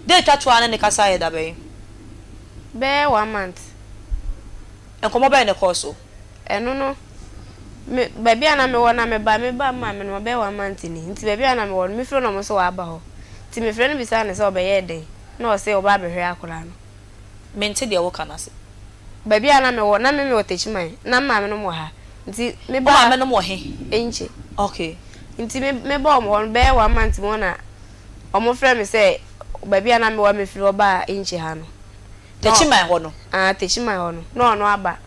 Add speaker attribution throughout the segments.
Speaker 1: Da etwa to a ne ne kasa yɛ da bɛn?
Speaker 2: Bɛyɛ one month.
Speaker 1: Nkɔmmɔ bɛn na ɛkɔɔ so?
Speaker 2: Ɛno no, me, baabi a na mewɔ na meba, meba me maame no hɔ bɛyɛ one month ni. Nti baabi a na mewɔ no, mefiri hɔ na ɔmo nso wɔaba hɔ. Nti mefrɛ no bisaa no sɛ ɔbɛyɛɛ dɛn, na ɔse ɔba abɛhwɛ akwadaa no.
Speaker 1: Mente deɛ woka no ase.
Speaker 2: Baabi a na mewɔ, na me mewɔ Techiman, na me maame nom wɔ ha. Nti
Speaker 1: Wo
Speaker 2: mebaa.
Speaker 1: maame nom wɔ he?
Speaker 2: Enche.
Speaker 1: Okay.
Speaker 2: Nti me, mebaa ɔmo hɔ no, bɛyɛ one month mu hɔ na ɔmo frɛɛ me sɛ baabi a na mewɔ a mefiri hɔ baa Enche ha no, na.
Speaker 1: Techiman hɔ no?
Speaker 2: Ah, Techiman hɔ no, na ɔno aba.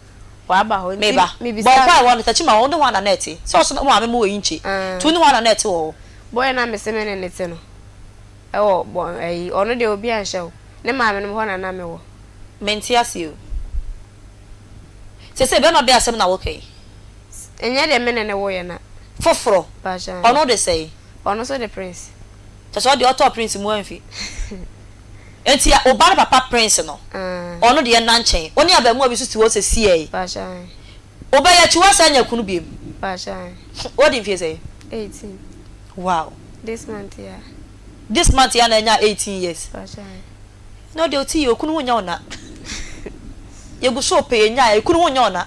Speaker 2: Waba hɔ. Nti
Speaker 1: Meba.
Speaker 2: mebisaa
Speaker 1: Bɔnkwae
Speaker 2: no.
Speaker 1: hɔ no, Techiman hɔ, wo ne hwan na na ɛte? Sɛ ɔso na wo maame mo wɔ Enche,
Speaker 2: Ah.
Speaker 1: nti wo ne hwan na na ɛte wɔ hɔ?
Speaker 2: Boy no a mese me ne no te no, ɛwɔ bɔ, ayi, ɔno deɛ obi anhyɛ o. Ne maame nom hɔ na na mewɔ.
Speaker 1: Mente aseɛ o. Seesei bɛrima bɛn asɛm na woka yi?
Speaker 2: Ɛnyɛ deɛ me ne no woeɛ na.
Speaker 1: Foforɔ.
Speaker 2: Mpakyɛ.
Speaker 1: Ɔno de sɛn?
Speaker 2: Ɔno nso de Prince.
Speaker 1: Kyerɛ sɛ ɔdeɛ ɔtɔɔ Prince mu amfi. Enti wo ba no papa Prince no, ɔno deɛ nna nkyɛn. Wo ne abarimaa bi nso te hɔ sesiei.
Speaker 2: Mpakyɛ.
Speaker 1: Wobɛyɛ akyi woasan anya kunu biom.
Speaker 2: Mpakyɛ.
Speaker 1: Wadi mfeɛ sɛn?
Speaker 2: 18.
Speaker 1: Wow.
Speaker 2: This month yi a.
Speaker 1: This month yi a na anya 18 years.
Speaker 2: Mpakyɛ.
Speaker 1: Na ɔdeɛ ɔte yie okunu ho nyɛ wo na. Yɛgu so pɛ yɛnyaeɛ ekunu ho nyɛ wo na.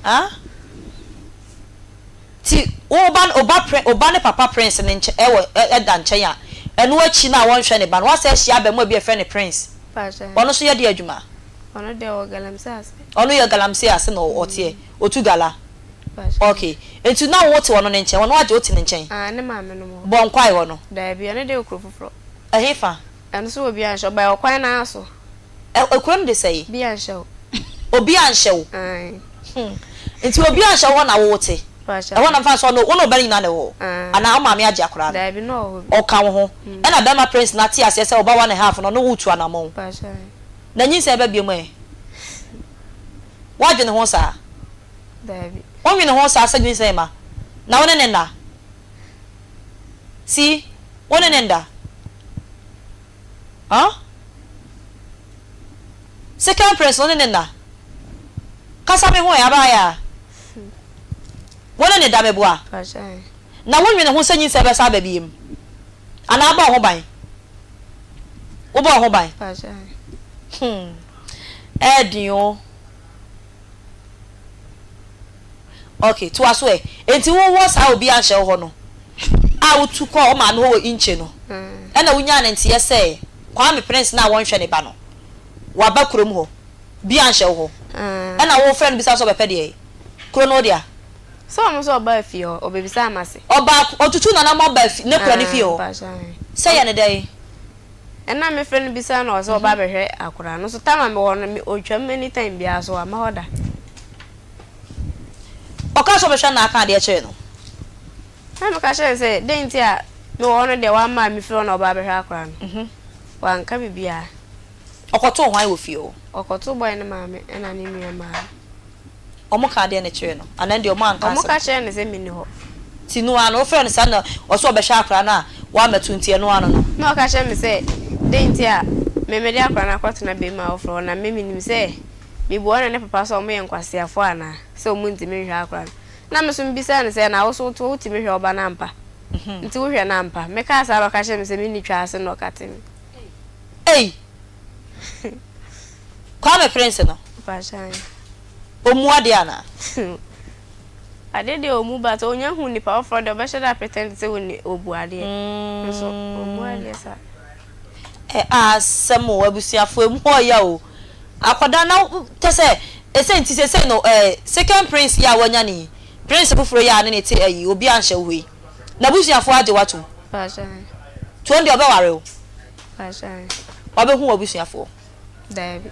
Speaker 1: Ah? Ti wo ba wo ba pre wo ba ne papa prince ne nkyɛn ɛwɔ ɛda nkyɛn a ɛno akyi no a wɔnhwɛ ne ba no wasɛ ahyia abɛmoa bi a ɛfrɛ no prince. Ɔno nso yɛ deɛ adwuma?
Speaker 2: Ɔno deɛ ɔwɔ galamsey ase.
Speaker 1: Ɔno yɛ galamsey ase na ɔteɛ otu gala. Ok nti na wo te ɔno ne nkyɛn ɔno agye wo te ne nkyɛn?
Speaker 2: Ah ne maame nom hɔ.
Speaker 1: Bɔ nkwae hɔ no.
Speaker 2: Daabi ɔno deɛ wɔ kuro foforɔ.
Speaker 1: Ɛhefa?
Speaker 2: Ɛno nso obi anhyɛ wo but ɔkwan no ara so.
Speaker 1: Ɛ kuro no de sɛe?
Speaker 2: Bi anhyɛ wo.
Speaker 1: Obi anhyɛ wo?
Speaker 2: Ae.
Speaker 1: Hmm. Nti obi anhyɛ wo hɔ na wo wote?
Speaker 2: Mpakyɛ
Speaker 1: Ɛhɔ na mfa sɛ ɔno wo ne wo ba no nyinaa na ɛwɔ hɔ?
Speaker 2: Ae.
Speaker 1: Anaa wo maame agye akwadaa no?
Speaker 2: Daabi na ɔwɔ hɔ bi.
Speaker 1: Ɔka wo ho? Ɛna bɛrima Prince no ate aseɛ sɛ ɔba one and half no ɔne wo retu anamɔn?
Speaker 2: Mpakyɛ ae.
Speaker 1: Na nyinsɛn ba biom ɛ? Woadwene ho saa?
Speaker 2: Daabi.
Speaker 1: Wonwene ho saa sɛ nyinsɛn ma? Na wo ne no nna? See? Wo ne no nda? Huh? Second prince no ne ne nna. Kasa me ho ɛ, abaayaa. Wo ne ne da meboa. Na wo nwene ho sɛ nyinsɛn bɛsa aba biem. Anaa abɔ wo ho ban. Wobɔ wo ho ban. Hmm. Ɛɛden o. Ok, toa so ɛ. Enti wowɔ saa obi anhyɛ wo hɔ no a wotu kɔɔ wo maame hɔ wɔ Inche no, ɛna wonyaa no nteɛ sɛ Kwame Prince no a wɔnhwɛ ne ba no, waba kurom hɔ, bi anhyɛ wo hɔ, ɛna wofrɛ no bisa no sɛ ɔbɛpɛ deɛ? Kuro no wo dea?
Speaker 2: Sɛ ɔno nso ɔbaa fie hɔ, ɔbɛbisaa m'ase.
Speaker 1: Ɔbaa, ɔtutuu n'anamɔ baa fi, ne kura ne fie hɔ? Sɛ yɛ no dɛn?
Speaker 2: Ɛna mefrɛ no bisaa no ɔsɛ ɔba abɛhwɛ akwadaa no so time a mewɔ no me ɔtwam anytime biara so wamma hɔ da.
Speaker 1: Ɔkaa sɛ ɔbɛhwɛ no na aka adeɛ kyeree no.
Speaker 2: Ɛna meka kyerɛɛ no sɛ dɛn nti a mewɔ hɔ no deɛ wamma a mefiri hɔ na ɔba abɛhwɛ akwadaa no. Wanka biribiara.
Speaker 1: Ɔkɔtoo hwan wɔ fie hɔ?
Speaker 2: Ɔkɔtoo boy no maame ɛna ne nua maa no.
Speaker 1: Ɔmo kaa deɛn kyerɛɛ no? Anaa ɛndeɛ ɔmo anka asɛm
Speaker 2: Ɔmo ka kyerɛɛ no sɛ menni hɔ.
Speaker 1: Nti no ara no wofrɛɛ no saa na ɔse ɔbɛhwɛ akwadaa no a wammɛto nti ɛno ara no no.
Speaker 2: Na ɔka kyerɛɛ me sɛ dɛn nti a me mede akwadaa no akɔtena bɛɛma foforɔ hɔ na me menim sɛ mebu ɔne ne papa sɛ ɔmo yɛ nkwaseafoɔ anaa sɛ ɔmo ntumi nhwɛ akwadaa no. Na me nso mebisaa no sɛ na wo nso wote hɔ wotumi hwɛ wo ba no ampa? Nti wohwɛ no ampa? Mekaa saa na ɔka kyerɛɛ me sɛ menni twa ase na ɔkatee me.
Speaker 1: Ei! Kwame Prince no.
Speaker 2: Mpakyɛw.
Speaker 1: Ɔmmu adeɛ anaa?
Speaker 2: Adeɛ deɛ ɔmmu but ɔnya hu nipa foforɔ deɛ ɔbɛhyɛ da pretend sɛ ɔni ɔbu adeɛ nso ɔmmu adeɛ saa.
Speaker 1: Ɛ asɛm o abusuafoɔ emu ɔya o akwadaa na kyɛ sɛ ɛsɛ nti sɛsɛi no ɛ second prince yi a wanya no yi prince foforɔ yi a ne ne te ayi obi anhyɛ wo hɔ yi n'abusuafoɔ agye wo atom
Speaker 2: Mpakyɛw.
Speaker 1: nti ɔno deɛ ɔbɛware wo
Speaker 2: Mpakyɛw.
Speaker 1: wabɛhu w'abusuafoɔ.
Speaker 2: Daabi.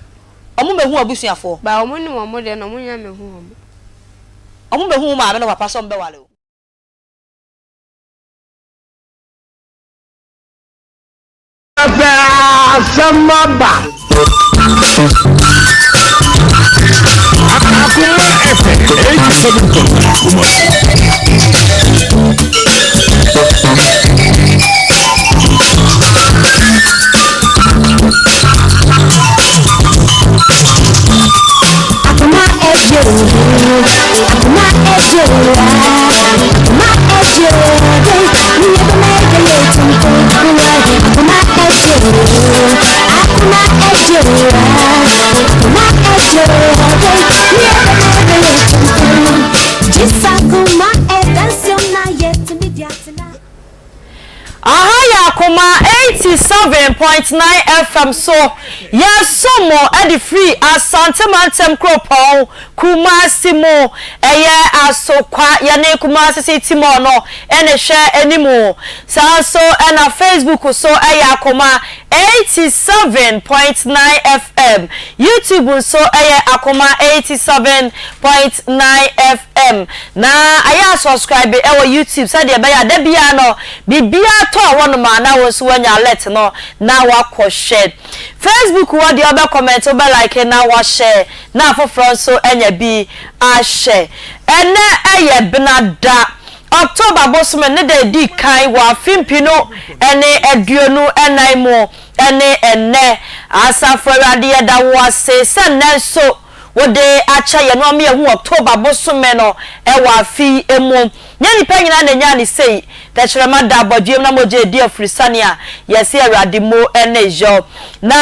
Speaker 1: Ɔmo bɛhu w'abusuafoɔ.
Speaker 2: Ba ɔmo nim ɔmo deɛ na ɔmo nya mɛhu ɔmo.
Speaker 1: Ɔmo bɛhu wo maame ne wo papa sɛ ɔmo bɛware wo.
Speaker 3: Pɛ asɛm aba. Akoma FM 87.9 Kumasi.
Speaker 4: Akoma eje akoma eje akoma eje akoma eje.
Speaker 1: Akoma 87.9 FM so. Yɛsom mo de firi Asante Mantam Kuropɔn Kumasi mu. Ɛyɛ Asokwa, yɛne Kumasi City Mall no na ɛhwɛ anim. Saa nso na Facebook so yɛ Akoma 87.9 FM. YouTube nso yɛ Akoma 87.9 FM. Na ayɛ a subscribe wɔ YouTube sɛdeɛ ɛbɛyɛ a da biara no biribiara tɔ hɔnom a na wo nso woanya alert no na woakɔ hwɛ. Facebook hɔ deɛ wobɛ comment, wobɛ like na woahyɛ na afoforɔ nso anya bi ahwɛ. Ɛnnɛ yɛ Benada, October bosome ne da ɛdi kan wɔ afe mpenu ne 24 mu ne ɛnnɛ. Asafo Awurade yɛda wo ase sɛ nnɛ nso wode akyɛ yɛn ama yɛahu October bosome no wɔ afe yi mu. Nyɛ nnipa nyinaa na ɛnyaa no sei. Tɛkyerɛma da abɔdweam na mogya redi afurisane a yɛse Awurade mo ne yɔ. Na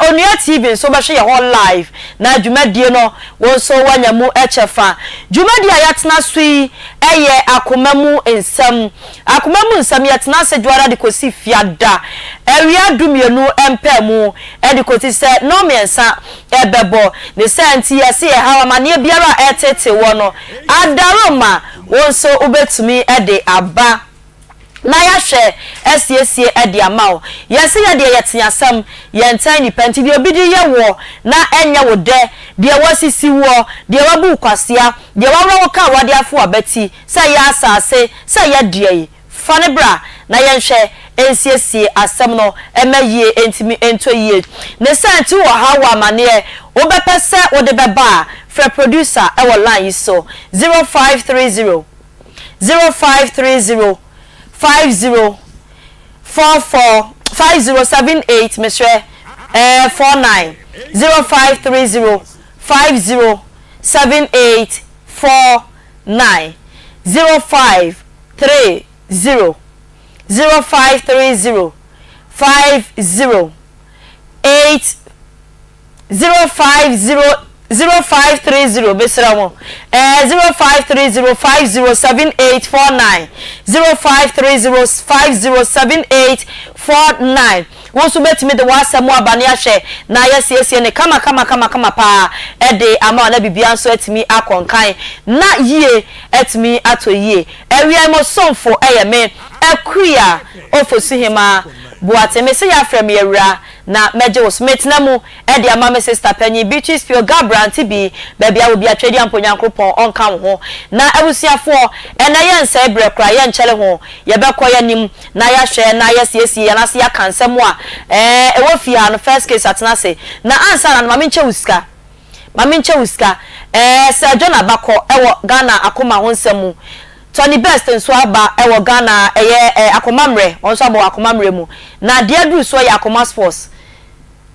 Speaker 1: Onua TV nso wobɛhwɛ yɛn hɔ live na dwumadie no wo nso woanya mu kyɛfa. Dwumadie a yɛatena so yi yɛ akoma mu nsɛm. Akoma mu nsɛm yɛtena ase dwoada de kɔsi fiada awia dumienu mpaamu de kɔsi sɛ nnɔnmiɛnsa bɛbɔ. Ne saa nti yɛse ɛhaw amaneɛ biara a ɛreteetee woɔ no adaworoma wo nso wobɛtumi de aba na yɛahwɛ asiesie de ama wo. Yɛse yɛdeɛ yɛte asɛm, yɛntan nnipa nti deɛ obi de yɛ woɔ na ɛnyɛ wo dɛ, deɛ wasisi woɔ, deɛ wabu wo kwasea, deɛ waworɔ wo kaa wade afo w'abati, sɛ ɛyɛ asase, sɛ ɛyɛ deɛn, Fa no bra na yɛnhwɛ nsiesie asɛm no mma yie ntumi ntɔ yie. Ne saa nti wowɔ haw wɔ amaneɛ wobɛpɛ sɛ wode bɛba a, frɛ producer wɔ line yi so, 0530 0530 50 44 5078 mesrɛ ɛɛ 49 0530 50 78 49 05 3 0 0 5 3 0 5 0 8 0 5 0 0 5 3 0 mesrɛ mo ɛɛ 0 5 3 0 5 0 7 8 4 9 0 5 3 0 5 0 7 8 4 9 Wo nso wobɛtumi de w'asɛm aba ne ahwɛ na yɛasiesie no kama kama kama kama paa de ama wo na biribiara nso atumi akɔ nkan na yie atumi atɔ yie. Awia yi mo somfo yɛ me Akua Ofosuhemaa Boateng. Mese yɛafrɛ me awura na mɛgye wo so. Metena mu de ama me sista panyin Beatrice Pio Gabriel Auntie Bee, baabi a wɔ biara Tweaduampo Nyankoropɔn ɔnka wo ho. Na abusuafoɔ, ɛnnɛ yɛnsɛe berɛ koraa, yɛnkyɛre ho, yɛbɛkɔ yɛanim. na yɛahwɛ na yɛasiesie yɛn ase yɛaka nsɛm a ɛɛ ɛwɔ fie ha no first case atena ase na ansa na no ma menkyɛ wo sika ma menkyɛ wo sika ɛɛ Sir John Abakɔ ɛwɔ Ghana akoma ho nsɛm mu Tony Best nso aba ɛwɔ Ghana ɛyɛ ɛɛ akoma mmerɛ wɔn nso abɔ wɔ akoma mmerɛ mu na deɛ aduru soɔ yɛ akoma sports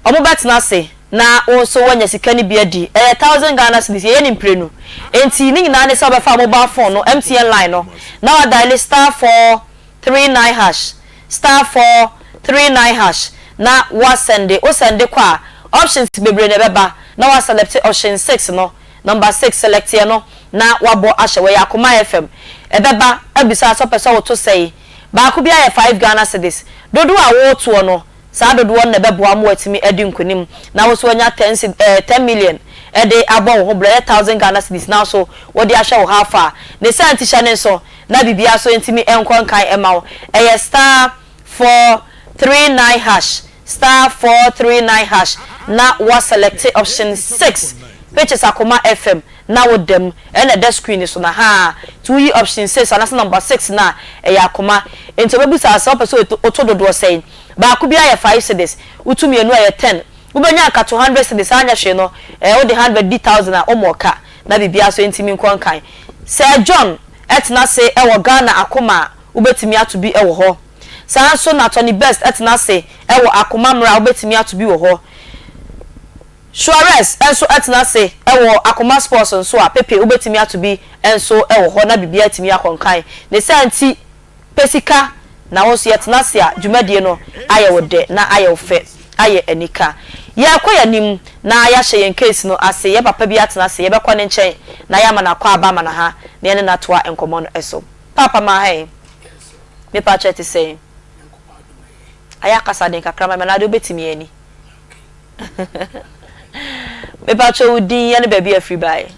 Speaker 1: wɔn bɛtena ase na wo nso woanya sika no bi adi ɛyɛ thousand Ghana cedis yɛyɛ no mprenu enti ne nyinaa ne sɛ wobɛfa mobile phone no MTN line no na wa diale star 439 hash star 439 hash na wa sɛnde wo sɛnde kɔ a options bebree na ɛbɛba na wa select option 6 no number 6 select ɛno na wabɔ ahyɛ wɔ ɛyɛ Akoma FM ɛbɛba abisa sɛ wopɛ sɛ woto sɛe baako biara yɛ 5 Ghana cedis dodoɔ a wotoɔ no Saa dodoɔ no na ɛbɛboa ma woatumi adi nkonim na wo nso woanya ten ced eh, 10 million de abɔ wo ho bra, ɛyɛ 1,000 Ghana cedis na nso wode ahwɛ wo how far. Ne saa nti hyɛ ne nso na biribiara nso ntumi nkɔ nkan mma wo. Ɛyɛ star 439 hash, star 439 hash na woa select option 6 which is Akoma FM na wo da mu, ɛna ɛda screen no so no ahaa. Nti woyi option 6 anaasɛ number 6 no a, ɛyɛ Akoma. Nti ɔbɛbusa wo sɛ wopɛ sɛ woto dodoɔ sɛn? Baako biara yɛ 5 cedis, wotu mmienu a ɛyɛ 10. Wobɛnya anka 200 cedis anyɛ hwee no, ɛɛ wode 100 di 1,000 a wommɔɔ ka na biribiara nso ntumi nkɔ nkan. Sir John tena ase wɔ Ghana Akoma a, wobɛtumi ato bi wɔ hɔ. Saa ara nso na Tony Best tena ase wɔ Akoma Mmerɛ a, wobɛtumi ato bi wɔ hɔ. Suarez nso tena ase wɔ Akoma Sports nso a, Pepe wobɛtumi ato bi nso wɔ hɔ na biribiara atumi akɔ nkan. Ne saa nti, pɛ sika na wo nso yɛtena ase a dwumadie no ayɛ wo dɛ na ayɛ wo fɛ, ayɛ anika. Yɛrekɔ yɛn anim na yɛahyɛ yɛn case no ase, yɛn papa bi atena ase, yɛbɛkɔ ne nkyɛn na yɛama no akwaaba ama no ha na yɛne no atoa nkɔmmɔ no so. Paapa ma ha yi, mepa kyɛ te sɛn? Ayɛ akasa den kakra ma me anaa deɛ wobɛtumi ani. Mepakyɛ wo din ne baabi a afiri baeɛ.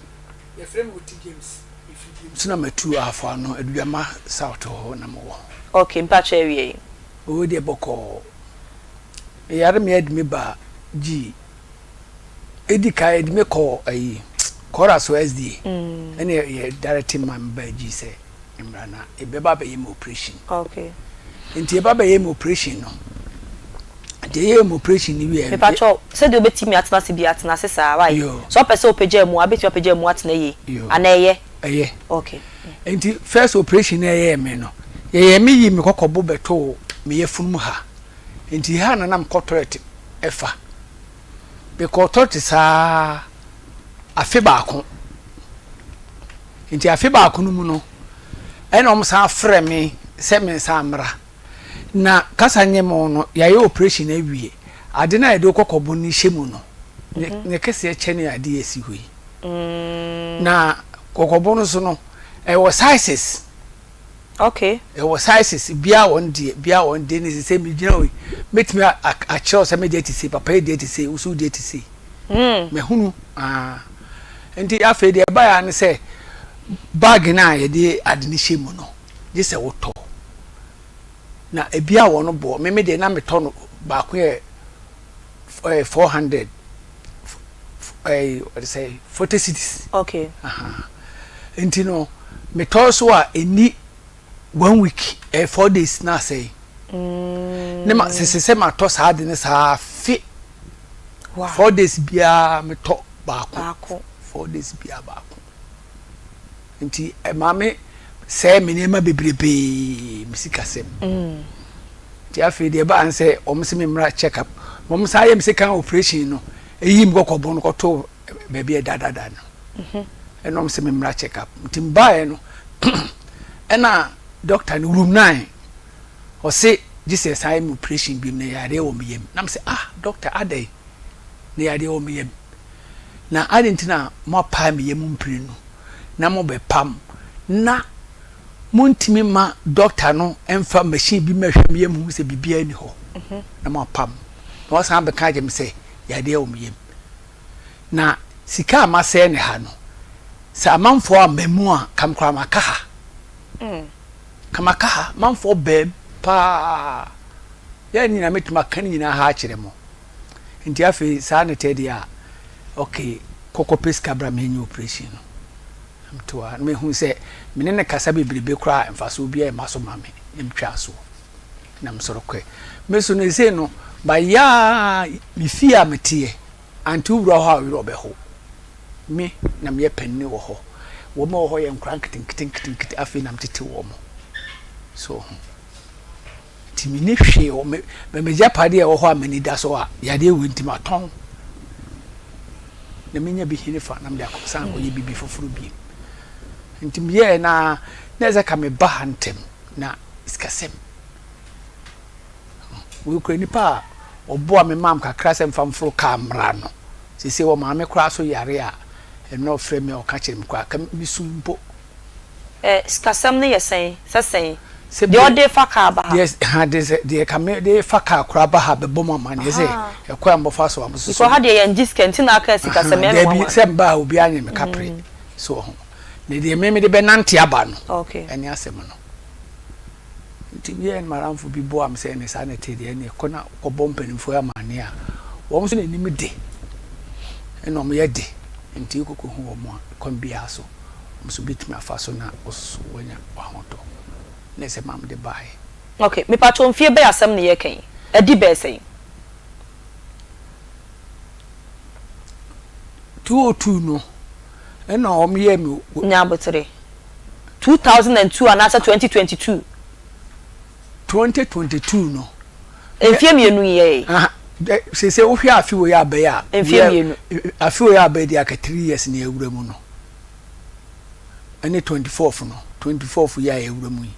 Speaker 5: Yɛfrɛ me Oti James, mefiri James na matu Ahafo ano, Adugyama South hɔ na mewɔ.
Speaker 1: Ok, mpakyɛ awie yi.
Speaker 5: Wei deɛ bɔkɔɔ. Meyare me yɛde me ba G. Edi kan yɛde me kɔɔ ayi Kɔra so SDA. Ɛna yɛ direct ma me ba G sɛ mmra na ɛbɛba abɛyɛ me operation.
Speaker 1: Okay.
Speaker 5: Nti ɛba bɛyɛ me operation no. Nti ɛyɛ me operation no wie.
Speaker 1: Mepakyɛw, sɛdeɛ wobɛtumi atena ase biara tena ase saa, wai? Sɛ wopɛ sɛ wopagya mu a, wobɛtumi apagya mu atena yie. Anaa ɛyɛ?
Speaker 5: Ɛyɛ.
Speaker 1: Okay.
Speaker 5: Nti first operation no ɛyɛɛ me no, yɛyɛ me yii me kɔkɔbo bɛtoo me yafunu mu ha. Nti ha na na mekɔ toilet ɛfa. Mekɔɔ toilet saa afe baako. Nti afe baako no mu no, ɛna wɔn san frɛ me sɛ me nsan mmra. Na kasa nyɛ mo no, yɛayɛ operation awie. Ade no a yɛde kɔkɔbo no hyɛ mu no, ne kɛseɛ kyɛne ade a ɛsi hɔ yi. Na kɔkɔbo no so no, ɛwɔ sizes.
Speaker 1: Okay.
Speaker 5: Ɛwɔ sizes, biara wɔn deɛ, biara wɔn deɛ ne sɛ megyina hɔ yi, mɛtumi akyerɛw sɛ me deɛ te sei, papa yi deɛ te sei, wo nso wo deɛ te sei. Mahunu. Ah. Nti afei deɛ ɛbaeɛ ara ne sɛ bag no a yɛde ade no hyɛ mu no, gye sɛ wotɔ. Na ebi a wɔn boɔ, me me deɛ na metɔ no baako yɛ ɛɛ 400 ɛɛ wɔde sɛ 40 cedis.
Speaker 1: Okay.
Speaker 5: Aha. Nti no metɔ so a ɛni one week ɛɛ 4 days na asɛe. Ne ma sese sɛ matɔ saa ade no saa fe.
Speaker 1: Wow.
Speaker 5: 4 days biara metɔ baako.
Speaker 1: Baako.
Speaker 5: 4 days biara baako. Nti ɛma me sɛe me nneɛma bebrebee, me sikasɛm. Nti afei deɛ ɛbaa ne sɛ wɔn se me mmra check up. Wɔn san yɛ me second operation no, eyi me kɔkɔbɔ no kɔto baabi a ɛdadada no. Ɛna wɔn se me mmra check up. Nti mebaeɛ no, ɛna doctor no room 9, ɔse gye sɛ ɛsan yɛ me operation biom na yareɛ wɔ me yam. Na me sɛ ah doctor adɛn na yareɛ wɔ me yam? Na adɛn nti na moapae me yam mprenu na mobɛpam na montumi mma dɔkta no mfa machine bi mmɛhwɛ me yam hu sɛ biribiara nni hɔ na moapam na wasan abɛka akyerɛ me sɛ yadeɛ wɔ me yam na sika a masɛe ne ha no sɛ amanfoɔ amma mu a ka me koraa maka ha ka maka ha amanfoɔ baam paa yɛ nyinaa mɛtumi aka ne nyinaa ha akyerɛ mo. Nti afei saa na ɛteɛ deɛ a, okay, kɔ kɔpɛ sika bra menyɛ operation no. Na mete hɔ a, na mehu sɛ me ne no kasa bebrebe koraa a, mfasoɔ biara mma so ma me, na metwaa soɔ. Na mesɔre kɔɛ. Me so no, seesei no, mayɛ ara, me fie a meteɛ, ante wowura hɔ a wo werɛ ɔbɛho. Me na meyɛ panin wɔ hɔ. Wɔn a wɔwɔ hɔ yɛ nkwadaa nketenkete nketenkete, afei na metete wɔn. So ho. Nti menni hwee wɔ me m'agyapadeɛ a ɛwɔ hɔ a m'ani da so a yadeɛ wei nti matɔn na menya bi hene fa na mede akɔ san akɔyɛ biribi foforɔ bio. Nti meyɛɛ na na ɛsɛ ka meba ha ntɛm na sikasɛm. Wei kura nipa a ɔboa me maam kakra sɛ mfa mforo kaa mmra no. Sese wɔ maame koraa so yare a ɛno ɔfrɛ me a ɔka kyerɛ me koraa ka mesu mpo.
Speaker 1: Ɛ, sikasɛm no yɛ sɛn? Sɛ sɛn? Sɛ Deɛ ɔde fa kaa ba ha.
Speaker 5: Deɛ, ha, de sɛ, deɛ ka me de fa kaa koraa ba ha bɛbɔ mo amaneɛ sɛ, ɛkwan a mobɛfa so a mososo.
Speaker 1: Because ha deɛ yɛngye sika nti na aka sikasɛm, ɛyɛ me
Speaker 5: nwanwa. Dabi, sɛ meba ha obiara nyɛ me kapre. So wɔ ho? Na deɛ me mede bɛnante aba no, ɛne asɛm no. Nti meyɛɛ no m'adamfo bi boaa me sɛ ɛne saa na ɛte deɛ ɛneɛ kɔ na kɔbɔ mpanimfoɔ yi amaneɛ a, wɔn nso na anim de, ɛna wɔyɛ de, nti wokɔkɔhu wɔn a, kwan biara so. nso bɛtumi afa so na wo nso woanya w'ahotɔ na ɛsɛ ma mede baeɛ.
Speaker 1: Ok, mepakyɛw mfie bɛn asɛm na yɛreka yi? Adi bɛyɛ sɛn?
Speaker 5: 202 no ɛna wɔn yɛɛ me.
Speaker 1: Nya abotere. 2002 anaasɛ 2022?
Speaker 5: 2022 no.
Speaker 1: Mfie mmienu yi yɛɛ.
Speaker 5: Sese wohwɛ afe wei abɛyɛ a.
Speaker 1: Mfie mmienu.
Speaker 5: Afe wei abɛyɛ deɛ aka 3 years na yɛawura mu no. Ɛne 24th no 24th yi a yɛawura mu yi.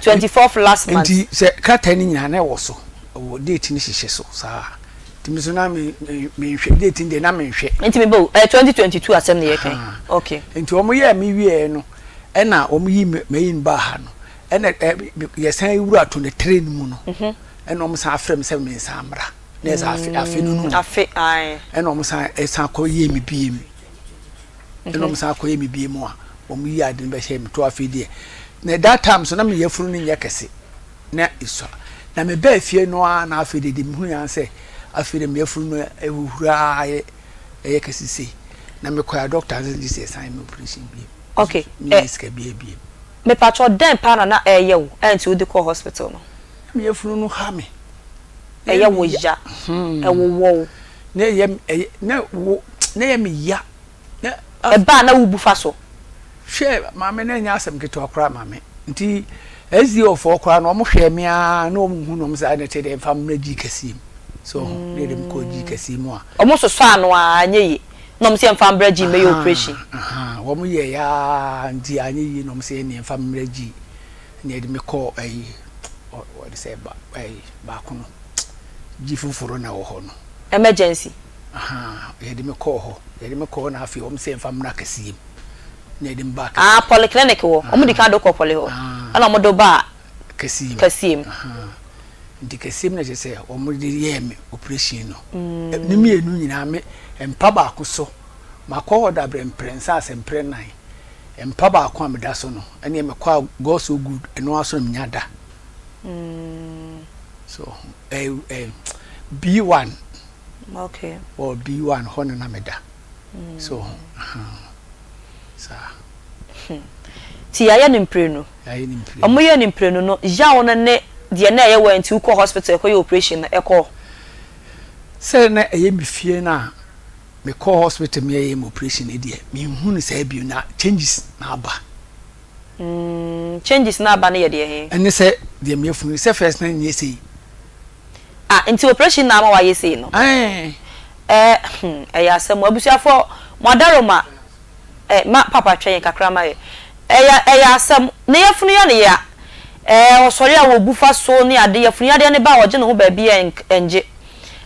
Speaker 1: 24th last month.
Speaker 5: Nti sɛ krataa no nyinaa na ɛwɔ so ɛwɔ date no hyehyɛ so saa nti me so na me menhwɛ date no deɛ na menhwɛ.
Speaker 1: Nti me bo ɛyɛ 2022 asɛm na yɛka yi okay.
Speaker 5: Nti wɔn yɛɛ me wieɛ no ɛna wɔn yi me mayi no baa ha no. Ɛna ɛ yɛsan wura to ne train mu no. Ɛna wɔn san afrɛ me sɛ me nsan mmra. Na ɛsɛ afe afe no no.
Speaker 1: Afe ae.
Speaker 5: Ɛna wɔn san ɛsan kɔ yie me bie mu. Ɛna wɔn san kɔ yɛ me bie mu a wɔn yi ade no bɛhyɛ me to afei deɛ. Na that time so na me yafunu no nyɛ kɛse. Na esua. Na me baa fie no ara na afei deɛ deɛ mehu yɛn sɛ afei deɛ me yafunu no ɛhuhuru ara yɛ ɛyɛ kɛse sei. Na mekɔ a doctor nso gye sɛ yɛsan yɛ me operation biem.
Speaker 1: Okay.
Speaker 5: Menyɛ sika biara biem.
Speaker 1: Mepakyɛw dɛn paa na na ɛreyɛ wo a nti wode kɔɔ hospital no?
Speaker 5: Na me yafunu no ha me.
Speaker 1: Ɛyɛ wo ya? Ɛwowɔ wo?
Speaker 5: Na ɛyɛ ɛyɛ na wo na ɛyɛ me ya. Na
Speaker 1: ɛba a na wubu fa so?
Speaker 5: Hwɛ maame na ɛnyɛ asɛm ketewa koraa ma me. Nti SDO foɔ koraa no wɔn hwɛɛ me ara na wɔn hu na wɔn sɛ ɛna kyɛ deɛ mfa mmrɛ G kɛseɛ mu. So ho na yɛde me kɔɔ G kɛseɛ mu a.
Speaker 1: Wɔn sosɔ ano ara anyɛ yie. Na wɔn sɛ yɛmfa mbrɛ G mmɛyɛ operation.
Speaker 5: Ahaa wɔn yɛɛ aa nti anyɛ yie na wɔn sɛ ɛnneɛ mfa mbrɛ G. Ɛna yɛde me kɔɔ ɛyi wɔde sɛ ba ɛyi baako no G foforo na ɛwɔ hɔ no.
Speaker 1: Emergency.
Speaker 5: Ahaa yɛde me kɔɔ hɔ yɛde me kɔɔ hɔ na afei wɔn sɛ yɛmfa mmra kɛseɛ mu na yɛde me baa kɛseɛ.
Speaker 1: Ah polyclinic wɔ wɔn di kan de wo kɔɔ poly hɔ ɛna wɔn de wo baa
Speaker 5: kɛseɛ mu.
Speaker 1: Kɛseɛ mu.
Speaker 5: Ahaa nti kɛseɛ mu na kyerɛ sɛ wɔn de yɛɛ me operation no. Ne mmienu nyinaa me mpa baako so makɔ hɔ dabrɛ mprɛnsa asɛ mprɛ nan mpa baako a meda so no ɛneɛ mekɔ a God so good ɛno ara so na menya da. So ɛɛ ɛɛ B1.
Speaker 1: Okay.
Speaker 5: Wɔ B1 hɔ na na meda. So saa.
Speaker 1: Nti yɛayɛ no mprenu.
Speaker 5: Yɛayɛ no mprenu.
Speaker 1: Ɔmo yɛɛ no mprenu no, yaw no ne deɛ na ɛyɛ wo a nti wokɔɔ hospital kɔyɛɛ operation no ɛkɔɔ?
Speaker 5: Sɛ na ɛyɛ me fie no a mekɔɔ hospital me yɛyɛ me operation no deɛ, menhu no saa bio na changes na aba.
Speaker 1: Mm, changes na aba no yɛ deɛ he?
Speaker 5: Ɛne sɛ deɛ me yafunu, sɛ first na nyɛ sei.
Speaker 1: Ah, nti operation na ama wayɛ sei no?
Speaker 5: Ɛɛ.
Speaker 1: Ɛɛ, hmm, ɛyɛ asɛm o. Abusuafoɔ, mo adaroma. Eh, ma papa twɛn yɛn kakra ma yɛ. Ɛyɛ, ɛyɛ asɛm. Ne yafunu yɛ no ya. Eh, ɔsɔre a wɔbu fa so ne ade, yafunu yadeɛ no ba a ɔgye ne ho baabi a ɛnk, ɛngye.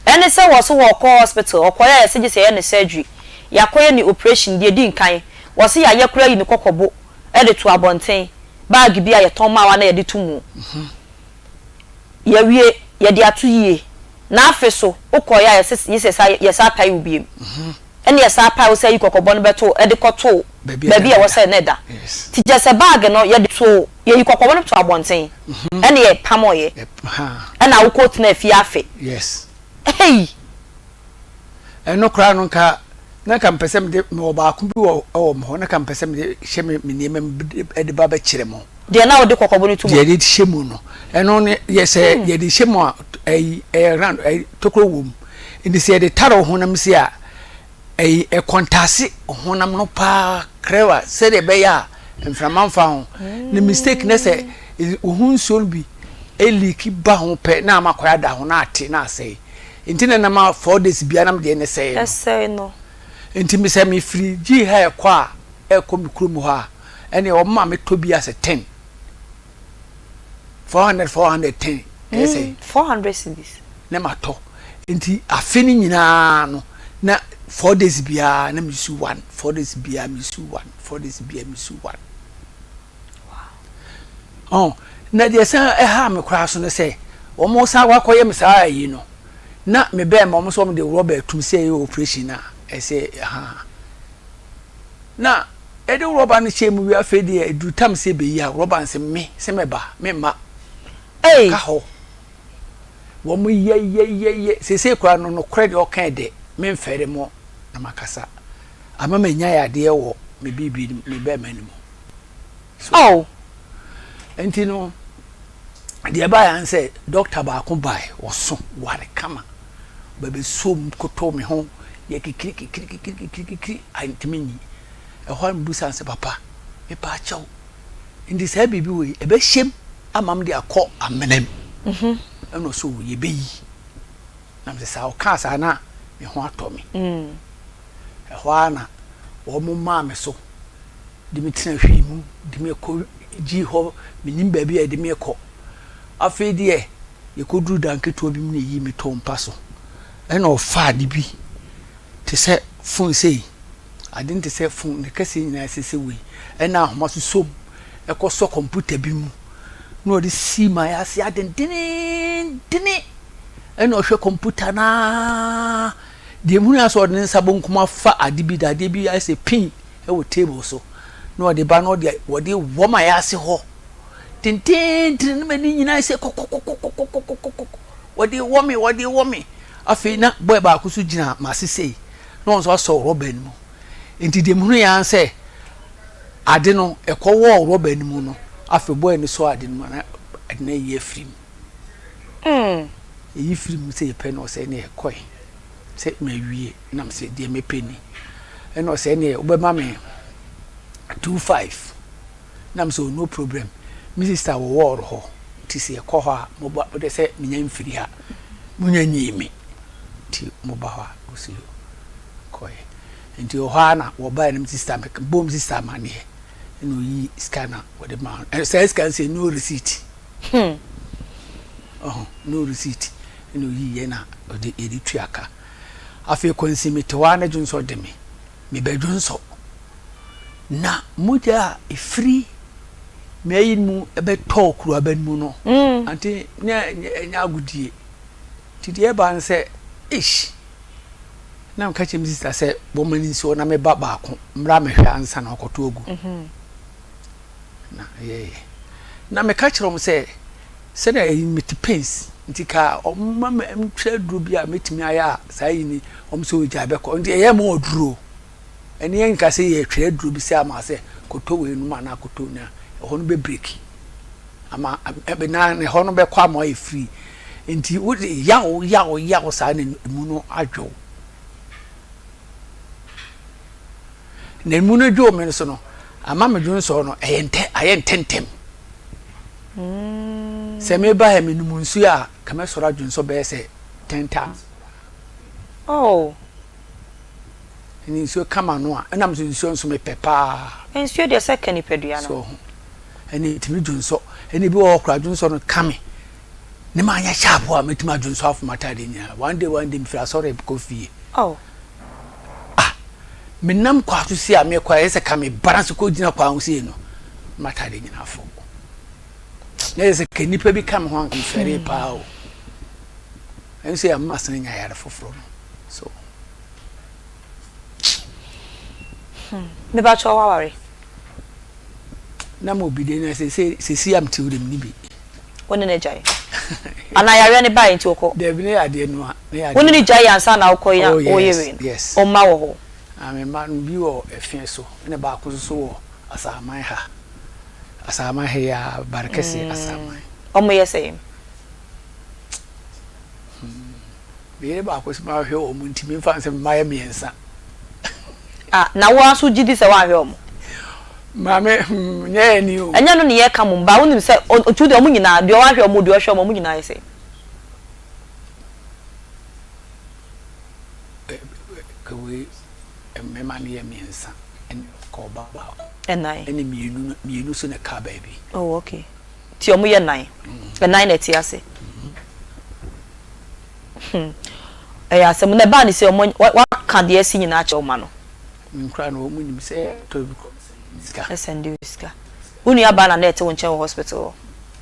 Speaker 1: Ɛne sɛ wɔse wɔɔkɔ hospital, ɔkɔeɛ a yɛse gye sɛ yɛyɛ no surgery. Yɛakɔyɛ no operation, deɛ ɛdi nkan. Wɔse yɛayɛ koraa ayi ne kɔkɔbo de to abɔnten, bag bi a yɛtɔn ma wo a na yɛde to mu. Yɛawie, yɛde ato yie. Na afe so, wokɔeɛ a yɛse gye sɛ yɛsan pae wo biom. Ɛna yɛsan pae wo sɛ yi kɔkɔbɔ no bɛto de kɔto baabi a ɛwɔ sɛ na ɛda. Nti kyerɛ sɛ bag no yɛde too, yɛyi kɔkɔbɔ no too abɔnten, ɛna yɛpamoeɛ, ɛna wokɔ tenaa fie afe. Ei!
Speaker 5: Ɛno koraa no nka na nka mepɛ sɛ mede mewɔ baako bi wɔ wɔ me hɔ na nka mepɛ sɛ mede hyɛ me me nneɛma mu de ba bɛkyerɛ mo.
Speaker 1: Deɛ na wode kɔkɔbɔ no to mu.
Speaker 5: Deɛ yɛde hyɛ mu no ɛno ne yɛ sɛ yɛde hyɛ mu a ɛyi ɛyɛ round ɛyi tokuro wɔ mu nti sɛ yɛde tare honam si a ɛyi ɛkɔntase honam no paa krɛwa sɛdeɛ ɛbɛyɛ a mframa nfa ho ne mistake ne sɛ ohun nsuo no bi eliki ba ho pɛ na ama kɔya da ho na ate na asɛe nti na nam a four days bia nam deɛ ne sɛe no
Speaker 1: ɛsɛe no
Speaker 5: nti mi sɛ mefiri gyi ha ɛkɔ a ɛkɔ me kurom hɔ a ɛneɛ wɔn ma me tɔ bi asɛ ten 400 410 ɛyɛ sɛ
Speaker 1: 400 cedis
Speaker 5: na ma tɔ nti afe no nyinaa no na four days biara na me su one four days biara me su one four days biara me su one wow oh na deɛ san ɛha me koraa so no sɛ wɔn san wakɔyɛ me saa ayi no na me bɛn ma wɔn sɛ wɔn de rɔba atum sɛ ɛyɛ operation a ɛsɛ ha Na yɛde rɔba no hyɛɛ mu wie afei deɛ ɛduru tam sɛ yɛbɛyi a rɔba no sɛ me sɛ mɛba memma
Speaker 1: Ei!
Speaker 5: ka hɔ wɔn yɛ yɛ yɛ yɛ seesei koraa no nokorɛ deɛ ɔka ɛdɛ memfɛre mo na makasa ama manya yadeɛ wɔ me biribi no me bɛrima no mu so
Speaker 1: Oh!
Speaker 5: nti no deɛ ɛbaeɛ ara ne sɛ dɔkta baako bae ɔso ware kama Ɔbɛbɛsuo mu kotoo me ho yɛ kikirikikirikikirikikiri antumi nyi. Ɛhɔ ara mebisaa no sɛ, Papa, mepaakyɛw, nti saa biribi wei ɛbɛhyɛ mu ama me de akɔ amena mu? Ɛna ɔsɛ o, yɛbɛyi. Na mesɛ saa, ɔkaa saa na me ho atɔ me. Ɛhɔ ara na wɔn maa me so de me tena hwii mu de me kɔ gyi hɔ, menim baabi a yɛde me kɔ. Afei deɛ yɛkɔduruu dan ketewa bi mu na ɛyii me too mpa so. Ɛna ɔfaa ade bi te sɛ fon sei, ade no te sɛ fon, ne kɛseɛ nyinaa ɛsɛ sɛ wei, ɛna ahoma sosɔ mu ɛkɔsɔ kɔmputa bi mu. Na ɔde sii m'ayase adendeneendene ɛna ɔhwɛ kɔmputa no ara. Deɛ mehunu ara sɛ ɔde ne nsa bonkum afa ade bi, dadeɛ bi ayɛ sɛ pin wɔ table so. Na ɔde ba na ɔde ɔde wɔ m'ayase hɔ dendeendene na m'ani nyinaa ayɛ sɛ kɔkɔkɔkɔkɔkɔkɔkɔ. Ɔde wɔ me, ɔde wɔ me. Afei na boy baako nso gyina m'ase sei na ɔno nso asɔ rɔba no mu. Nti deɛ mehunu yɛ ara sɛ ade no ɛkɔwɔɔ rɔba no mu no, afei boy no sɔɔ ade no mu na ade no ayi afiri mu. Ɛyi firi mu sɛ yɛpɛ no ɔsɛ ne ɛkɔe sɛ mawie nam sɛ deɛ mepɛ ni. Ɛna ɔsɛ ne wobɛma me 25 nam sɛ oh, no problem. Me sister wɔ wɔɔro hɔ nti sɛ yɛkɔ hɔ a moba wode sɛ menya mfiri ha monya nyii me nti moba hɔ a ɔsi kɔɛ. Nti wɔ hɔ ara na wɔbaeɛ na me sista me bɔɔ me sista amaneɛ ɛna ɔyii sika na wɔde maa no. Ɛna saa sika no sɛ no receipt.
Speaker 1: Hmm.
Speaker 5: Ɔho no receipt ɛna ɔyiiɛ na ɔde yɛde tua ka. Afei kwansi mete hɔ ara na dwonsɔ de me. Mebɛdwonsɔ na mogya a ɛfiri me ayi no mu bɛtɔɔ kuruaba no mu no, ante na ɛnyɛ agodie. Nti deɛ ɛbaa ne sɛ, eish! Na meka kyerɛ me sista sɛ wɔmma no nsi hɔ na me ba baako mmra mmɛhwɛ ansa na wakɔto agu. Na ɛyɛeɛ. Na meka kyerɛ wɔn sɛ sɛdeɛ ɛyi mete pains nti ka wɔn ma me ntwerɛ aduro bi a mɛtumi ayɛ a saa yi ni wɔn sɛ ogyae bɛkɔ nti ɛyɛ mo aduro ɛne yɛn nka sɛ yɛtwerɛ aduro bi sɛ ama sɛ kɔtɔ wei nom anaa kɔtɔ na ɛhɔ no bɛbreki ama na ɛhɔ no bɛkɔ ama ayɛ free Nti wode yaw yaw yaw saa na emu no adwo. Na emu no dwoo me no so no, ama me dwonsɔɔ no ɛyɛ ntɛ ayɛ ntɛntɛm. Mm. Sɛ meba ha menom nsuo a, ka mɛsɔre adwonsɔ bɛyɛ sɛ ten times.
Speaker 1: Oh.
Speaker 5: Ɛne nsuo ka m'ano a, ɛnam so nsuo nso mepɛ paa.
Speaker 1: Nsuo deɛ sɛ ka nipadua no.
Speaker 5: So ho. Ɛne ntumi dwonsɔ. Ɛne ebi wɔ hɔ koraa dwonsɔ no ka me. Ne ma anyɛ sharp a mɛtumi adwonsɔ afom atade nyinaa. One day one day mefiri asɔre kɔ fie.
Speaker 1: Oh.
Speaker 5: Ah, menam kwa so sei a mekɔ a ɛyɛ sɛ ka me balance kɔ gyina kwa ho sei no, m'atade nyinaa fɔ. Na ɛyɛ sɛ ka nnipa bi ka me ho anka mefɛre paa o. Ɛno sɛ yɛama asene nya yare foforɔ no. So.
Speaker 1: Hmm. Mebakyɛ waware?
Speaker 5: Na mo bi de na sese sesi am ti wurem ni bi.
Speaker 1: Wo ne no agyae? Anaa yareɛ no baeɛ nti wokɔ?
Speaker 5: Dabi ne yadeɛ no a ne yadeɛ.
Speaker 1: Wo ne no gyae ansa na wokɔ ya
Speaker 5: oh,
Speaker 1: woyɛ
Speaker 5: yes,
Speaker 1: wei no?
Speaker 5: Yes.
Speaker 1: Wo mma wɔ hɔ?
Speaker 5: Ah, me mma no bi wɔ ɛfeɛ so ɛna baako nso so wɔ Asaman ha. Asaman ha yi ara Barekɛse mm. Asaman.
Speaker 1: Wɔn yɛ sɛn?
Speaker 5: Hmm. Me yere baako sɛ mahwɛ wɔn nti memfa nsɛ mma yɛ mmiɛnsa.
Speaker 1: Ah, na wo ara nso gye di sɛ woanhwɛ wɔn?
Speaker 5: Maame, hmm, nyɛ yɛn ni o.
Speaker 1: Ɛnyɛ ɛno ne yɛreka mmom, but wonim sɛ, nti wo deɛ wɔn nyinaa, deɛ wahwɛ wɔn, deɛ ɔhwɛ wɔn, wɔn nyinaa yɛ sɛn?
Speaker 5: Ka wei, mmarima no yɛ mmiɛnsa, ɛne ka ɔbaa baako.
Speaker 1: Ɛnan.
Speaker 5: Ɛne mmienu no, mmienu nso na ɛka baabi.
Speaker 1: Oh, okay. Nti wɔn yɛ nnan. Ɛnan na ɛte ase. Hmm. Ɛyɛ asɛm. Na ɛbaa ne sɛ wɔn, waka deɛ asi nyinaa akyerɛ wo ma no.
Speaker 5: Me koraa no wɔn nim sɛ tɔ bi kɔ sɛnde me sika.
Speaker 1: Ɛsɛnde wo sika. Wo nua baa na na ɛte wo nkyɛn wɔ hospital hɔ?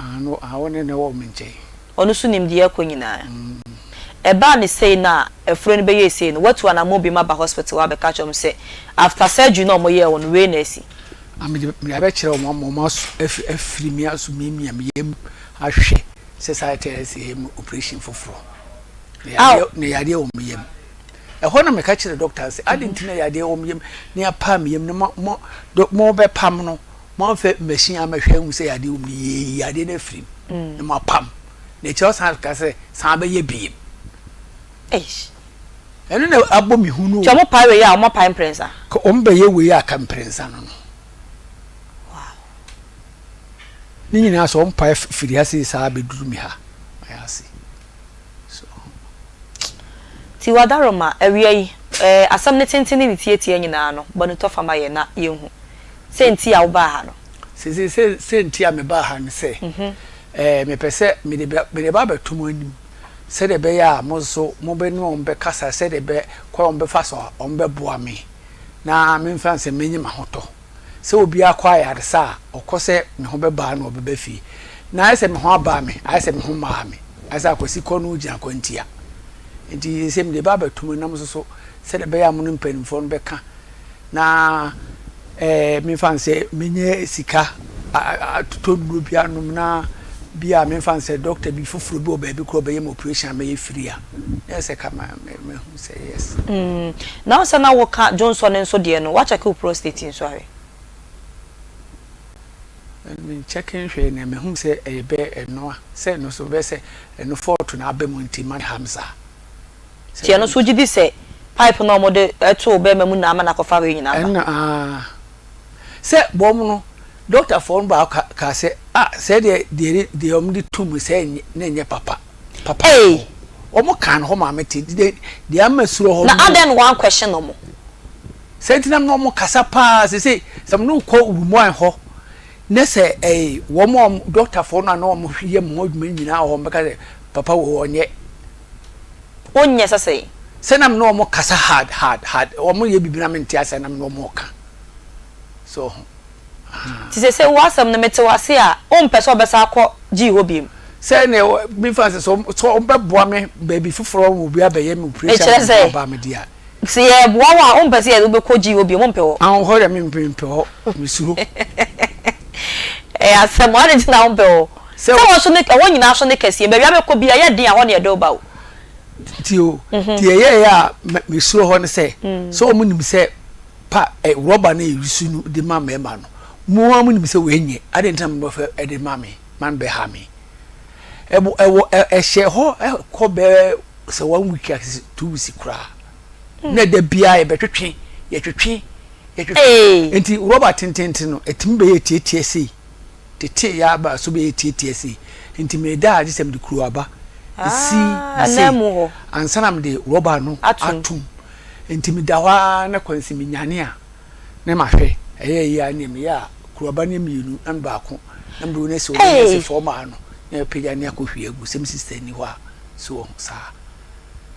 Speaker 5: Ah no, ah ɔne na ɛwɔ me nkyɛn.
Speaker 1: Ɔno nso nim deɛ ɛkɔ nyinaa. Ɛbaa ne sei no a afuro no bɛyɛɛ sei no, woatu anammɔn biom aba hospital hɔ abɛka akyerɛ wɔn sɛ after surgery no a wɔyɛɛ wo no wei na asi?
Speaker 5: Ah mede mede abɛkyerɛ wɔn ama wɔn aso afi afiri me aso miamia me yam ahwɛ sɛ saa ɛtɛ ɛsɛ yɛ me operation foforɔ. Na yadeɛ na yadeɛ wɔ me yam. Ɛhɔ na meka kyerɛɛ dɔkta no sɛ, adɛn nti na yadeɛ wɔ me yam na yɛapam me yam na mo, mo, dɔ, mobɛpam no, moamfa machine ammɛhwɛ ahu sɛ yadeɛ wɔ mu no, yɛyi yadeɛ no afiri mu na moapam. Na akyire ɔsan ka sɛ, san bɛyɛ biem.
Speaker 1: Eish.
Speaker 5: Ɛno na abɔ me hu no.
Speaker 1: Nti ɔmo pae wei a, ɔmo apae mprɛnsa?
Speaker 5: Ka ɔmo bɛyɛ wei a ka mprɛnsa no no.
Speaker 1: Wow.
Speaker 5: Ne nyinaa sɛ ɔmo pae firi ha sei saa bɛduru me ha, mayɛ ase. So.
Speaker 1: Tiwa Daroma, awia yi, eh, asɛm no tenten ne ne tiatia nyinaa no, bɔ no tɔfa ma yɛn na yɛnhu. Sɛ nti a wobaa ha no.
Speaker 5: Seesei, sɛ, sɛ nti a mebaa ha ne sɛ, eh, mepɛ sɛ mede bɛ, mede ba abɛto mo anim, sɛdeɛ ɛbɛyɛ a mo nso mobɛ ne wɔn bɛkasa, sɛdeɛ ɛbɛ, kwan a wɔbɛfa so a wɔbɛboa me, na memfa no sɛ mɛnya m'ahotɔ. Sɛ obiara kɔ ayaresa a, ɔkɔ sɛ ne ho bɛba na ɔbɛba fie. Na ayɛ sɛ me ho abaa me, ayɛ sɛ me ho mmaa me, ayɛ sɛ Akwasi kɔ no gyina kwantia. Nti seesei mede ba abɛto mo nam nso so sɛdeɛ ɛbɛyɛ a mo ne mpanimfoɔ no bɛka na ɛɛ memfa no sɛ menya sika atotɔ nnuro bi anom na bi a memfa no sɛ dɔkta bi foforɔ bi wɔ baabi korɔ ɔbɛyɛ me operation a mɛyɛ free a na ɛsɛ ka ma mahu sɛ yes.
Speaker 1: Mm, na wo sɛ na woka dwonsɔ no nso deɛ no, woakyɛke wo prostate nso ahwɛ?
Speaker 5: Menkyɛke nhwɛɛ nea mehu sɛ ɛyɛ bɛ ɛno a, sɛ ɛno nso bɛyɛ sɛ ɛno fault na aba mu nti ma ha me saa.
Speaker 1: Nti ɛno nso wogye di sɛ pipe no a wɔde too bɛrima mu na ama no akɔfa wei nyinaa aba?
Speaker 5: Ɛnna aa. Sɛ wɔn no, dɔktafoɔ no baako ka kaa sɛ, ah, sɛ deɛ deɛ deɛ wɔde to mu sɛ ɛnyɛ na ɛnyɛ papa. Papa
Speaker 1: Ei!
Speaker 5: Wɔn kaa no hɔ maa me te deɛ deɛ ama suro hɔ
Speaker 1: Na
Speaker 5: no.
Speaker 1: adɛn na wɔankɔhye no mo?
Speaker 5: Sɛ nti na me ne wɔn kasa paa sese sɛ me ne kɔ Rumuan hɔ ne sɛ ɛɛ wɔn a dɔktafoɔ no a na wɔn yɛ me ho adwuma nyinaa wɔ hɔ wɔn bɛka sɛ papa wɔ ɔnyɛ.
Speaker 1: Wonyɛ sɛ sɛn?
Speaker 5: Sɛ na me ne wɔn kasa hard hard hard wɔn yɛ biribi na me nte aseɛ na me ne wɔn ka so ho.
Speaker 1: Nti sese wo asɛm no mete wo ase a wompɛ sɛ ɔbɛsan akɔ gyii hɔ biom?
Speaker 5: Sɛ ne me fa sɛ sɛ wɔn bɛboa me baabi foforɔ wɔn obi abɛyɛ me operation
Speaker 1: Mekyerɛ sɛ
Speaker 5: aba me deɛ a.
Speaker 1: Sɛ yɛboa wo a wompɛ sɛ yɛde wo bɛkɔ gyii hɔ biom wompɛ hɔ?
Speaker 5: Aho hɔ deɛ mempɛ hɔ mesuro.
Speaker 1: Ɛyɛ asɛm o adɛn nti na wompɛ hɔ? Sɛ hɔ so ne ɛhɔ nyinaa so ne kɛseɛ baabi a bɛkɔ biara ɛyɛ den a hɔ na yɛde wo ba o.
Speaker 5: Nti o deɛ ɛyɛeɛ a mesuro hɔ ne sɛ sɛ wɔn nim sɛ pa ɛ rɔba no a yɛsu no de ma mmarima no mo ara mo nim sɛ wei nyɛ adɛn nti na mobɛfa ɛde ma me ma no bɛha me ɛwɔ ɛwɔ ɛhyɛ hɔ ɛkɔ bɛɛ sɛ one week a 2 weeks koraa na da biara yɛbɛtwetwe yɛtwetwe yɛtwetwe nti rɔba tententen no ɛtumi bɛyɛ tietie sei tete yɛ aba so bɛyɛ tietie sei nti meda a gye sɛ mede kuro aba esi
Speaker 1: Ah,
Speaker 5: sei
Speaker 1: ananmu hɔ.
Speaker 5: ansa na mede rɔba no
Speaker 1: Atom.
Speaker 5: atom nti meda hɔ ara na kwansi menyane a na mahwɛ ɛyɛ yie a ne meyɛ a kuro aba no mmienu na me baako na mede wo no asi hɔ na
Speaker 1: Hey.
Speaker 5: asi fam a no na yɛpagya ne akɔhwie agu sɛ me sister ni hɔ a so wɔ ho saa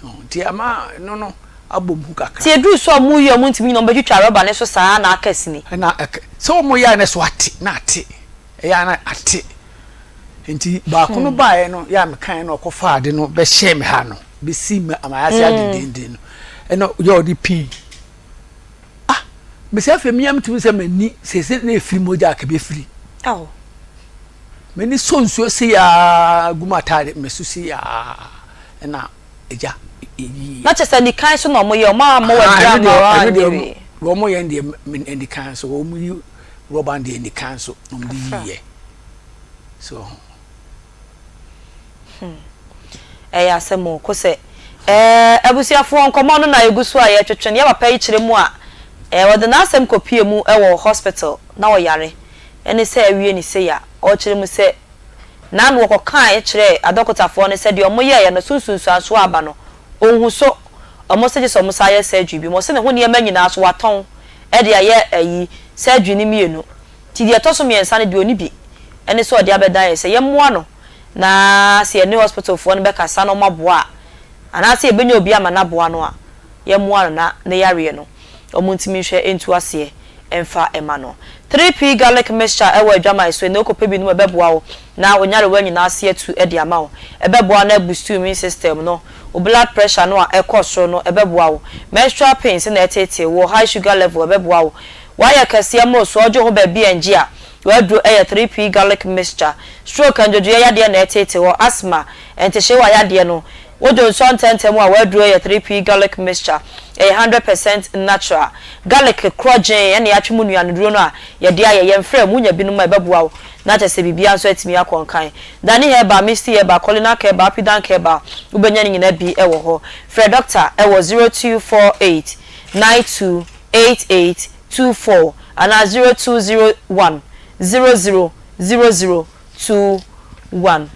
Speaker 5: nti ama no no abɔ mu kakra.
Speaker 1: Nti eduru so a ɔmo yi a ɔmo ntumi nyina ɔmo bɛtwitwa rɔba no so saa na aka sini.
Speaker 5: Ɛna ɛk sɛ ɔmo yɛ a na so ate na ate ɛyɛ a na ate nti baako no baeɛ no yɛ a mekaeɛ na ɔkɔfaa ade no bɛhyɛɛ me ha no bɛsi me amaase adendenden no ɛna yɛ ɔde pii ah mesɛ afei mea metumi sɛ m'ani sɛsɛ na ɛfiri mogya a kɛbɛfiri m'ani sɔ nsuo sei aa gu m'ataade me so sei aa ɛna agya eyi.
Speaker 1: Na kyerɛ sɛ anikan so na wɔn yɛ, wɔn ammɔ wɔ aduru amma wɔn anyɛ hwee.
Speaker 5: Wɔn yɛ deɛ anikan so, wɔn yi rɔba deɛ anikan so na wɔn de yi yɛ so.
Speaker 1: Hmm. Ɛyɛ asɛm o, kosɛ. Ɛɛ abusuafoɔ nkɔmɔ no na egu so a yɛtwetwe no, yɛ papa yi kyerɛ mu a, ɛɛ wɔde n'asɛm kɔpie mu wɔ hospital na ɔyare, ɛne sɛ awie ne sei a, ɔkyerɛ mu sɛ Na ano wɔkɔkãe kyerɛɛ adɔkotafoɔ no sɛ deɛ wɔyɛeɛ no so nsunsuansoɔ a aba no, ɔnhu so. Wɔse gye sɛ wɔsan yɛ surgery bio. Wɔse ne ho nneɛma nyinaa so watɔn de ayɛ ayi, surgery no mmienu. Nti deɛ ɛtɔ so mmiɛnsa no deɛ ɔnni bi. Ɛne sɛ ɔde abɛdan yɛn sɛ yɛmmoa no na sɛ yɛne hospitalfoɔ no bɛkasa na wɔaboa a, anaasɛ yɛbɛnya obi ama no aboa no a, yɛmmoa no na ne yareɛ no wɔntumi nhwɛ ntu aseɛ mfa mma no. 3P Garlic Mixture wɔ adwaman so, ɛnna wokɔpɛ bi nom a ɛbɛboa wo na wo nyarewa nyinaa ase atu de ama wo. Ɛbɛboa wo na abusti wo immune system no, wo blood pressure no a ɛkɔ soro no, ɛbɛboa wo. Menstrual pains na ɛteetee wo, high sugar level, ɛbɛboa wo. Woayɛ kɛseɛ mmorosoɔ, wogye wo ho baabi a ɛngye a, w'aduro yɛ 3P Garlic Mixture. Stroke, ndwodwoeɛ yadeɛ na ɛteetee wo, asthma, ntehyeewa yadeɛ no, Wo dwonsɔ ntɛmntɛm a w'aduro yɛ 3P garlic mixture, ɛyɛ 100% natural. Garlic korɔgyenn ɛna yɛatwe mu nnuaneduro no a yɛde ayɛ, yɛmfrɛ mu, wonya binom a ɛbɛboa wo na kyerɛ sɛ biribiara nso atumi akɔ nkan. Dani Herbal, Misty Herbal, Kolinak Herbal, Apidank Herbal, wobɛnya ne nyinaa bi wɔ hɔ. Frɛ dɔkta wɔ 0248 92 88 24 anaa 0201 00 00 2 1.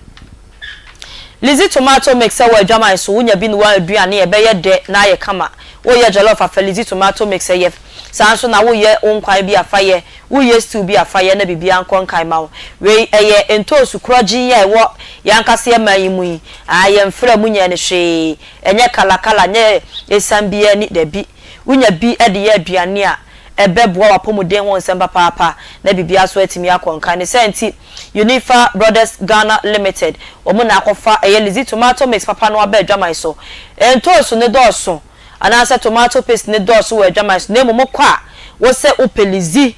Speaker 1: Lizzy tomato mix wɔ adwaman so wonya bi noa aduane a ɛbɛyɛ dɛ na ayɛ kama. Woyɛ jollof a fa Lizzy tomato mix yɛ. Saa nso na woyɛ wo nkwan bi a fa yɛ, woyɛ stew bi a fa yɛ na biribiara nkɔ nkan ma wo. Wei ɛyɛ ntoosu korɔgyenn a ɛwɔ yɛn ankasa yɛn man yi mu yi. Aah yɛmfra mu nyɛɛ no hwee, ɛnyɛ kala kala, nyɛ esiam biara ni, dabi. Wonya bi de yɛ aduane a. ɛbɛboa w'apɔmuden ho nsɛm papaapa na biribiara nso atumi akɔ nkan. Ne saa nti, Unifa Brothers Ghana Limited, wɔn na akɔfa ɛyɛ Lizzy Tomato Mix papa no aba adwaman so. Ntoosu no dɔɔso anaasɛ tomato paste no dɔɔso wɔ adwaman so na mmom wokɔ a, wosɛ wopɛ Lizzy,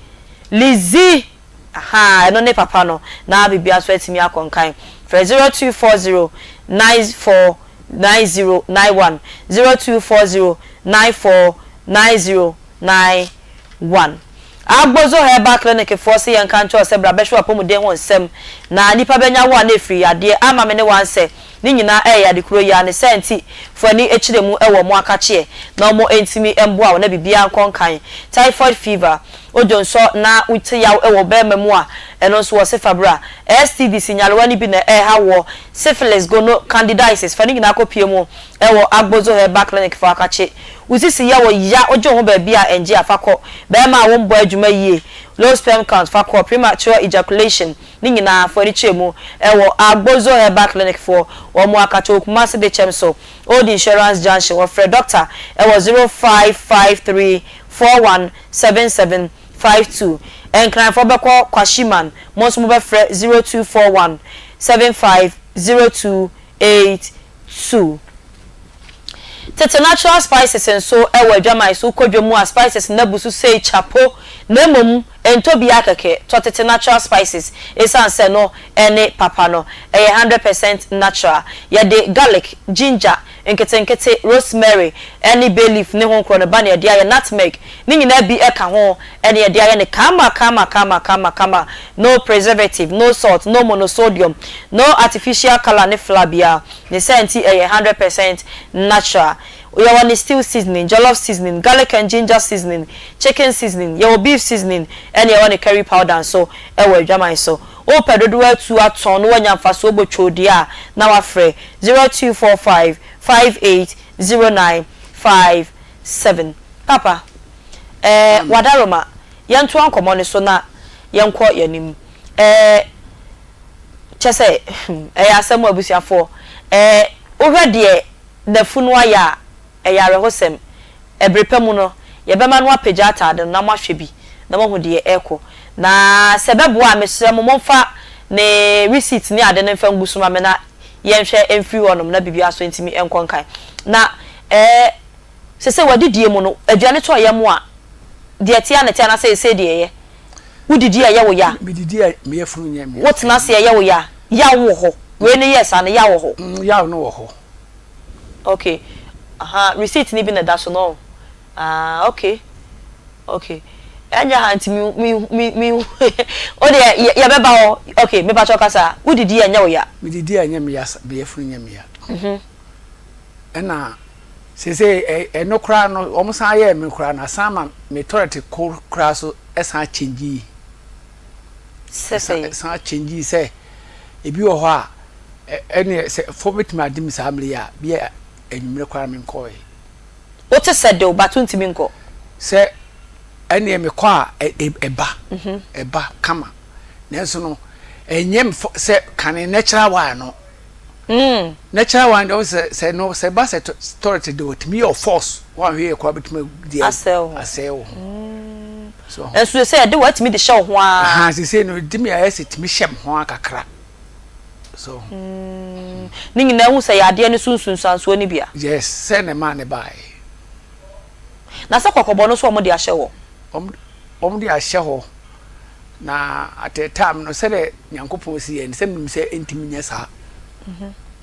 Speaker 1: Lizzy! Ahaa, ɛno ne papa no, na biribiara nso atumi akɔ nkan. Frɛ 0240 94 90 91, 0240 94 90 91. Agbozo Herbal Clinic foɔ se yɛnka nkyerɛ wo sɛ bra bɛhwɛ w'apɔmuden ho nsɛm na nipa bɛnya wo a na ɛfiri yadeɛ ama me ne wo ansɛ ne nyinaa ɛyɛ yade kuro yi ara ne saa nti fo ani kyerɛ mu wɔ ɔmo akakyeɛ na ɔmo ntumi mboa wo na biribiara nkɔ nkan typhoid fever odwonsɔ na wote yaw wɔ wo bɛɛma mu a ɛno nso wɔse fa bra STDs nyarewa no bi na ɛreha woɔ syphilis gono candidiasis fa ne nyinaa kɔ pie mu wɔ Agbozo Herbal Clinic fo akakye wo sisi yɛ wo ya wogye wo ho baabi a ɛngye a fa kɔ bɛɛma a wombɔ adwuma yie low sperm count fa kɔ premature ejaculation Ne nyinaa foɔ ani kyerɛ mu wɔ Agbozo Herbal Clinic foɔ wɔn akakyɛ wɔ Kumasi Dekyɛm so Old Insurance Junction wɔ frɛ Doctor wɔ 0553 41 77 52 Nkran foɔ bɛkɔ Kwashiman mo nso mo bɛ frɛ 0241 75 02 82. Tete natural spices nso wɔ adwaman so, wokɔ dwa mu a spices no abu so sei kyapo na mmom ntɔ biara kɛkɛ, tɔ tete natural spices esiane sɛ ɛno ne papa no, ɛyɛ 100% natural. Yɛde garlic, ginger nketenkete, rosemary ne bay leaf ne ho nkorɔ no ba na yɛde ayɛ, nutmeg ne nyinaa bi ka ho na yɛde ayɛ no kama kama kama kama kama, no preservative, no salt, no monosodium, no artificial colour ne flour biara. Ne saa nti ɛyɛ 100% natural. Yɛwɔ ne stew seasoning, jollof seasoning, garlic and ginger seasoning, chicken seasoning, yɛwɔ beef seasoning ɛna yɛwɔ ne curry powder nso ɛwɔ adwaman so. Wopɛ dodoɔ atu atɔn na woanya mfasoɔ botwoo deɛ a na wafrɛ 0245 58 09 57. Papa, ɛɛ Wadaroma, yɛntoa nkɔmmɔ no so na yɛnkɔ yɛn anim. Ɛɛ. Kyerɛ sɛ, ɛyɛ asɛm o abusuafoɔ. Ɛɛ, wohwɛ deɛ n'afunu ayɛ a, ɛyɛ awerɛhosɛm. Ɛbere pa mu no, yɛbɛma no apagya ataade no na moahwɛ bi na moahu deɛ ɛrekɔ. Na sɛ ɛbɛboa a, mesrɛ mo momfa ne receipt ne ade no mfa ngu so ma me na yɛnhwɛ mfiri hɔnom na biribiara nso ntumi nkɔ nkan. Na ɛɛ, seesei w'adidie mu no, aduane tɔ yam a, deɛ ɛteɛ ara na ɛteɛ anaasɛ seesei deɛ ɛyɛ? Wodidi a ɛyɛ wo ya?
Speaker 5: Medidi a me yafunu nyɛ me ya.
Speaker 1: Wotena ase a ɛyɛ wo ya? Yaw wɔ hɔ? Wei no yɛɛ saa no, yaw wɔ hɔ?
Speaker 5: Mm, yaw no wɔ hɔ.
Speaker 1: Okay. Aha, receipt no bi na ɛda so no ɔn? Ah, okay. Okay. Ɛnyɛ ha nti me me me me wo deɛ yɛbɛba hɔ. Okay, mepakyɛw kasa. Wodidi a ɛnyɛ wo ya?
Speaker 5: Medidi a ɛnyɛ me ya, me yafunu nyɛ me ya. Mhm. Ɛna seesei ɛno koraa no wɔn san yɛɛ me koraa no asan ma me toilet koro koraa so san change yi.
Speaker 1: Sɛ sɛ.
Speaker 5: San change yi sɛ ebi wɔ hɔ a ɛne sɛ fo betumi adi me saa mmere yi a bi a anwummerɛ koraa me nkɔɛ.
Speaker 1: Wote sɛ de wo but wontumi nkɔ.
Speaker 5: Sɛ ɛneɛ mekɔ a ɛba ɛba kama nanso no ɛnyɛ sɛ kane natural one no. Natural one deɛ sɛ sɛ no sɛ ba sɛ toilet de otumi yɛ force wɔn ahwɛ yɛ koraa betumi de
Speaker 1: asɛe wo ho
Speaker 5: asɛe wo ho.
Speaker 1: So nso sɛ ɛde wɔatumi de hyɛ wo ho ara.
Speaker 5: Ahan sese no di mi ayɛ sɛ tumi hyɛ me ho ara kakra. So.
Speaker 1: Ne nyinaa hu sɛ yɛ adeɛ no so nsunsuansoɔ no bi a.
Speaker 5: Yes sɛ na ɛmaa ne baeɛ.
Speaker 1: Na sɛ kɔkɔbɔ no nso wɔn de ahyɛ hɔ.
Speaker 5: Wɔn wɔn de ahyɛ hɔ na at a time no sɛdeɛ Nyankopɔn si yɛ no sɛ menim sɛ ɛntumi nyɛ saa.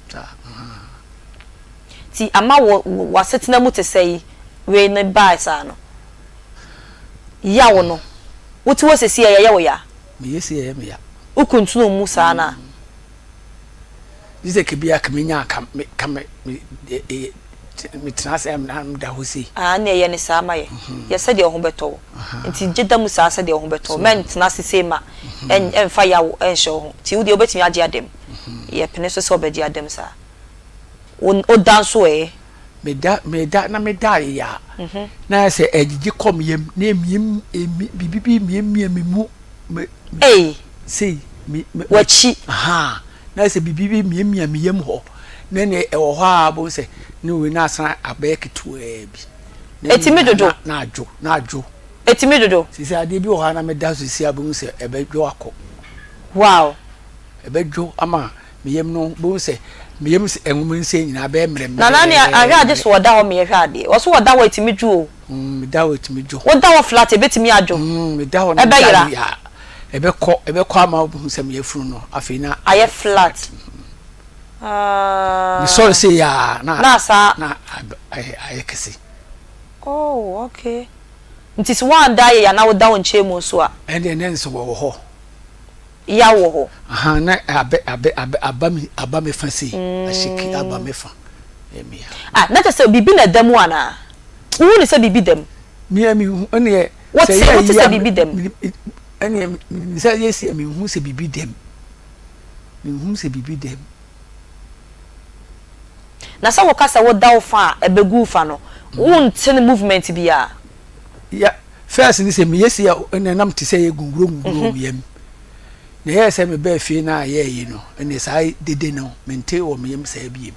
Speaker 5: Saa.
Speaker 1: Nti ama wo w'asetena mu te sɛ yi wei no bae saa no yaw no wote hɔ sɛsi a ɛyɛ wo ya?
Speaker 5: Meyɛ sei a ɛyɛ me ya.
Speaker 1: Wo kuntunu mu saa no a.
Speaker 5: Gye sɛ kebia ka menya ka me ka me me me tena ase a na meda hɔ sei.
Speaker 1: Ah ɛnneɛ yɛ no saa ma yɛ. Yɛ sɛdeɛ wo ho bɛtɔ wo. Nti gye da mu saa sɛdeɛ wo ho bɛtɔ wo. Mɛntena ase sei ma ɛmfa yaw nhyɛ wo ho. Nti wo deɛ wobɛtumi agye ada mu. Yɛpene so sɛ wobɛgye ada mu saa. Wo da nso ɛ?
Speaker 5: Meda meda na meda ayeyɛ a, na ayɛ sɛ ɛgyegye kɔ me yam na emiem emi biribi bi miamia me mu me
Speaker 1: Ei!
Speaker 5: sei me me
Speaker 1: W'akyi.
Speaker 5: Ahaa na ayɛ sɛ biribi bi miamia me yam hɔ na ɛnna ɛwɔ hɔ a wobɛhu sɛ ne wei na asan abɛyɛ ketewaa bi.
Speaker 1: Ɛtumi dwodwo.
Speaker 5: Na adwo na adwo.
Speaker 1: Ɛtumi dwodwo.
Speaker 5: Sisi adeɛ bi wɔ hɔ a na meda so si a bɛhu sɛ ɛbɛdwo akɔ.
Speaker 1: Wow.
Speaker 5: Ɛbɛdwo ama me yam no bɛhu sɛ me yam nwoma nsia nyinaa bɛyɛ mmerɛmmerɛ.
Speaker 1: Nana ne ahwɛ a gye so ɔda hɔ meyɛ hwɛ adeɛ. Ɔso ɔda hɔ ɛtumi dwo o.
Speaker 5: Mm, meda hɔ ɛtumi dwo.
Speaker 1: Woda hɔ flat ɛbɛtumi adwo.
Speaker 5: Mm, meda hɔ na
Speaker 1: Ɛbɛyera.
Speaker 5: meda yɛ ɛbɛkɔ ɛbɛkɔ ama wobɛhu sɛ meyɛ funu no afei na
Speaker 1: Ayɛ flat. Ah.
Speaker 5: Mesɔre sei a na
Speaker 1: Na asa.
Speaker 5: na ayɛ ayɛ kɛse.
Speaker 1: Oh, okay. Nti sɛ woanda ayɛ ya na woda wo nkyɛn mu nso a.
Speaker 5: Ɛndeɛ na nso wɔwɔ hɔ.
Speaker 1: Yaw wɔ hɔ.
Speaker 5: Ahaa na abɛ abɛ abɛ aba me aba me fa sei ahyɛki aba me fa ɛyɛ me ya.
Speaker 1: Ah na kyerɛ sɛ biribi na ɛda mu anaa? Wohu no sɛ biribi da mu?
Speaker 5: Me a mehu ɛneɛ
Speaker 1: Wote
Speaker 5: sɛ ɛyɛ
Speaker 1: wote
Speaker 5: ayi
Speaker 1: sɛ
Speaker 5: a
Speaker 1: biribi da mu?
Speaker 5: me ɛneɛ me sɛ ɛyɛ sei a menhu sɛ biribi da mu menhu sɛ biribi da mu.
Speaker 1: Na sɛ woka sɛ woda wo fa a ɛbɛgu wo fa no wonte no movement biara?
Speaker 5: Ya First ne sɛ meyɛ sei a ɛna nam te sɛ ɛyɛ gunguro gunguro wɔ me yam. Na ɛyɛɛ sɛ mebaa fie na ayɛ ayi no, ɛne saa dede no mente wɔ me yam saa biem.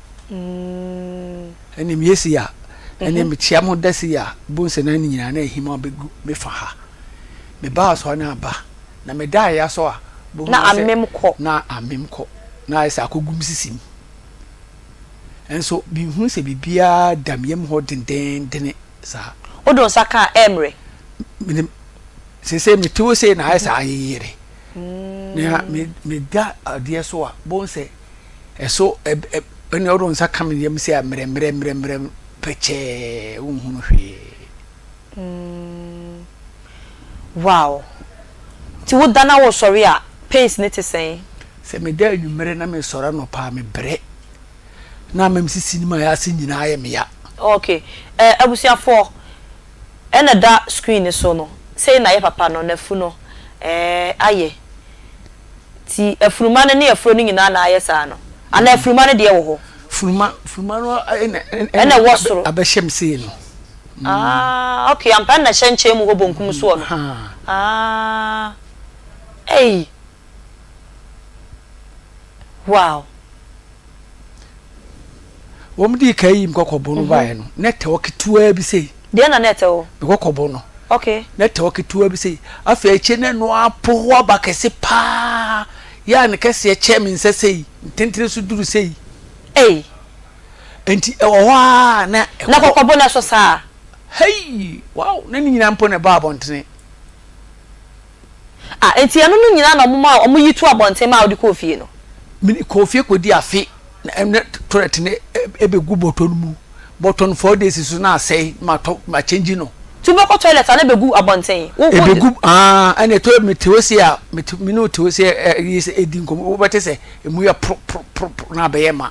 Speaker 5: Ɛne meyɛ sei a, ɛne mekyea mo da sei a, bohu sɛ na ne nyinaa na ahim abɛgu me fa ha. Mebaa so a na aba. Na medaeɛ aso a, bohu
Speaker 1: Na
Speaker 5: sɛ
Speaker 1: amem kɔ.
Speaker 5: na amem kɔ. Na ayɛ sɛ akɔgu me sisi mu. Nso menhunu sɛ biribiara da me yam hɔ dendeendene. saa.
Speaker 1: Wode wo nsa ka a, ɛremmrɛ.
Speaker 5: Menim, seesei mete hɔ sei na ayɛ sɛ ayeyere. Na me meda adeɛ so a, bohu sɛ ɛso ɛne wode wo nsa ka me yam sei a mmerɛ mmerɛ mmerɛ mmerɛ pɛkyɛɛ wonhunu hwee.
Speaker 1: Wow. Nti woda na wosɔre a, pains no te sɛn?
Speaker 5: Sɛ meda anwummerɛ na mesɔre anɔpa a, mebrɛ. na ama me sisi ne m'ayase nyinaa ayɛ me ya.
Speaker 1: Ok eh abusuafoɔ ɛna ɛda screen no so no sei na yɛ papa no nafu no eh ayɛ nti afunuma no ne afuro no nyinaa na ayɛ saa no anaa afunuma no deɛ wɔ hɔ.
Speaker 5: Funuma funuma no ɛna
Speaker 1: ɛna ɛwɔ soro
Speaker 5: abɛhyɛ me sei no.
Speaker 1: Ah ok ampa ɛna ɛhyɛ nkyɛn mu hɔ bonkum soɔ no ah ei. Wow.
Speaker 5: Wɔn dii kan yii me kɔkɔbo no baeɛ no, na ɛtɛ hɔ ketewaa bi sei.
Speaker 1: Deɛ na na ɛtɛ hɔ?
Speaker 5: Me kɔkɔbo no.
Speaker 1: Okay.
Speaker 5: Na ɛtɛ hɔ ketewaa bi sei. Afei akyire na ɛno apo hɔ aba kɛse paa. Yɛ a ne kɛseɛ kyɛn me nsa sei, ntentene so duru sei.
Speaker 1: Ei.
Speaker 5: Nti ɛwɔ hɔ ara na ɛkɔ.
Speaker 1: Na kɔkɔbo no ɛso saa?
Speaker 5: Hei! Wow! Na ne nyinaa mpo na ɛbaa abɔntene.
Speaker 1: Ah, enti ɛno no nyinaa na wɔn a wɔyi to abɔnten maa wode kɔɔ fie no?
Speaker 5: Mede kɔɔ fie kɔdii afe, na ɛnɛ toilet no ɛbɛgu bɔtɔ no mu. Bɔtɔ no 4 days so na asɛe, na matɔ, makyɛngyi no.
Speaker 1: Nti wobɛkɔ toilet a na ɛbɛgu abɔnten? Wo, wo.
Speaker 5: Ɛbɛgu, aa, ɛnna toilet mete hɔ sei a, mete, me ne wo te hɔ sei ɛ, ɛ, sɛ ɛdi nkɔmmɔ, wobɛte sɛ ɛmu yɛ pro, pro, pro, pro, na abɛyɛ ma.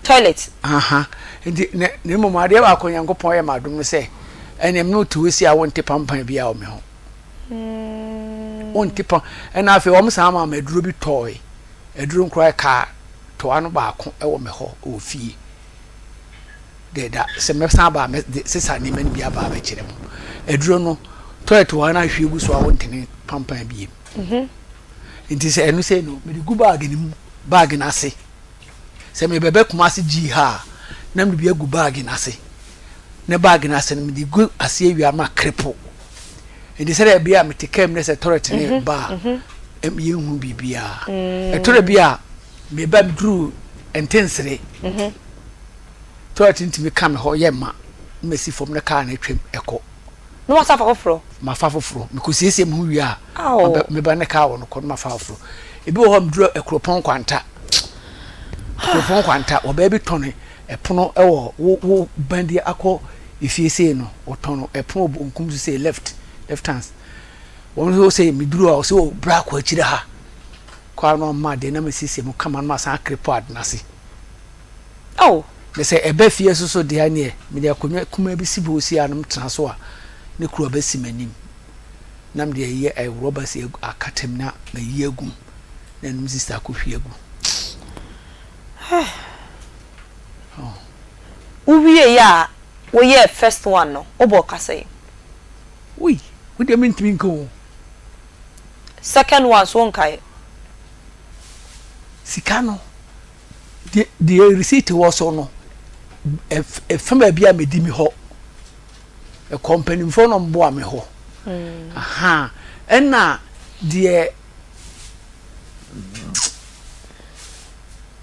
Speaker 1: Toilet.
Speaker 5: Aha, nti na, na mmom adeɛ baako Nyankopɔn yɛ me adom no sɛ, ɛnneɛ me ne wo te hɔ sei a wonte pampan biara wɔ me ho. Wonte pɔ. Ɛna afei wɔn san maa me aduro bi tɔɔe. Aduro nkora ɛkaa toa no baako wɔ me hɔ wɔ fie. De da sɛ mɛsan aba a mɛde sesa nneɛma no bi aba abɛkyerɛ mo. Aduro no tɔɛ toa no ahwie gu so a wontene pampan biem. Mhm. Nti sɛ ɛno sɛ no mede gu baage no mu baage no ase. Sɛ mebɛbɛ Kumasi gyii ha a na mede bi agu baage no ase. Ne baage no ase no mede gu aseɛ wie a makrepo. Nti sɛdeɛ ɛbɛyɛ a mete kaa mu na sɛ toilet ne mhm, ba a mhm. yɛnhu biribiara. Mm. Ɛtɔrɔ bi a meba duru ntensere mhm. toilet ntumi ka me hɔ yɛ ma na masi fam na kaa no atwam ɛkɔ.
Speaker 1: Na wasa fa foforɔ?
Speaker 5: Mafa foforɔ. Mekɔsiesie me ho wie a meba ne kaa wɔ no kɔ na mafa foforɔ. Ebi wɔ hɔ a meduru Akuropɔn Nkwanta. Akuropɔn Nkwanta wɔ baabi tɔne ɛpono wɔ wo wo ban bi akɔ efie sei no wɔtɔn ɛpono wɔ bonkum so sei left left hands wɔn nso sɛ meduru a ɔsɛ o bra kɔ akyire ha kɔ ano ama adeɛ na mesiesie mu kama no ma san akere ade no ase
Speaker 1: oh
Speaker 5: na sɛ ɛbɛ fie so so deɛ neɛ mede akonnwa kumaa bi si hɔ si a no tena so a ne kuro bɛsi m'anim na mede ayɛ rɔba si akatam na mayi agum na ɛnom sista akɔhwie agu.
Speaker 1: Wowiei a woyɛɛ first one no, wobɔɔ ka sɛn?
Speaker 5: Ui, wo deɛ mentumi nka o.
Speaker 1: Second one nso wonkae?
Speaker 5: Sika no, deɛ deɛ receipt wɔ so no, ɛfa baabi a medi me hɔ. Ɛkɔ mpanimfoɔ na wɔboa me hɔ. Ahaa ɛna deɛ.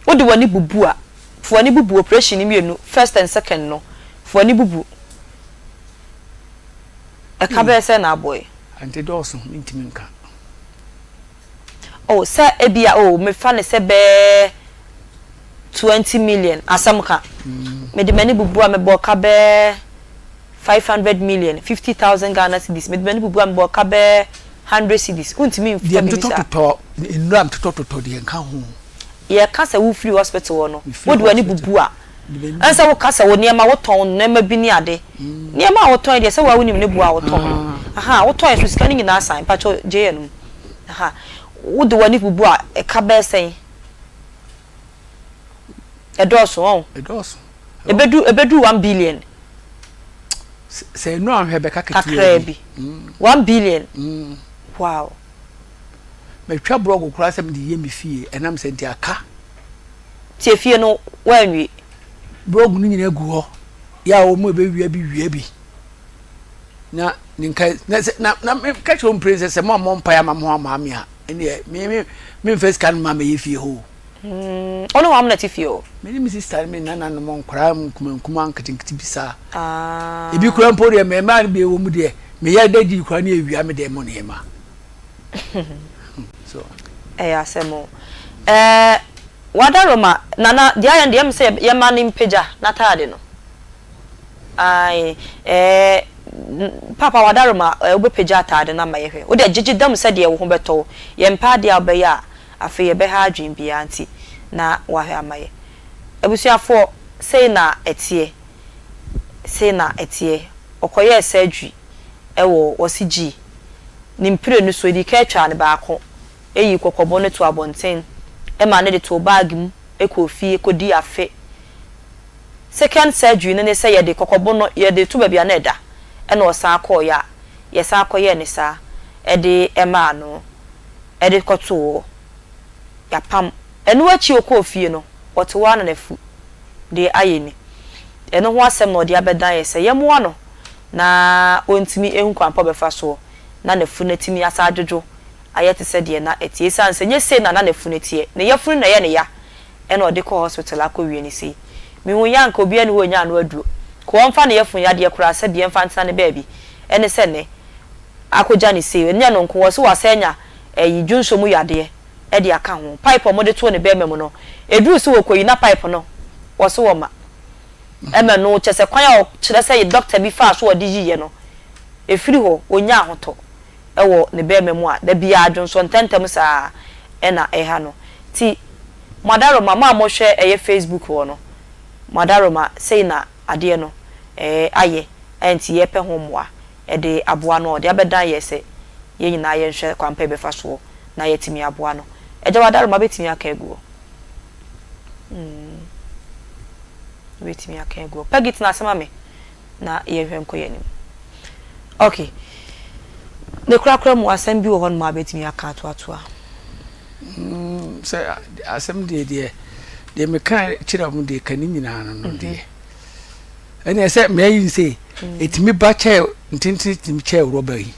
Speaker 1: Wode w'ani bubu a, fa w'ani bubu operation no mmienu, first and second no, fa w'ani bubu. Ɛka bɛyɛ sɛn na abɔ yi?
Speaker 5: Ante dɔɔso, mentumi nka.
Speaker 1: Oh, sɛ ebia, oh, mefa no sɛ bɛyɛ 20 million, asɛm ka. Mede m'ani bubu a, mebɔɔ ka bɛyɛ 500 million, 50,000 Ghana cedis. Mede m'ani bubu a, mebɔɔ ka bɛyɛ 100 cedis. Wontumi mfa
Speaker 5: Deɛ
Speaker 1: biribi saa.
Speaker 5: metotɔtotɔ, nnuro a metotɔtotɔ deɛ nka ho.
Speaker 1: Yɛka sɛ wofiri hospital hɔ no,
Speaker 5: Mefiri
Speaker 1: wode w'ani
Speaker 5: hospital.
Speaker 1: bubu a, Ɛne sɛ woka sɛ wo nneɛma wotɔn nneɛma bi ne ade. Nneɛma a wotɔn deɛ sɛ woa wonim ne boɔ a wotɔn no. Ahaa wotɔn so sika no nyinaa san. Mpakyɛw gye yɛ nom. Ahaa wode w'ani bubu a ɛka bɛyɛ sɛn? Ɛdɔɔso ɔn?
Speaker 5: Ɛdɔɔso.
Speaker 1: Ɛbɛdu ɛbɛduru 1 billion.
Speaker 5: Sɛ ɛnu ahwɛ bɛka
Speaker 1: ketewaa bi. Kakraa bi. 1 billion. Wow.
Speaker 5: Matwa blɔɔgo koraa sɛ mede yɛ me fie ɛnam sɛ nti aka.
Speaker 1: Tie fie no woanwie.
Speaker 5: Blɔg no nyinaa gu hɔ yɛ a wɔn ɛbɛwia bi wia bi na ne nka na sɛ na na meka kyerɛ wɔn mpire sɛ sɛ mo ammɔ mpaeɛ ama mo amaa me a ɛnneɛ me me memfa sika no ma mɛyɛ fie hɔ o.
Speaker 1: Mm, ɔne wɔn na te fie hɔ.
Speaker 5: Me ne me sista ne me nananom nkwadaa nkuma nkuma nketenkete bi saa. Ah. Ebi kura mpo deɛ mmarima no bi wɔ mu deɛ meyɛ dɛ di kura ne ewia me deɛ mo nneɛma. So.
Speaker 1: Ɛyɛ asɛm o. Ɛɛ Wadaroma, Nana, deɛ ayɛ no deɛ ɛyɛ me sɛ yɛma no mpagya n'ataade no. Ae, ɛɛ Paapa Wadaroma, ɛɛ wobɛpagya ataade no ama yɛhwɛ. Wo deɛ gyegye da mu sɛdeɛ wo ho bɛtɔ wo. Yɛmpɛ adeɛ a wobɛyɛ a afei yɛbɛha adwene biara nti na woahwɛ ama yɛ. Abusuafoɔ, sei na ɛteɛ, sei na ɛteɛ. Ɔkɔyɛɛ surgery wɔ wɔse gyii ne mprenu so, ɛdii kan twaa no baako. yii kɔkɔbo no too abɔnten maa no de too bag mu kɔɔ fie kɔdii afe. Second surgery no ne sɛ yɛde kɔkɔbo no yɛde to baabi a na ɛda ɛna ɔsan kɔeɛ a yɛsan kɔyɛɛ no saa de maa no de kɔtoo hɔ. Yɛapam. Ɛno akyi ɔkɔɔ fie no ɔte hɔ ara na n'afu deɛ ayɛ ni. Ɛno ho asɛm na ɔde abɛdan yɛ sɛ yɛmmoa no na ɔntumi nhu kwan pa a ɔbɛfa soɔ na n'afu no atumi asan adwodwo ayɛ te sɛ deɛ na ɛteɛ esiane sɛ nyɛ sei na na n'afunu teɛ, ne yafunu na ɛyɛ no ya ɛna ɔde kɔɔ hospital akɔwie no sei. Mehu yɛ a anka obiara nni hɔ a ɔnya ano aduro. Ka wɔmfa ne yafunu yadeɛ koraa sɛ deɛ mfa ntena ne baabi ɛne sɛ nnɛ akɔgya no sei. Ɛnyɛ ɛno nko, wɔse wasan anya ɛyi dwonsɔ mu yadeɛ de aka ho. Pipe a wɔde too ne bɛɛma mu no, ɛduruu sɛ wɔkɔyi na pipe no wɔse wɔma ɛma no kyerɛ sɛ kwan a ɔkyerɛ sɛ doctor bi faa so a ɔde yiiɛ no ɛfiri hɔ ɔnnya ahotɔ. wɔ ne bɛɛma mu a, da biaa dwonsɔ ntɛntɛm saa na ɛha no. Nti mo adaworoma, mo a mo hwɛ ɛyɛ Facebook hɔ no, mo adaworoma sei na adeɛ no ayɛ nti yɛpɛ ho mmoa de aboa no a ɔde abɛdan yɛ sɛ yɛn nyinaa yɛnhwɛ kwan pa yɛbɛfa soɔ na yɛatumi aboa no. Agya w'adaworoma bɛtumi aka agu hɔ. Mm. Wobɛtumi aka agu hɔ. Peggy tena ase ma me. na yɛnhwɛ nkɔ yɛn anim. Ok, ne korakora mu asɛm bi wɔ hɔnom a bɛtumi aka atoatoa?
Speaker 5: Sɛ asɛm deɛ deɛ deɛ meka kyerɛ mo deɛ ka ne nyinaa no no deɛ ɛne sɛ mmea yi nse ɛtumi ba kyɛ ntenten tumi kyɛ rɔba yi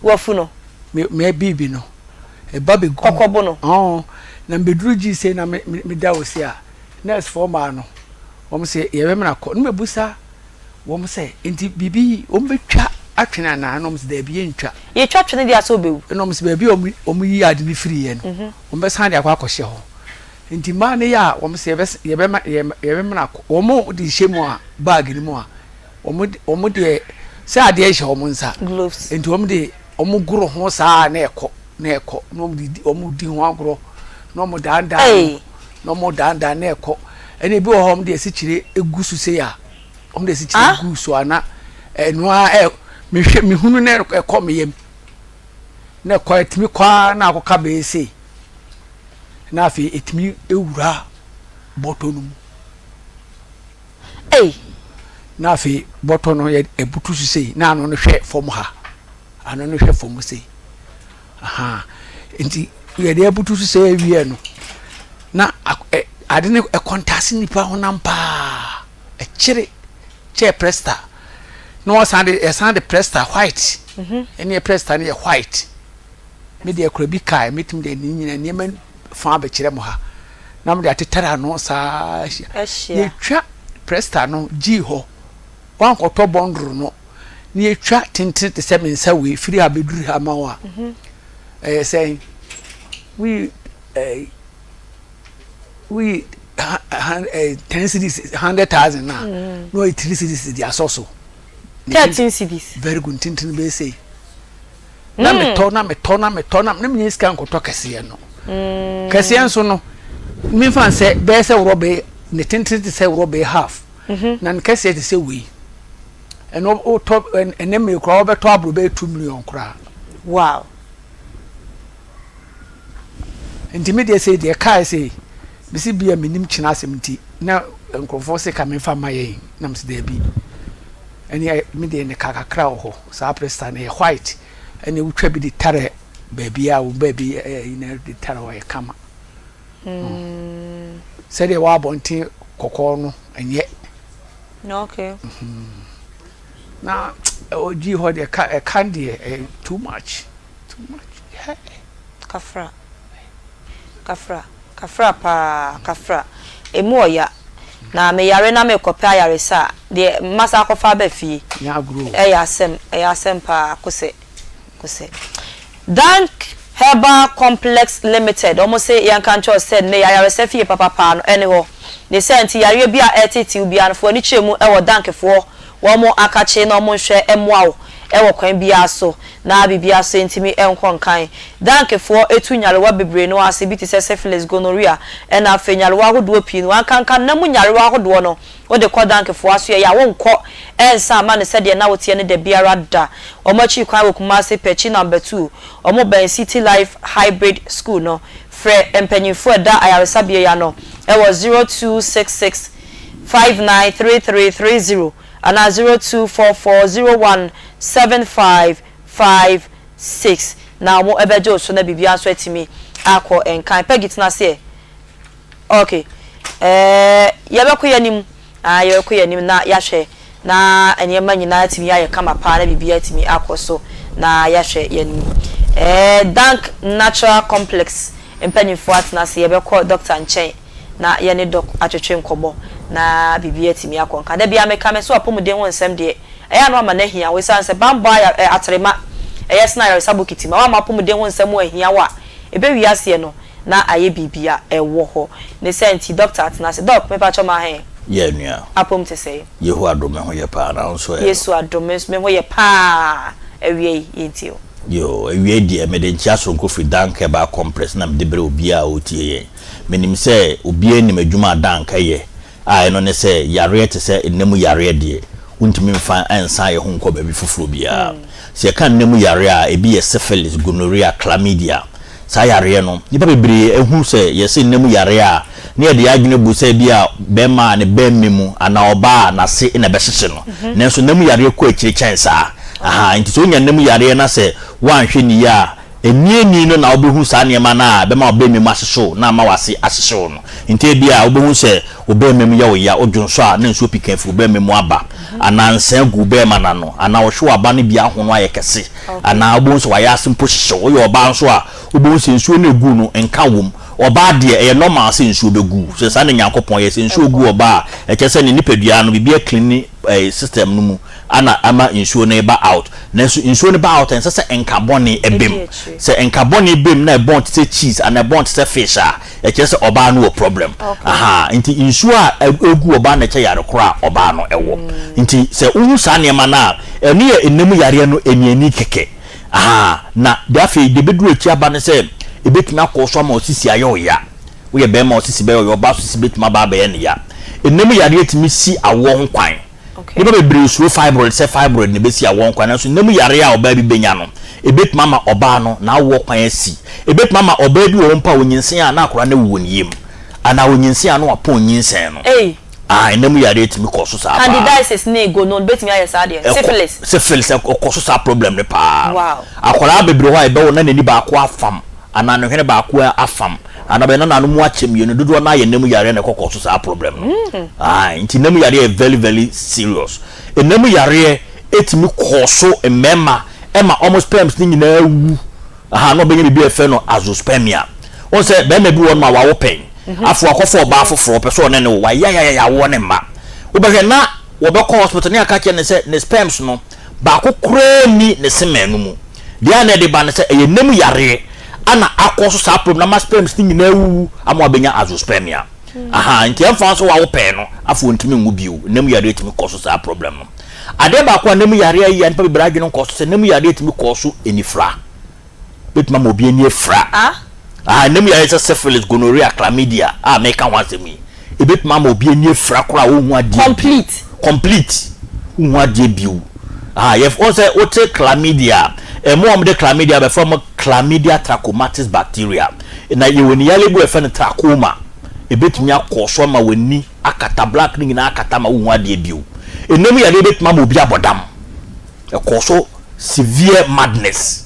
Speaker 1: wafu no
Speaker 5: mmea biribi no ɛba bɛgu
Speaker 1: kɔkɔbo no
Speaker 5: ɔn na mbɛduru gyi sɛ na meda wo se a nurse foɔ maa no Wɔn se yɛbɛmena kɔ. Ne mɛbusa wɔn sɛ, nti biribi yi wɔn bɛtwa atwene anaa? Ɛna wɔn se daabi yɛntwa.
Speaker 1: Yɛtwa twene deɛ a sɛ ɔbɛwu.
Speaker 5: Ɛna wɔn se baabi a wɔn yi ade no firiiɛ no, wɔn bɛsan de akɔ akɔhyɛ hɔ. Nti mmaa no yɛ a wɔn se yɛbɛma yɛbɛmena kɔ. Wɔn de hyɛ mu a bag no mu a, wɔn wɔn deɛ sɛ adeɛ hyɛ wɔn nsa.
Speaker 1: Gloves.
Speaker 5: Nti wɔn de wɔn goro ho saa na ɛkɔ na ɛkɔ na wɔn de wɔn di ho agorɔ na wɔn dandan no. Na wɔn dandan na ɛkɔ. Ɛna ebi wɔ hɔ wɔn de asikyire egu so sei a wɔn de asikyire gu so a na ɛno ara ɛ mehwɛ mehunu na ɛkɔ me yam na ɛkɔ ɛtumi kɔ ara na akɔka bɛyɛ sei na afei ɛtumi ewura bɔtɔ no mu.
Speaker 1: Ei.
Speaker 5: Na afei bɔtɔ no yɛ ɛbutu so sei na ano no hwɛ fam ha ano no hwɛ fam sei. Ahaa nti yɛde abutu so sɛ awie no na ade no ɛkɔntase nipa honam paa ɛkyere kyɛɛ prɛsta. Na wɔsan de yɛsan de presta white. Ɛne presta no yɛ white. Me deɛ kura bi kae mɛtumi de ne nyina nneɛma fa abɛkyerɛ mo ha. Na mo de atetare ano saa ahyia. Yɛtwa presta no gyii hɔ. Wankɔtɔ bɔndoro no. Na yɛtwa tenten te sɛ me nsa wei firi ha bɛduru ha ma wo a. Ɛyɛ sɛn? Woyi ɛɛ woyi eh, 10 cedis 100,000 na na ɔyɛ 3 cedis de asɔ so.
Speaker 1: 13 cedis.
Speaker 5: Very good ntenten bɛyɛ sei. Na metɔ na metɔ na metɔ na na menya sika nkɔtɔ kɛseɛ no. Kɛseɛ nso no memfa nsɛ bɛyɛ sɛ worɔbɛ ne tenten te sɛ worɔbɛ half na ne kɛseɛ te sɛ wei. Ɛno wotɔ ɛnɛ mmere koraa wobɛtɔ aboro bɛyɛ 2 million koraa.
Speaker 1: Wow.
Speaker 5: Nti me deɛ sei deɛ ɛkae sei mese bia menim kyena asɛm nti na nkurɔfoɔ se ka memfa mma yɛn na mese daabi ɛne me deɛ ne ka kakra wɔ hɔ saa presta no yɛ white ɛne wotwa bi de tare baabi a wo baabi ɛyi na de tare hɔ yɛ kama sɛdeɛ wɔ abɔnten kɔkɔɔ no ɛnyɛ
Speaker 1: okay
Speaker 5: na ɔgyi hɔ deɛ ɛka ɛka deɛ ɛyɛ too much. Too much hey.
Speaker 1: Kafra kafra kafra paa kafra emu ɔya na me yare na me kɔ pɛ ayaresa a deɛ masa akɔfa aba fie ɛyɛ asɛm ɛyɛ asɛm paa kosɛ kosɛ. Dank Herbal Complex Limited wɔn se yɛnka nkyerɛ wo sɛ nnɛ yi ayaresa fie papapaa no ɛne hɔ ne saa nti yareɛ bi a ɛretetew biara no fa w'ani kyerɛ mu ɛwɔ Dank foɔ wɔn akakye na wɔn nhwɛ mmoa wo wɔ kwan biara so na biribiara so ntumi nkɔ nkan. Dankfoɔ tu nyarewa bebree no ase bi te sɛ syphilis, gonorrhea, ɛna afei nyarewa ahodoɔ pii no. Ankanka nna mu nyarewa ahodoɔ no, wode kɔ dankfoɔ asoɛeɛ a wonkɔ nsa mma no sɛdeɛ na woteɛ no dabiara da. Wɔn akyiri kwan wɔ Kumasi, Pɛkyi Number 2. Wɔn bɛn City Life Hybrid School no. Frɛ mpanyinfoɔ a ɛda ayaresabea yi ano wɔ 0266 593330 anaa 0244 017556 na wɔn bɛgye wo so na biribiara nso atumi akɔ nkan. Peggy tena ase ɛ. Ok. Ɛɛ yɛbɛkɔ yɛn anim. Ah, yɛbɛkɔ yɛn anim na yɛahwɛ na nneɛma nyinaa atumi ayɛ kama paa na biribiara atumi akɔ so na yɛahwɛ yɛn anim. Ɛɛ Dank Natural Complex mpanyinfoɔ atena ase yɛbɛkɔ doctor nkyɛn. na yɛne Doc atwetwe nkɔmmɔ na biribi atumi akɔ nka. Da biara meka me so apɔmuden ho nsɛm deɛ, ɛyɛ a na wama no ahia wo ɛsiane sɛ bammɔ aya ɛ atrema ɛyɛ sene ayaresa bokiti ma woamma apɔmuden ho nsɛm anhia wo a, ɛbɛwie aseɛ no na ayɛ biribi a ɛwɔ hɔ. Ne saa nti Doctor atena ase. Doc, mepakyɛ ma he?
Speaker 6: Yeah nua.
Speaker 1: Apom te sɛn?
Speaker 6: Yehowa adom me ho yɛ paa na wo nso ɛ?
Speaker 1: Yesu adom me nso me ho yɛ paa. Awiei yɛntie o.
Speaker 6: Yoo, awiei deɛ mede nkyea soronko firi Dank Herbal Compress na mede brɛ obiara a ɔretie yɛn. Menim sɛ obiara nim adwuma a Dank yɛ a ɛno ne sɛ yareɛ te sɛ nna mu yareɛ deɛ, wontumi mfa nsan yɛn ho nkɔ baabi foforɔ biara. Sɛ yɛka nna mu yareɛ a, ebi yɛ syphilis, gonorrhea, chlamydia. Saa yareɛ no, nnipa bebree hu sɛ yɛse nna mu yareɛ a, na yɛde yɛn adwene bu sɛ ebia barima a ne bɛmma mu anaa ɔbaa a n'ase na ɛbɛhyehye no. Nanso nna mu yareɛ kɔ akyire kyɛn saa. Ahaa, nti sɛ wonya nna mu yareɛ na sɛ woanhwɛ no yie a, Aniani no na wobɛhu saa nneɛma no a ɛbɛma wo bɛmma mu ahyehye wo na ama w'ase ahyehye wo no. Nti ebia wobɛhu sɛ wo bɛmma mu yɛ wo ya, wodwo nso a na nsuo pika firi wo bɛmma mu aba, anaa nsã gu wo bɛmma no ano, anaa wo hwewa no bi ahono ayɛ kɛse, anaa wobɛhu sɛ w'ayaase mpo hyehye wo. Woyɛ ɔbaa nso a, wobɛhu sɛ nsuo no a ɛgu no, nka wom. Ɔbaa deɛ, ɛyɛ normal sɛ nsuo bɛgu wo. Sɛ saa na Nyankopɔn yɛ, sɛ nsuo gu ɔbaa a, ɛkyerɛ sɛ ne nipadua no, biribi acleani system no mu. Ana ama nsuo no reba out. Nanso nsuo no ba out a, ɛnsɛ sɛ nka bɔne ba mu. Sɛ nka bɔne ba mu na ɛbɔn te sɛ cheese anaa ɛbɔn te sɛ fish a, ɛkyerɛ sɛ ɔbaa no wɔ problem. Ahaa, nti nsuo a ɛgu ɔbaa no na ɛkyɛ yare korɔ a ɔbaa no wɔ. Nti sɛ wohu saa nneɛma no a, ɛno yɛ nna mu yareɛ no aniani kɛkɛ. Ahaa, na deɛ afei deɛ ɛbɛduru akyi aba ne sɛ, ɛbɛtumi akɔ so ama wo sisi ayɛ wo ya. Woyɛ barima a wo sisi bɛyɛ wo ya, ɔbaa nso sisi bɛtumi aba abɛyɛ no ya. Nna mu yareɛ tumi si awoɔ ho kwan. Nnipa bebree suro fibroid sɛ fibroid na ebesi awoɔ kwan, nanso nna mu yareɛ a ɔbaa bi bɛnya no, ebetumi ama ɔbaa no n'awoɔ kwan asi. Ebetumi ama ɔbaa bi wɔ hɔ mpo a ɔnyinsɛn a na akwadaa no awu wɔ ne yam, anaa ɔnyinsɛn a na wapɔn nyinsɛn no.
Speaker 1: Ei!
Speaker 6: Ah, nna mu yareɛ tumi kɔ so saa paa.
Speaker 1: Candidiasis ne gono betumi ayɛ saa deɛ?
Speaker 6: Ɛkɔ,
Speaker 1: Syphilis?
Speaker 6: Syphilis, ɛkɔ so saa problem no paa.
Speaker 1: Wow.
Speaker 6: Akwadaa bebree wɔ hɔ a yɛbɛwo na n'ani baako afam, anaa ne hwene baako afam. Ana bɛyɛ na n'ano mu akyɛ mienu dodoɔ naa yɛ nna mu yareɛ na ɛkɔ kɔ so saa problem no ae nti nna mu yareɛ yɛ very very serious nna mu yareɛ tumi kɔ so mmarima ma wɔn sperms no nyinaa wu. Aha, na ɔbɛnya biribi a yɛfrɛ no azoospermia. Wohu sɛ barima bi wɔ hɔnom a wawo pɛn, afei wakɔfa ɔbaa foforɔ, ɔpɛ sɛ ɔne no wo, wayayayaya awoɔ no mma. Wobɛhwɛ na wɔbɛkɔ hospital na yɛaka akyerɛ no sɛ ne sperms no, baako koraa nni ne semen no mu. Deɛ a na ɛde ba ne sɛ ɛyɛ nna mu yareɛ ana akɔ so saa problem no ama sperms no nyinaa awuwu ama wabɛnya azoospermia. Aha, nti ɛmfa ho sɛ wawo pɛn no, afei ɔntumi nwo bio. Nna mu yareɛ tumi kɔ so saa problem no. Adeɛ baako a nna mu yareɛ yɛ a nnipa bebree adwene nkɔ so sɛ nna mu yareɛ tumi kɔ so anifira. Bɛtumi ama obi ani afira. Ah, nna mu yareɛ sɛ syphilis, gonorrhea, chlamydia a meka ho asɛm yi, ɛbɛtumi ama obi ani afira koraa a ɔnhu adeɛ bio.
Speaker 1: Complete.
Speaker 6: Complete. Wonhu adeɛ bio. Ah, yɛ, wɔn sɛ wote chlamydia a, ɛmo a wɔde chlamydia bɛfrɛ wɔn chlamydia trachomatis bacteria. Na yɛwɔ ani yareɛ bi a yɛfrɛ no trachoma. Ɛbɛtumi akɔ so ama w'ani akata, black no nyinaa akata ama wonhu adeɛ bio. Ɛnam yareɛ bɛtumi ama obi abɔ dam. Ɛkɔ so severe madness.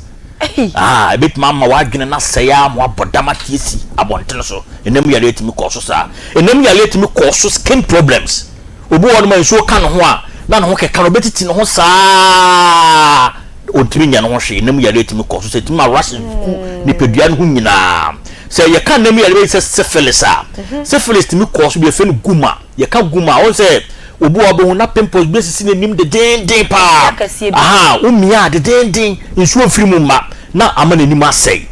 Speaker 6: Ah, ɛbɛtumi ama w'adwene no asɛe ara ma wabɔ dam ate asi abɔntene so. Ɛnam yareɛ tumi kɔ so saa. Ɛnam yareɛ tumi kɔ so skin problems. Obi wɔ hɔnom a nsuo ka ne ho a, na ne ho keka no, ɔbɛtiti ne ho saa, ɔntumi nyɛ ne ho hwee. Nam yareɛ tumi kɔ so sɛ ɛtumi ma rashes gu nipadua no ho nyinaa. Sɛ yɛka nam yareɛ bi sɛ syphilis a, syphilis tumi kɔ so bi yɛfrɛ no guma. Yɛka guma a, wohu sɛ obi wɔ hɔ a wobɛhu na pimples bi asisi n'anim dedeenden paa. Aha, womia a dedeenden, nsuo mfiri mu mma na ama n'anim asɛe.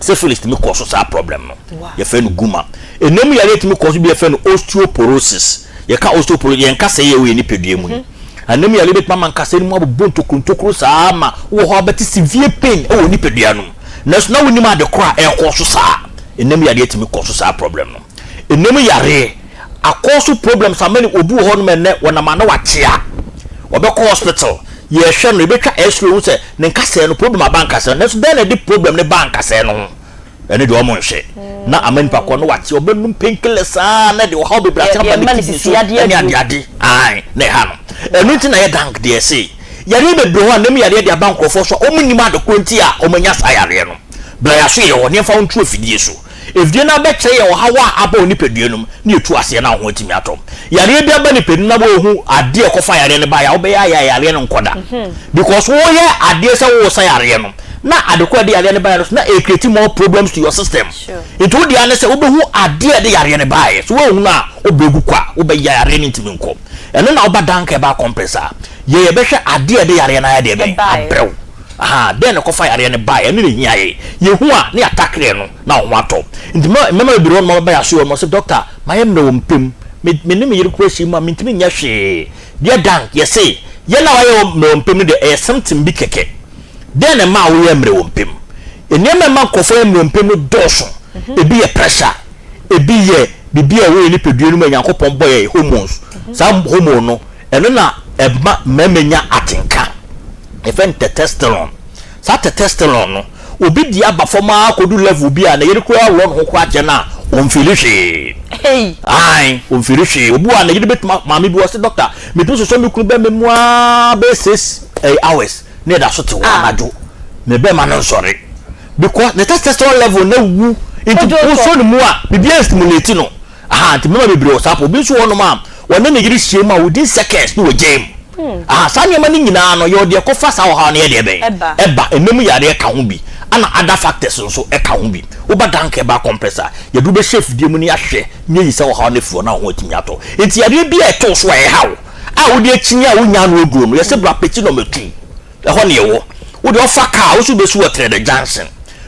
Speaker 6: Syphilis tumi kɔ so saa problem no. Yɛfrɛ no guma. Ɛnam yareɛ tumi kɔ so bi yɛfrɛ no osteoporosis. Yɛka osteoporosis, yɛn nkasɛe a ɛwɔ yɛn nipadua mu yi. Anam yareɛ bɛtumi ama nkasɛe no mu abobɔ ntokuro ntokuro saa ma wowɔ hɔ a wobɛte severe pain wɔ wo nipadua no mu. Nanso na wonim ade korɔ a ɛrekɔ so saa. Ɛnam yareɛ tumi kɔ so saa problem no. Ɛnam yareɛ akɔ so problems ama obi wɔ hɔnom ɛnnɛ wɔnam a na wakyea. Ɔbɛkɔ hospital, yɛrehwɛ no, yɛbɛtwa x-ray hu sɛ ne nkasɛe no problem aba nkasɛe no. Nanso dɛn na ɛde problem no baa nkasɛe no ho? Ɛno deɛ ɔmo nhwɛ na ama nipa korɔ no wate ɔbɛnum painkiller saa na ɛde ɔhaw bebree ase aba ne kidney so ɛne ade ade ae na ɛha no. Ɛno nti na yɛ dank deɛ ɛse yareɛ bebree hɔ a nam yareɛ de aba nkorɔfoɔ so a ɔmo nnim ade korɔ nti a ɔmo anya saa yareɛ no. Bra yɛaso yɛ hɔ na yɛmfa wo nto afidie so. Afidie no abɛkyerɛ yɛn ɔhaw a aba wo nipadua no mu na yɛtu aseɛ na wo ho atumi atɔ. Yareɛ bi aba nipadua no na woahu adeɛ a ɛkɔfa yareɛ no baeɛ a, wobɛyɛ ayɛ a yareɛ no nkɔ da. Because woyɛ adeɛ sɛ woresa yareɛ no, na ade korɔ a ɛde yareɛ no baeɛ no so na ɛcreate more problems to your system. Nti wo deɛ ara ne sɛ wobɛhu adeɛ a ɛde yareɛ no baeɛ. So woanhunu a, wobɛgu kwa, wobɛyɛ yareɛ no ntumi nkɔ. Ɛno na woba Danka ɛbaa complex a, yɛ yɛbɛhwɛ adeɛ a ɛde yareɛ no ayɛ deɛ bɛn? Abrɛ wo. Ahaa, dɛn na ɛkɔfa yareɛ no baeɛ? Ɛno na ɛhia yɛn. Yɛhu a, na yɛatakre ɛno, na wo ho atɔ. Nti mma, mmarima bebree wɔ hɔnom a wɔba yɛn asoɛeɛ hɔ no, wɔse, Dɔkta, mayɛ mmerɛ wɔ mpa mu. Me, me ne me yere koraa hyia mu a, mentumi nyɛ hwee. Deɛ dank, yɛse, yɛn a wɔayɛ mmerɛ wɔ mpa mu no deɛ, ɛyɛ symptom bi kɛkɛ. Dɛn na ɛmaa woyɛɛ mmerɛ wɔ mpa mu? Nneɛma a ɛma nkurɔfoɔ yɛ mmerɛ wɔ mpa mu no dɔɔso. Ebi yɛ pressure, ebi yɛ biribi a ɛwɔ yɛn nipadua no mu a Nyankopɔn bɔ yɛn, hormones. Saa hormone no, ɛno na ɛma mmarima nya atenka. Yɛfrɛ no testosterone. Saa testosterone no, obi di aba fam ara kɔdu level bi a ne yere koraa worɔ ne ho koraa kyɛ no a, ɔmfeeli hwee. Ae, ɔmfeeli hwee. Obi wɔ hɔ a ne yere bɛtumi, maame bi wɔ hɔ, ɔse, Doctor, metumi sosɔ me kunu bɛma mu ara bɛyɛ six eh, hours na yɛda so te hɔ anadwo. Me bɛma no nsɔre. Because ne testosterone level no awu, nti wosɔ ne mu a, biribiara nstimulate no. Aha, nti mmarima bebree wɔ saa po. Obi nso wɔ hɔnom a, wɔne ne yere hyia mu a, within seconds na wɔgyae mu. Aha, saa nneɛma no nyinaa no, yɛwɔ deɛ ɛkɔfa saa ɔhaw no yɛ deɛ bɛn? Ɛba. Ɛnna mu yareɛ ka ho bi, ɛna other factors nso ka ho bi. Woba Danka ɛba complex a, yɛde wo bɛhyɛ afidie mu na yɛahwɛ na yɛayi saa ɔhaw no afiri hɔ na wo ho atumi atɔ. Nti yareɛ bi a ɛtoo so a ɛha wo, a wode akyini a wonnya ano aduro no, yɛse bra pɛti nɔma tu. Ɛhɔ na yɛwɔ. Wo deɛ ɔfa car a, wo nso wobɛsi wɔ Trɛdɛ junction.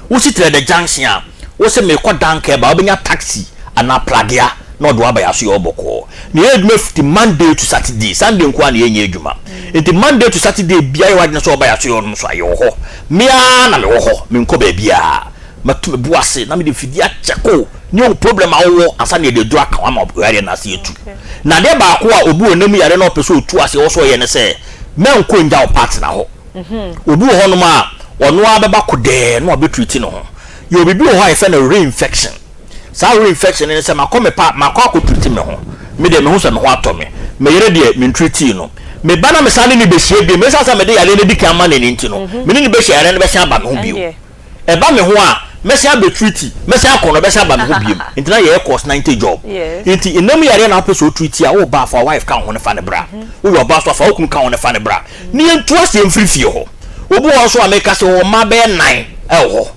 Speaker 6: Wosi Trɛdɛ junction a, wose merekɔ Dankɛba a, wobɛnya taxi anaa pragea na ɔde wo aba yɛn asoɛeɛ hɔ bɔkɔɔ. Na yɛyɛ adwuma fiti Monday to Saturday. Sunday nko ara na yɛnyɛ adwuma. Nti Monday to Saturday biara yɛ w'adwene sɛ woba yɛn asoɛeɛ hɔ nom nso a, yɛwɔ hɔ. Me ara na mewɔ hɔ, menkɔ baabiara. Matu me bo ase na mede mfidie akyɛke wo ne wo problem a wowɔ ansa na yɛde aduro aka ho ama wo yareɛ no ase atu. Na adeɛ baako a obi wɔ nam yareɛ na ɔpɛ sɛ ɔtu aseɛ wɔ sɛ ɔyɛ ne sɛ, mɛnkɔ ngya wo partner hɔ. Obi wɔ hɔnom a, ɔno ara bɛba kodɛɛ na wabɛtreat ne ho. Yɛwɔ biribi wɔ hɔ a yɛfrɛ no reinfection. Saa reinfection no ne sɛ makɔ me pa, makɔ akɔtreat me ho. Me deɛ mehu sɛ me ho atɔ me. Me yere deɛ mentreatii no. Me ba na mesan ne no bɛhyia bio, ɛsiane sɛ mede yareɛ no adi kan ama no no nti no, me ne no bɛhyia yareɛ no bɛsan aba me ho bio. Ɛba me ho a, Mɛsan abɛ treat, mɛsan akɔ no ɔbɛsan aba me hɔ biom. Nti na yɛyɛ course 90 job. Nti nna mu yareɛ na wopɛ sɛ wo treat a, wo ba a fa wo wife ka wo ho na fa no bra. Woyɛ ɔbaa nso a fa wo kunu ka wo ho na fa no bra. Na yɛntu aseɛ mfiri fie hɔ. Obi wɔ hɔ nso a meka sɛ ɔwɔ mma bɛyɛ nnan wɔ hɔ.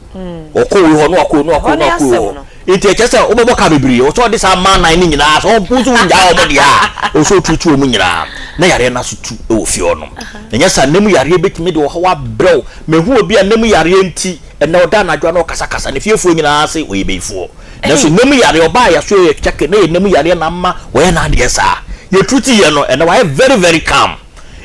Speaker 6: Ɔkɔ wei hɔ na wakɔ wei na wakɔ wei na wakɔ wei hɔ. Nti ɛkyerɛ sɛ wobɛbɔ ka bebree. Ɔsɛ ɔde saa mmaa nan no nyinaa sɛ wo nso wongyaa wɔn deɛ a, ɔsɛ ɔtutu wɔn nyinaa na yareɛ no aso tu wɔ fie hɔ nom. Na nyɛ saa nna mu yareɛ bɛtumi de ɔhaw abrɛ wo. Mahu obi a nna mu yareɛ nti ɛnnɛ ɔda anadwo a na ɔkasakasa ne fiefoɔ nyinaa se ɔyɛ bayifoɔ. Nanso nna mu yareɛ ɔbaa yɛaso yɛ kyɛke na yɛ nna mu yareɛ na ama wɔyɛ n'adeɛ saa. Yɛtutu yɛ no ɛnnɛ wayɛ very very calm.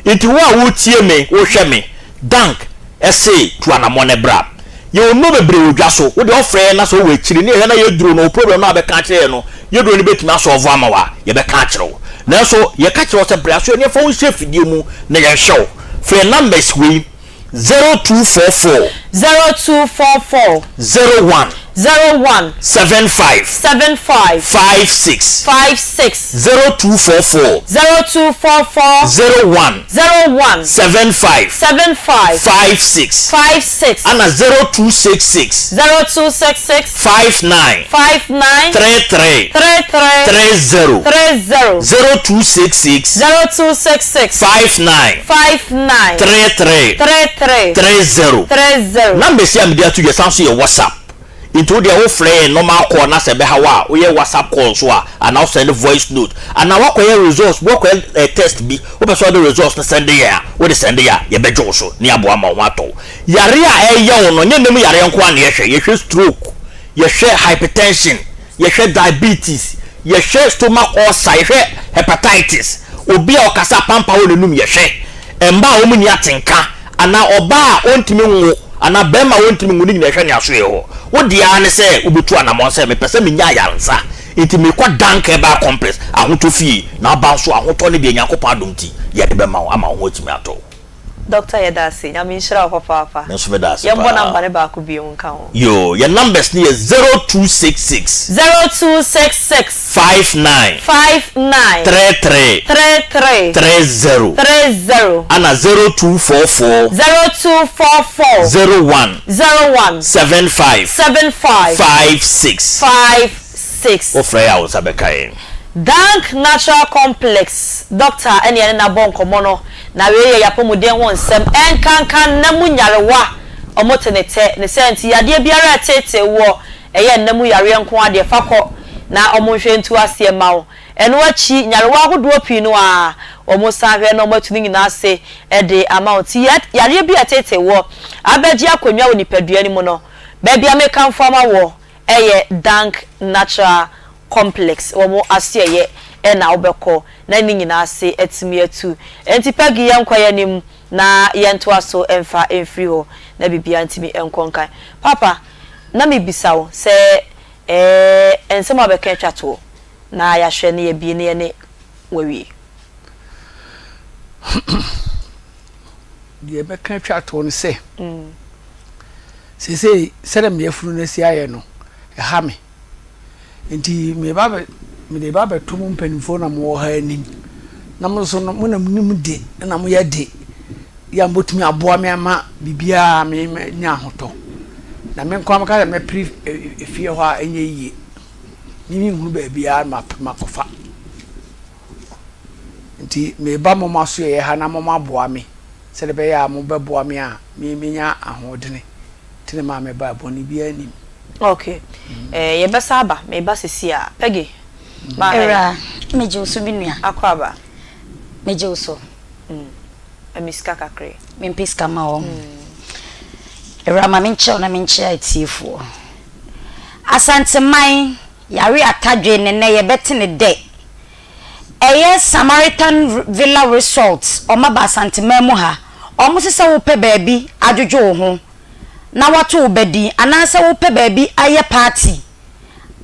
Speaker 6: Nti wo a woretie me, worehwɛ me, Dank se tu anamɔn na bra. Yɛwɔ nnuro bebree wɔ dwa so, wo deɛ ɔfrɛ yɛn na sɛ wowɔ akyiri ne yɛhwɛ na yɛduro no wo problem no a wobɛka akyerɛ yɛn no yɛduro no bɛtumi asɔlvo ama wo a, yɛbɛka akyerɛ wo. Nanso yɛka kyerɛ wo sɛ bra so yɛne yɛmfa wo nhyɛ afidie mu na yɛnhwɛ wo. Frɛ yɛn numbers wei. 0244.
Speaker 1: 0244.
Speaker 6: 01.
Speaker 1: 01.
Speaker 6: 75.
Speaker 1: 75.
Speaker 6: 56.
Speaker 1: 56.
Speaker 6: 0244.
Speaker 1: 0244.
Speaker 6: 01.
Speaker 1: 01.
Speaker 6: 75.
Speaker 1: 75.
Speaker 6: 56.
Speaker 1: 56.
Speaker 6: Ana 0266.
Speaker 1: 0266.
Speaker 6: 59.
Speaker 1: 59.
Speaker 6: 33.
Speaker 1: 33.
Speaker 6: 30.
Speaker 1: 30.
Speaker 6: 0266.
Speaker 1: 0266.
Speaker 6: 59.
Speaker 1: 59.
Speaker 6: 33.
Speaker 1: 33.
Speaker 6: 30.
Speaker 1: 30.
Speaker 6: Numbers yi a mede ato dwa san nso yɛ WhatsApp. Nti wo deɛ wo frɛ yɛn normal call na sɛ ɛbɛha wo a, woyɛ WhatsApp call nso a, anaa wo send voice note, anaa woakɔyɛ results bi, woakɔyɛ eh, test bi, wopɛ sɛ wode results no send yɛn a, wode send yɛn a, yɛbɛgye wo so na yɛaboa ma wo ho atɔ wo. Yareɛ a ɛyɛ wo no, nyɛ nna mu yareɛ nko ara na yɛhwɛ, yɛhwɛ stroke, yɛhwɛ hypertension, yɛhwɛ diabetes, yɛhwɛ stomach ulcer, yɛhwɛ hepatitis, obi a ɔkasa apampa wɔ n'anum yɛhwɛ, mmaa a wɔn nni atenka, anaa ɔbaa a ɔntumi nwo anaa barima a ɔntumi nwo ne nyinaa yɛhwɛ ne asoɛe hɔ. Wo deɛ ara ne sɛ wobɛtu anamɔn sɛ mepɛ sɛ menya ayaresa nti mekɔ Dank Herbal Complex, Ahotɔ Fie, na aba nso ahotɔ no deɛ Nyankopɔn adom nti yɛde bɛma wo ama wo ho atumi atɔ wo.
Speaker 1: Doctor yɛda ase, Nyame nhyira wo papaapa.
Speaker 6: Me nso meda ase
Speaker 1: Yɛmbɔ
Speaker 6: paa.
Speaker 1: number no baako bio nka ho.
Speaker 6: Yoo, yɛn numbers no yɛ 0266.
Speaker 1: 0266.
Speaker 6: 59.
Speaker 1: 59.
Speaker 6: 33.
Speaker 1: 33.
Speaker 6: 30.
Speaker 1: 30.
Speaker 6: Ana 0244.
Speaker 1: 0244.
Speaker 6: 01.
Speaker 1: 01.
Speaker 6: 75.
Speaker 1: 75.
Speaker 6: 56.
Speaker 1: 56.
Speaker 6: Wofrɛ yɛn a wo nsa bɛka yɛn.
Speaker 1: Dank Natural Complex doctor ɛne yɛne no abɔ nkɔmmɔ no. Na wei yɛ y'apɔmuden ho nsɛm, ɛnkanka nna mu nyarewa, ɔmo te ne tɛ, ne saa nti yadeɛ biara a ɛteetee woɔ, ɛyɛ nna mu yareɛ nko ara deɛ fa kɔ na ɔmo nhwɛ ntu aseɛ mma wo. Ɛno akyi nyarewa ahodoɔ pii no ara ɔmo san hwɛ na ɔmo atu ne nyinaa ase de ama wo. Nti yareɛ bi a ɛteetee woɔ abɛgye akonnwa wɔ nipadua no mu no, baabi a mekamfo ama woɔ ɛyɛ Dank Natural Complex, wɔn asoɛeɛ na wobɛkɔ na ne nyinaa ase atumi atu. Enti Peggy yɛnkɔ yɛn anim na yɛntoa so mfa mfiri hɔ na biribiara ntumi nkɔ nkan. Paapa, na mebisa wo sɛ ɛɛ nsɛm a wobɛka atwa toɔ na yɛahwɛ na yɛabie na yɛne wo awie.
Speaker 5: Deɛ mɛka atwa toɔ no sɛ, Seesei sɛdeɛ me yafunu no asi ayɛ no, ɛha me. Enti mereba abɛ, mede reba abɛto mo mpanimfoɔ na mowɔ ha anim, na mo nso no, mo na monim de na moyɛ de yɛ a mobɛtumi aboa me ama biribiara me manya ahotɔ. Na me nko ara meka sɛ mɛpere efie hɔ a ɛnyɛ yie. Me menhunu baabiara na makɔfa. Nti mereba mo asoɛeɛ ha na moaboa me. Sɛdeɛ ɛbɛyɛ a mobɛboa me a me menya ahoɔdene nti na ɛmaa mebae, bɔne biara nnim.
Speaker 1: Ok, eh, yɛbɛsan aba, meba sesie a. Peggy, ma ha yi.
Speaker 4: Awuraa, megye wo so me nua.
Speaker 1: Akɔ aba.
Speaker 4: Megye wo so.
Speaker 1: Mm, ma me sika kakra yi.
Speaker 4: Mempɛ sika ma wo. Awuraa, ma menkyɛ wo na menkyea atiefoɔ. Asanteman, yare atadwe ne nnɛ yɛbɛte ne dɛ. Ɛyɛ Samaritan Villa Resort, wɔn aba Asanteman mu ha. Wɔn se sɛ wopɛ baabi adwodwo wo ho na woato wo ba din anaasɛ wopɛ baabi ayɛ party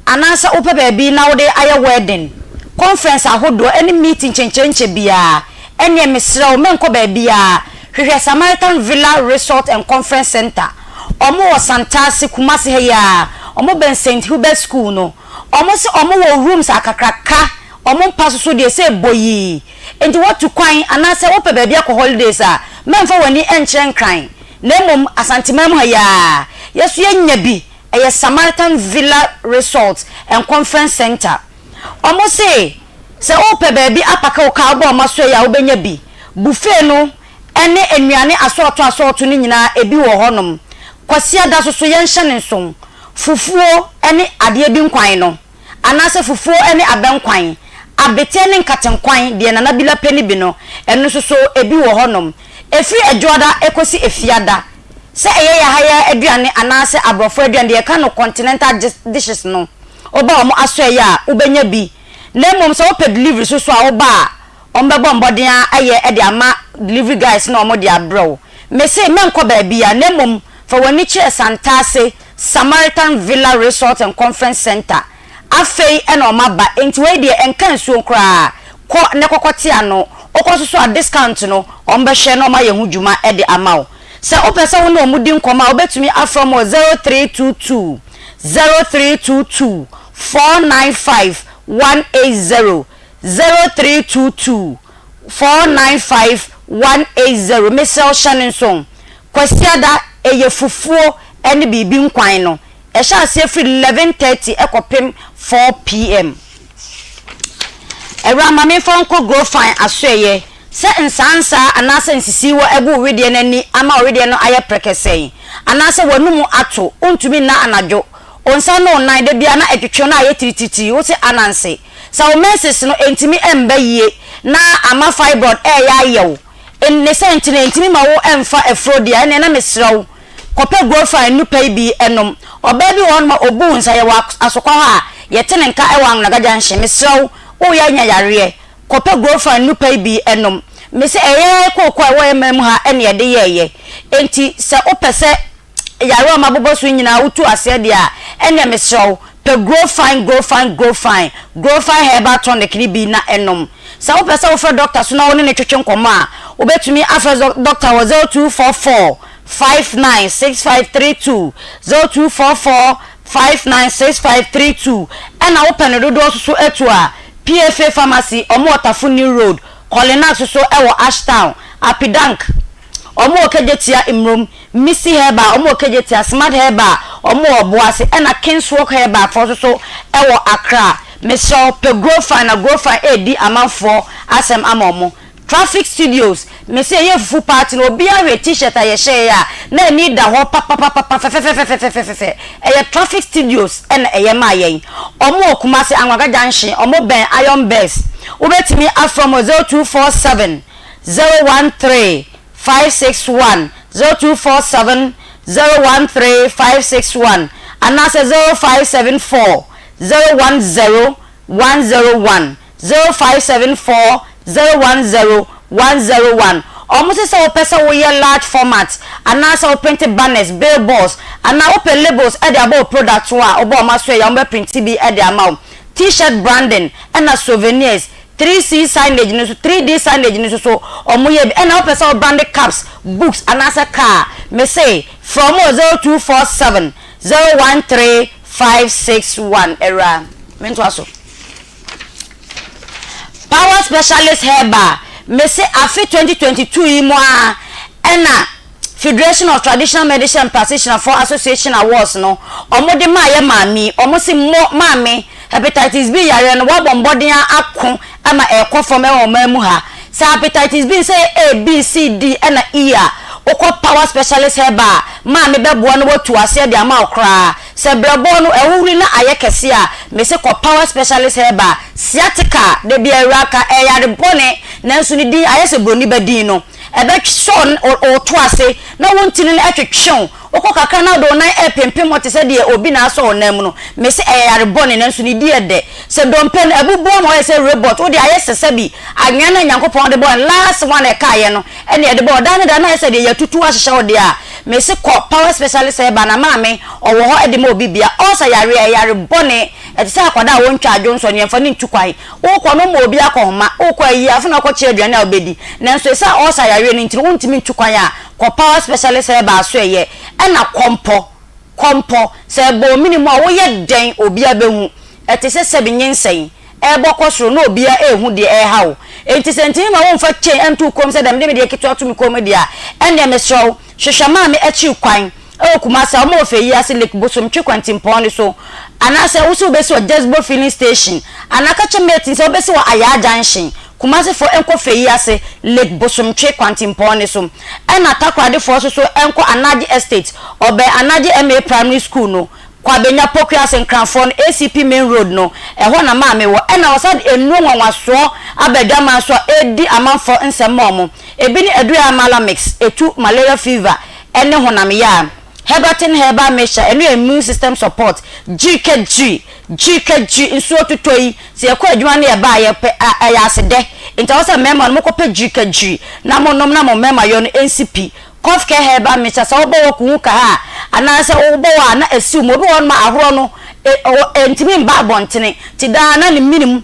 Speaker 4: anaasɛ wopɛ baabi na wode ayɛ wedding, conference ahodoɔ ɛne meeting kyenkyerenkyɛ biara, ɛneɛ mesrɛ wo menkɔ baabiara, hwehwɛ Samaritan Villa Resort and Conference Centre. Wɔn wɔ Santase, Kumasi ha yi ara, wɔn bɛn Saint Hubert School no. Ɔmo se ɔmo wɔ rooms akakraka, ɔmo mpa so so deɛ sɛ boyii. Enti woatu kwan anaasɛ wopɛ baabi akɔ holidays a, mɛmfa w'ani nkyerɛ Nkran, na mmom Asanteman mu ha yi ara. Yɛso yɛnya bi. Ɛyɛ Samaritan Villa Resort and Conference Centre. Wɔn se sɛ wopɛ baabi apake wo kaa wobɔ wɔn asoɛeɛ a wobɛnya bi. Buffet no ne nnuane asɔɔto asɔɔto no nyinaa ebi wɔ hɔnom. Kwasiada nso so yɛnhyɛ no nsow, fufuo ne adeɛ bi nkwan no anaasɛ fufuo ne abɛnkwan, abeteɛ ne nkatenkwan deɛ Nana Bila pɛ no bi no, ɛno nso so ebi wɔ hɔnom. Ɛfiri Adwoada kɔsi Efiada, sɛ ɛyɛ yɛn ha yi ara aduane anaasɛ aborɔfo aduane, deɛ yɛka no continental dishes no, woba wɔn asoɛeɛ a, wobɛnya bi. Na mmom sɛ wopɛ delivery nso so a, woba a, Wɔbɛbɔ mbɔden ara ayɛ de ama delivery guys na wɔde abrɛ wo. Mese mɛnkɔ baabiara na mmom fa w'ani kyerɛ Santase Samaritan Villa Resort and Conference Centre. Afei na wɔaba enti wei deɛ ɛnka nsuo koraa. Kɔ na kɔkɔ te ano. Wokɔ nso so a discount no wɔbɛhwɛ na wɔayɛ ho dwuma de ama wo. Sɛ wopɛ sɛ wo ne wɔn di nkɔmmɔ a wobɛtumi afrɛ wɔn wɔ 0322 0322 495 180. 0322 495 180 Mesrɛ wo hyɛ no nso Kwasiada ɛyɛ fufuo ne biribi nkwan no ɛhyɛ aseɛ firi 11:30 kɔpem 4 pm. Awuraa ma memfa wo nkɔ Grofine asoɛeɛ sɛ nsaansaa anaasɛ nsisiiwa agu wo wedeɛ no ani ama wo wedeɛ no ayɛ prɛkɛsɛe anaasɛ w'anomu ato wontumi nna anadwo wo nsa ne wo nan da biara na ɛtwetwe na ayɛ tirititiri wo se ananse Sɛ wo menses no ntumi mba yie na ama fibroid ɛɛyɛ ayɛ wo, ne sɛ nti no ɛntumi ma wo mfa afuro deɛ a, ɛneɛ na mesrɛ wo kɔpɛ Grofine nnupa yi bi nom. Ɔbaa bi wɔ hɔnom a ɔbu wo nsa, yɛwɔ Asokwa hɔ a yɛte ne nka wɔ Anloga junction, mesrɛ wo woreyɛ anya yareɛ, kɔpɛ Grofine nnupa yi bi nom. Mese ɛyɛ kooko a ɛwɔ yɛn man mu ha na yɛde yɛɛyɛ, enti sɛ wopɛ sɛ. Yare a mabobɔ so yi nyinaa wotu aseɛ deɛ a, ɛnneɛ mesrɛ wo, pɛ Grow Fine, Grow Fine, Grow Fine, Grow Fine Herbal Tonic no bi na nom. Sɛ wopɛ sɛ wofrɛ dɔkta so na wo ne no twetwe nkɔmmɔ a, wobɛtumi afrɛ dɔkta wɔ 0244 59 6532, 0244 59 6532. Ɛna wopɛ no dodoɔ nso so atu a, PFA Pharmacy, wɔn wɔ Tafo New Road, Colinax nso wɔ Ashtown, Apidank, wɔn wɔ Kejetia Mmrom, Missy Herbal, wɔn wɔ Kejetia, Smart Herbal, wɔn wɔ Obuasi, ɛna Kingswalk Herbal foɔ nso so wɔ Accra. Mesrɛ wo, pɛ Growfine na Growfine redi amanfoɔ asɛm ama wɔn. Traffic Studios, mese yɛyɛɛ fufu party no, obiara hwɛ T-shirt a yɛhyɛeɛ a, na ani da hɔ papapapapa, fɛfɛfɛfɛfɛfɛfɛ. Ɛyɛ Traffic Studios na ɛyɛ maa yɛn. Wɔn wɔ Kumasi, Anwaga Junction, wɔn bɛn Iron Best. Wobɛtumi afrɛ wɔn wɔ 0247 013 561, 0247 013 561 anaasɛ 0574 010 101, 0574 010 101. Wɔn se sɛ wopɛ sɛ woyɛ large format anaasɛ wo printe banners, billboards anaa wopɛ labels de abɔ wo product ho a, wobɔ wɔn aso ɛyɛ a wɔbɛ printe bi de ama wo. T-shirt branding ɛna souvenirs 3C signage no nso, 3D signage no nso so wɔn yɛ bi. Ɛna wopɛ sɛ wo brande cups, books anaasɛ car a, mese frɛ wɔn wɔ 0247 013 561. Awuraa, mentoa so. Power Specialist Herbal, mese afe 2022 yi mu ara ɛna Federation of Traditional Medicine and Practitioner foɔ Association Awards no wɔn de maa yɛ maame yi, wɔn se mo maame Hepatitis B yareɛ no wɔabɔ mbɔden ara ako ama ɛrekɔ fam wɔ ɔman mu ha. Sɛ Hepatitis B no sɛ ɛyɛ A, B, C, D ɛna E a, wokɔ Power Specialist Herbal a, maame bɛboa na watu aseɛ de ama wo koraa. Sɛ brɛboɔ no ahuhuri na ayɛ kɛseɛ a, mese kɔ Power Specialist Herbal. Sciatica, da biara awura ka, ɛyɛ yare bɔne nanso ne din ayɛ sɛ buroni ba din no. Ɛbɛsɔ wo to ase na wo ntini no twetwe wo. Wokɔ kakra na wode wo nan repempem hɔ te sɛ deɛ obi na asɔ wo nan mu no. Mese ɛyɛ yare bɔne nanso ne di yɛ dɛ. Sɛ dompe no abubu ama woayɛ sɛ robot, wode ayɛ sɛ sɛbi anwea no a Nyankopɔn de bɔɔ no last one a ɛkaeɛ no ɛna yɛde bɔɔ wo. Daa ne daa na ayɛ sɛ deɛ yɛatutu ahyehyɛ wo deɛ a, mese kɔ Power Specialist Herbal na maame ɔwɔ hɔ de ma obi bia. Ulcer yareɛ ɛyɛ yare bɔne. Ɛte sɛ akwadaa a wɔntwa adwonsɔ no, yɛmfa no ntu kwan. Wokɔ no, woma obi akɔhoma. Wokɔ ayi a, afei na wokɔkyerɛ aduane a wobɛdi. Nanso ɛsiane ulcer yareɛ no nti no, wontumi ntu kwan a, kɔ Power Specialist Herbal so ɛyɛ. Ɛna kɔmpɔ, kɔmpɔ, sɛ ɛbɔ wo mene mu a, woyɛ dɛn obiara bɛhu. Ɛte sɛ sɛbi nyinsɛn ɛrebɔ kɔ soro na obiara rehu deɛ ɛreha wo. Enti sɛ ntumi ma womfa chain nto wo kɔn mu sɛ deɛ mede me deɛ ketewa to me kɔn mu deɛ a, ɛnneɛ mesrɛ wo, hwehwɛ maame akyiri kwan. Ɛwɔ Kumasi a, wɔwɔ Fɛyi ase Lake Bosomtwe kwantempɔn no so. Anaasɛ wo se wobɛsi wɔ Jesbo Filling Station anaa ka kyerɛ mate no sɛ wobɛsi wɔ Ayaa Junction. Kumasefoɔ nkɔ Fɛyi ase Lake Bosomtwe kwantempɔn no so. Ɛna Takoradefoɔ nso so nkɔ Anagye Estate, ɔbɛn Anagye MA Primary School no. Kwabenya Pokuase Nkranfoɔ no ACP Main Road no, ɛhɔ na maame wɔ. Ɛna wɔsan de nnuro nwanwasoɔ aba adwaman so a ɛredi amanfoɔ nsɛm ma wɔn. Ebi ne Aduaya Mala Mix, ɛtu malaria fever ne honam yaa. Herbatin Herbal Mixture, ɛno yɛ immune system support. Gyirika gyiri, gyirika gyiri, nsuo totɔ yi, sɛ yɛkɔ adwuma na yɛba a, yɛpɛ a, ɛyɛ asedɛ. Nti ɛwɔ sɛ mmarima no mokɔpɛ gyirika gyiri na monom na mo mmarima yɔ no nsi pi. Cough Care Herbal Mixture, sɛ wobɔ wɔ kuhu ka ha a, anaasɛ wobɔ wɔ a na asiw mu. Obi wɔ hɔnom a ahorɔ no, e, ɔ, ɛntumi mba abɔntene, nti daa na ne mene mu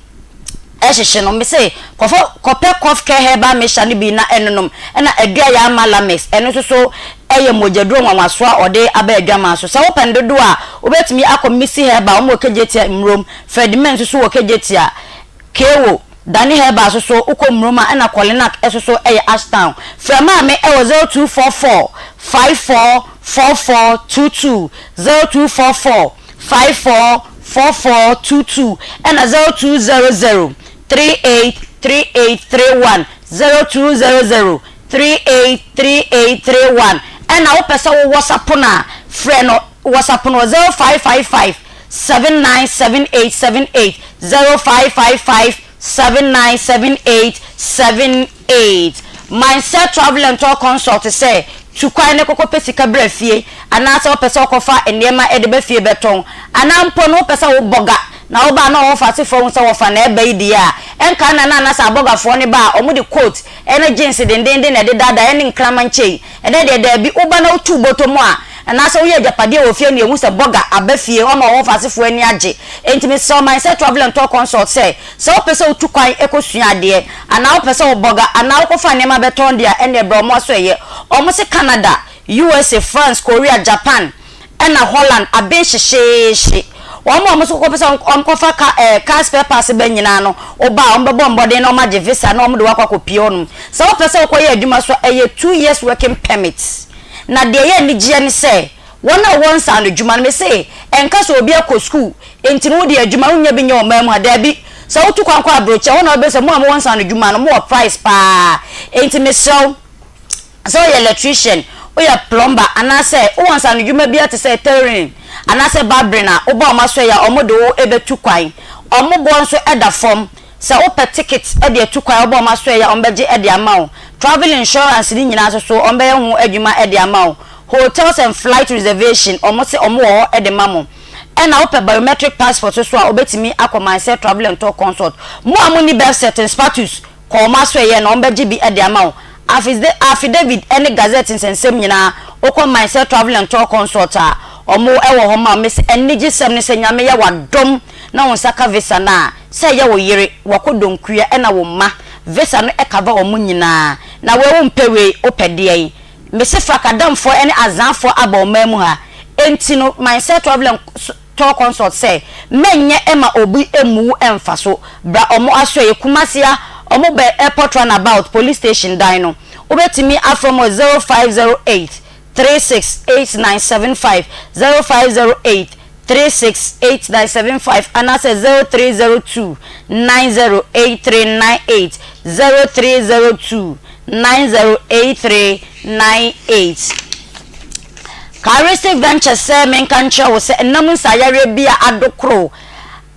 Speaker 4: hyehye no. Mese kɔfɔ, kɔpɛ Cough Care Herbal Mixture no bi na ɛnonom. Ɛna Adua Yaa Mala Mix, ɛno nso so yɛ mogyaduro nwanwasoɔ a wɔde aba adwaman so. Sɛ wopɛ no dodoɔ a, wobɛtumi akɔ Missy Herbal, wɔn wɔ Kejetia, Mmrom. Fredman nso so wɔ Kejetia. Kewo, Dani Herbal nso so wokɔ Mmrom a ɛna Kolinak nso so yɛ Ashtown. Frɛ maame wɔ 0244 54 44 22, 0244 54 44 22 ɛna 0200 38 38 31, 0200 38 38 31 ɛna wopɛ sɛ wo wɔsapo no a frɛ no wɔsapo no wɔ 0555 797878 0555 797878 Mindset Travel and Tour Consult sɛ tu kwan na kɔkɔpɛ sika bra fie anaasɛ wopɛ sɛ wokɔfa nneɛma de ba fie bɛtɔn anaa mpo no wopɛ sɛ wobɔ ga na woba a na wɔfa asefoɔ hu sɛ wɔfa na ɛba yi deɛ a ɛnka na na anaasɛ abɔgafoɔ no ba a wɔde coat ne jeans dendeenden na ɛde daadaa ɛne nkraman kyei Ɛnnɛ deɛ daabi, woba na wotu bɔtɔ mu a, anaasɛ woyɛ agyapadeɛ wɔ fie na yɛhu sɛ bɔga aba fie, woama wo wɔfasefoɔ ani agye. Enti mesrɛ wo, Mindset Travel and Tour Consult sɛ, sɛ wopɛ sɛ wotu kwan kɔsua adeɛ, anaa wopɛ sɛ wo bɔga, anaa wokɔfa nneɛma bɛtɔn deɛ a, ɛnneɛ brɛ wɔn aso ɛyɛ. Wɔn se Canada, USA, France, Korea, Japan, ɛna Holland aben hyehyeehye. Wɔn a wɔn nso kɔpɛ sɛ wɔkɔfa ka ɛɛ car spare parts ba nyinaa no, woba a wɔbɛbɔ mmɔden na wɔagye visa na wɔde wo akɔ akɔpie hɔnom. Sɛ wopɛ sɛ wokɔyɛ adwuma nso a, ɛyɛ 2 years working permit. Na deɛ ɛyɛ anigyeɛ ne sɛ, wɔn a wɔwɔ nsaano adwuma no, mese ɛnka sɛ obi akɔ sukuu nti no wode adwuma wonnya bi nyɛ ɔman mu ha. Daabi. Sɛ wotu kwan kɔ aburokyire a, ɛhɔ na wobɛhu sɛ mo a mowɔ nsaano adwuma no, mowɔ price paa. Enti mesrɛ wo, Sɛ woyɛ electrician, woyɛ plumber, anaasɛ wowɔ nsaanodwuma biara te sɛ tailoring anaasɛ barbering a, woba wɔn asoɛeɛ a, wɔde wo bɛtu kwan. Wɔn boɔ nso da fam. Sɛ wopɛ ticket de atu kwan a, woba wɔn asoɛeɛ a, wɔbɛgye de ama wo. Travel insurance no nyinaa nso so, wɔbɛyɛ ho adwuma de ama wo. Hotels and flight reservation, wɔn se wɔn wɔ hɔ de ma mo. Ɛna wopɛ biometric passport nso a, wobɛtumi akɔ Mindset Travel and Tour Consult. Mo a monni birth cert and status, Kɔ wɔn asoɛeɛ na wɔbɛgye bi de ama wo. Affidavit ne Gazette nsɛnsɛm nyinaa, wokɔ Mindset Travel and Tour Consult a, wɔn wɔ hɔ ma wo. Mese anigyesɛm ne sɛ Nyame yɛ w'adom na wo nsa ka visa no a, sɛ ɛyɛ wo yere, w'akɔdɔnkua ɛna wo mma, visa no cover wɔn nyinaa. Na wei wompɛ wei, wopɛ deɛn? Mese Frakadamfoɔ ne Azaafoɔ aba ɔman mu ha, enti no Mindset Travel and. Tɔ consult sɛ mɛnyɛ ma obi mmu wo mfa so bra ɔmo asoɛeɛ Kumasi a ɔmo bɛn airport run about police station dan no wobɛtumi afrɛ ɔmo wɔ 0508 36 8975 0508 36 8975 anaasɛ 0302 90 8398 0302 90 8398. Charistic Ventures sɛ menka nkyerɛ wo sɛ nna mu nsayareɛ bi a adokoro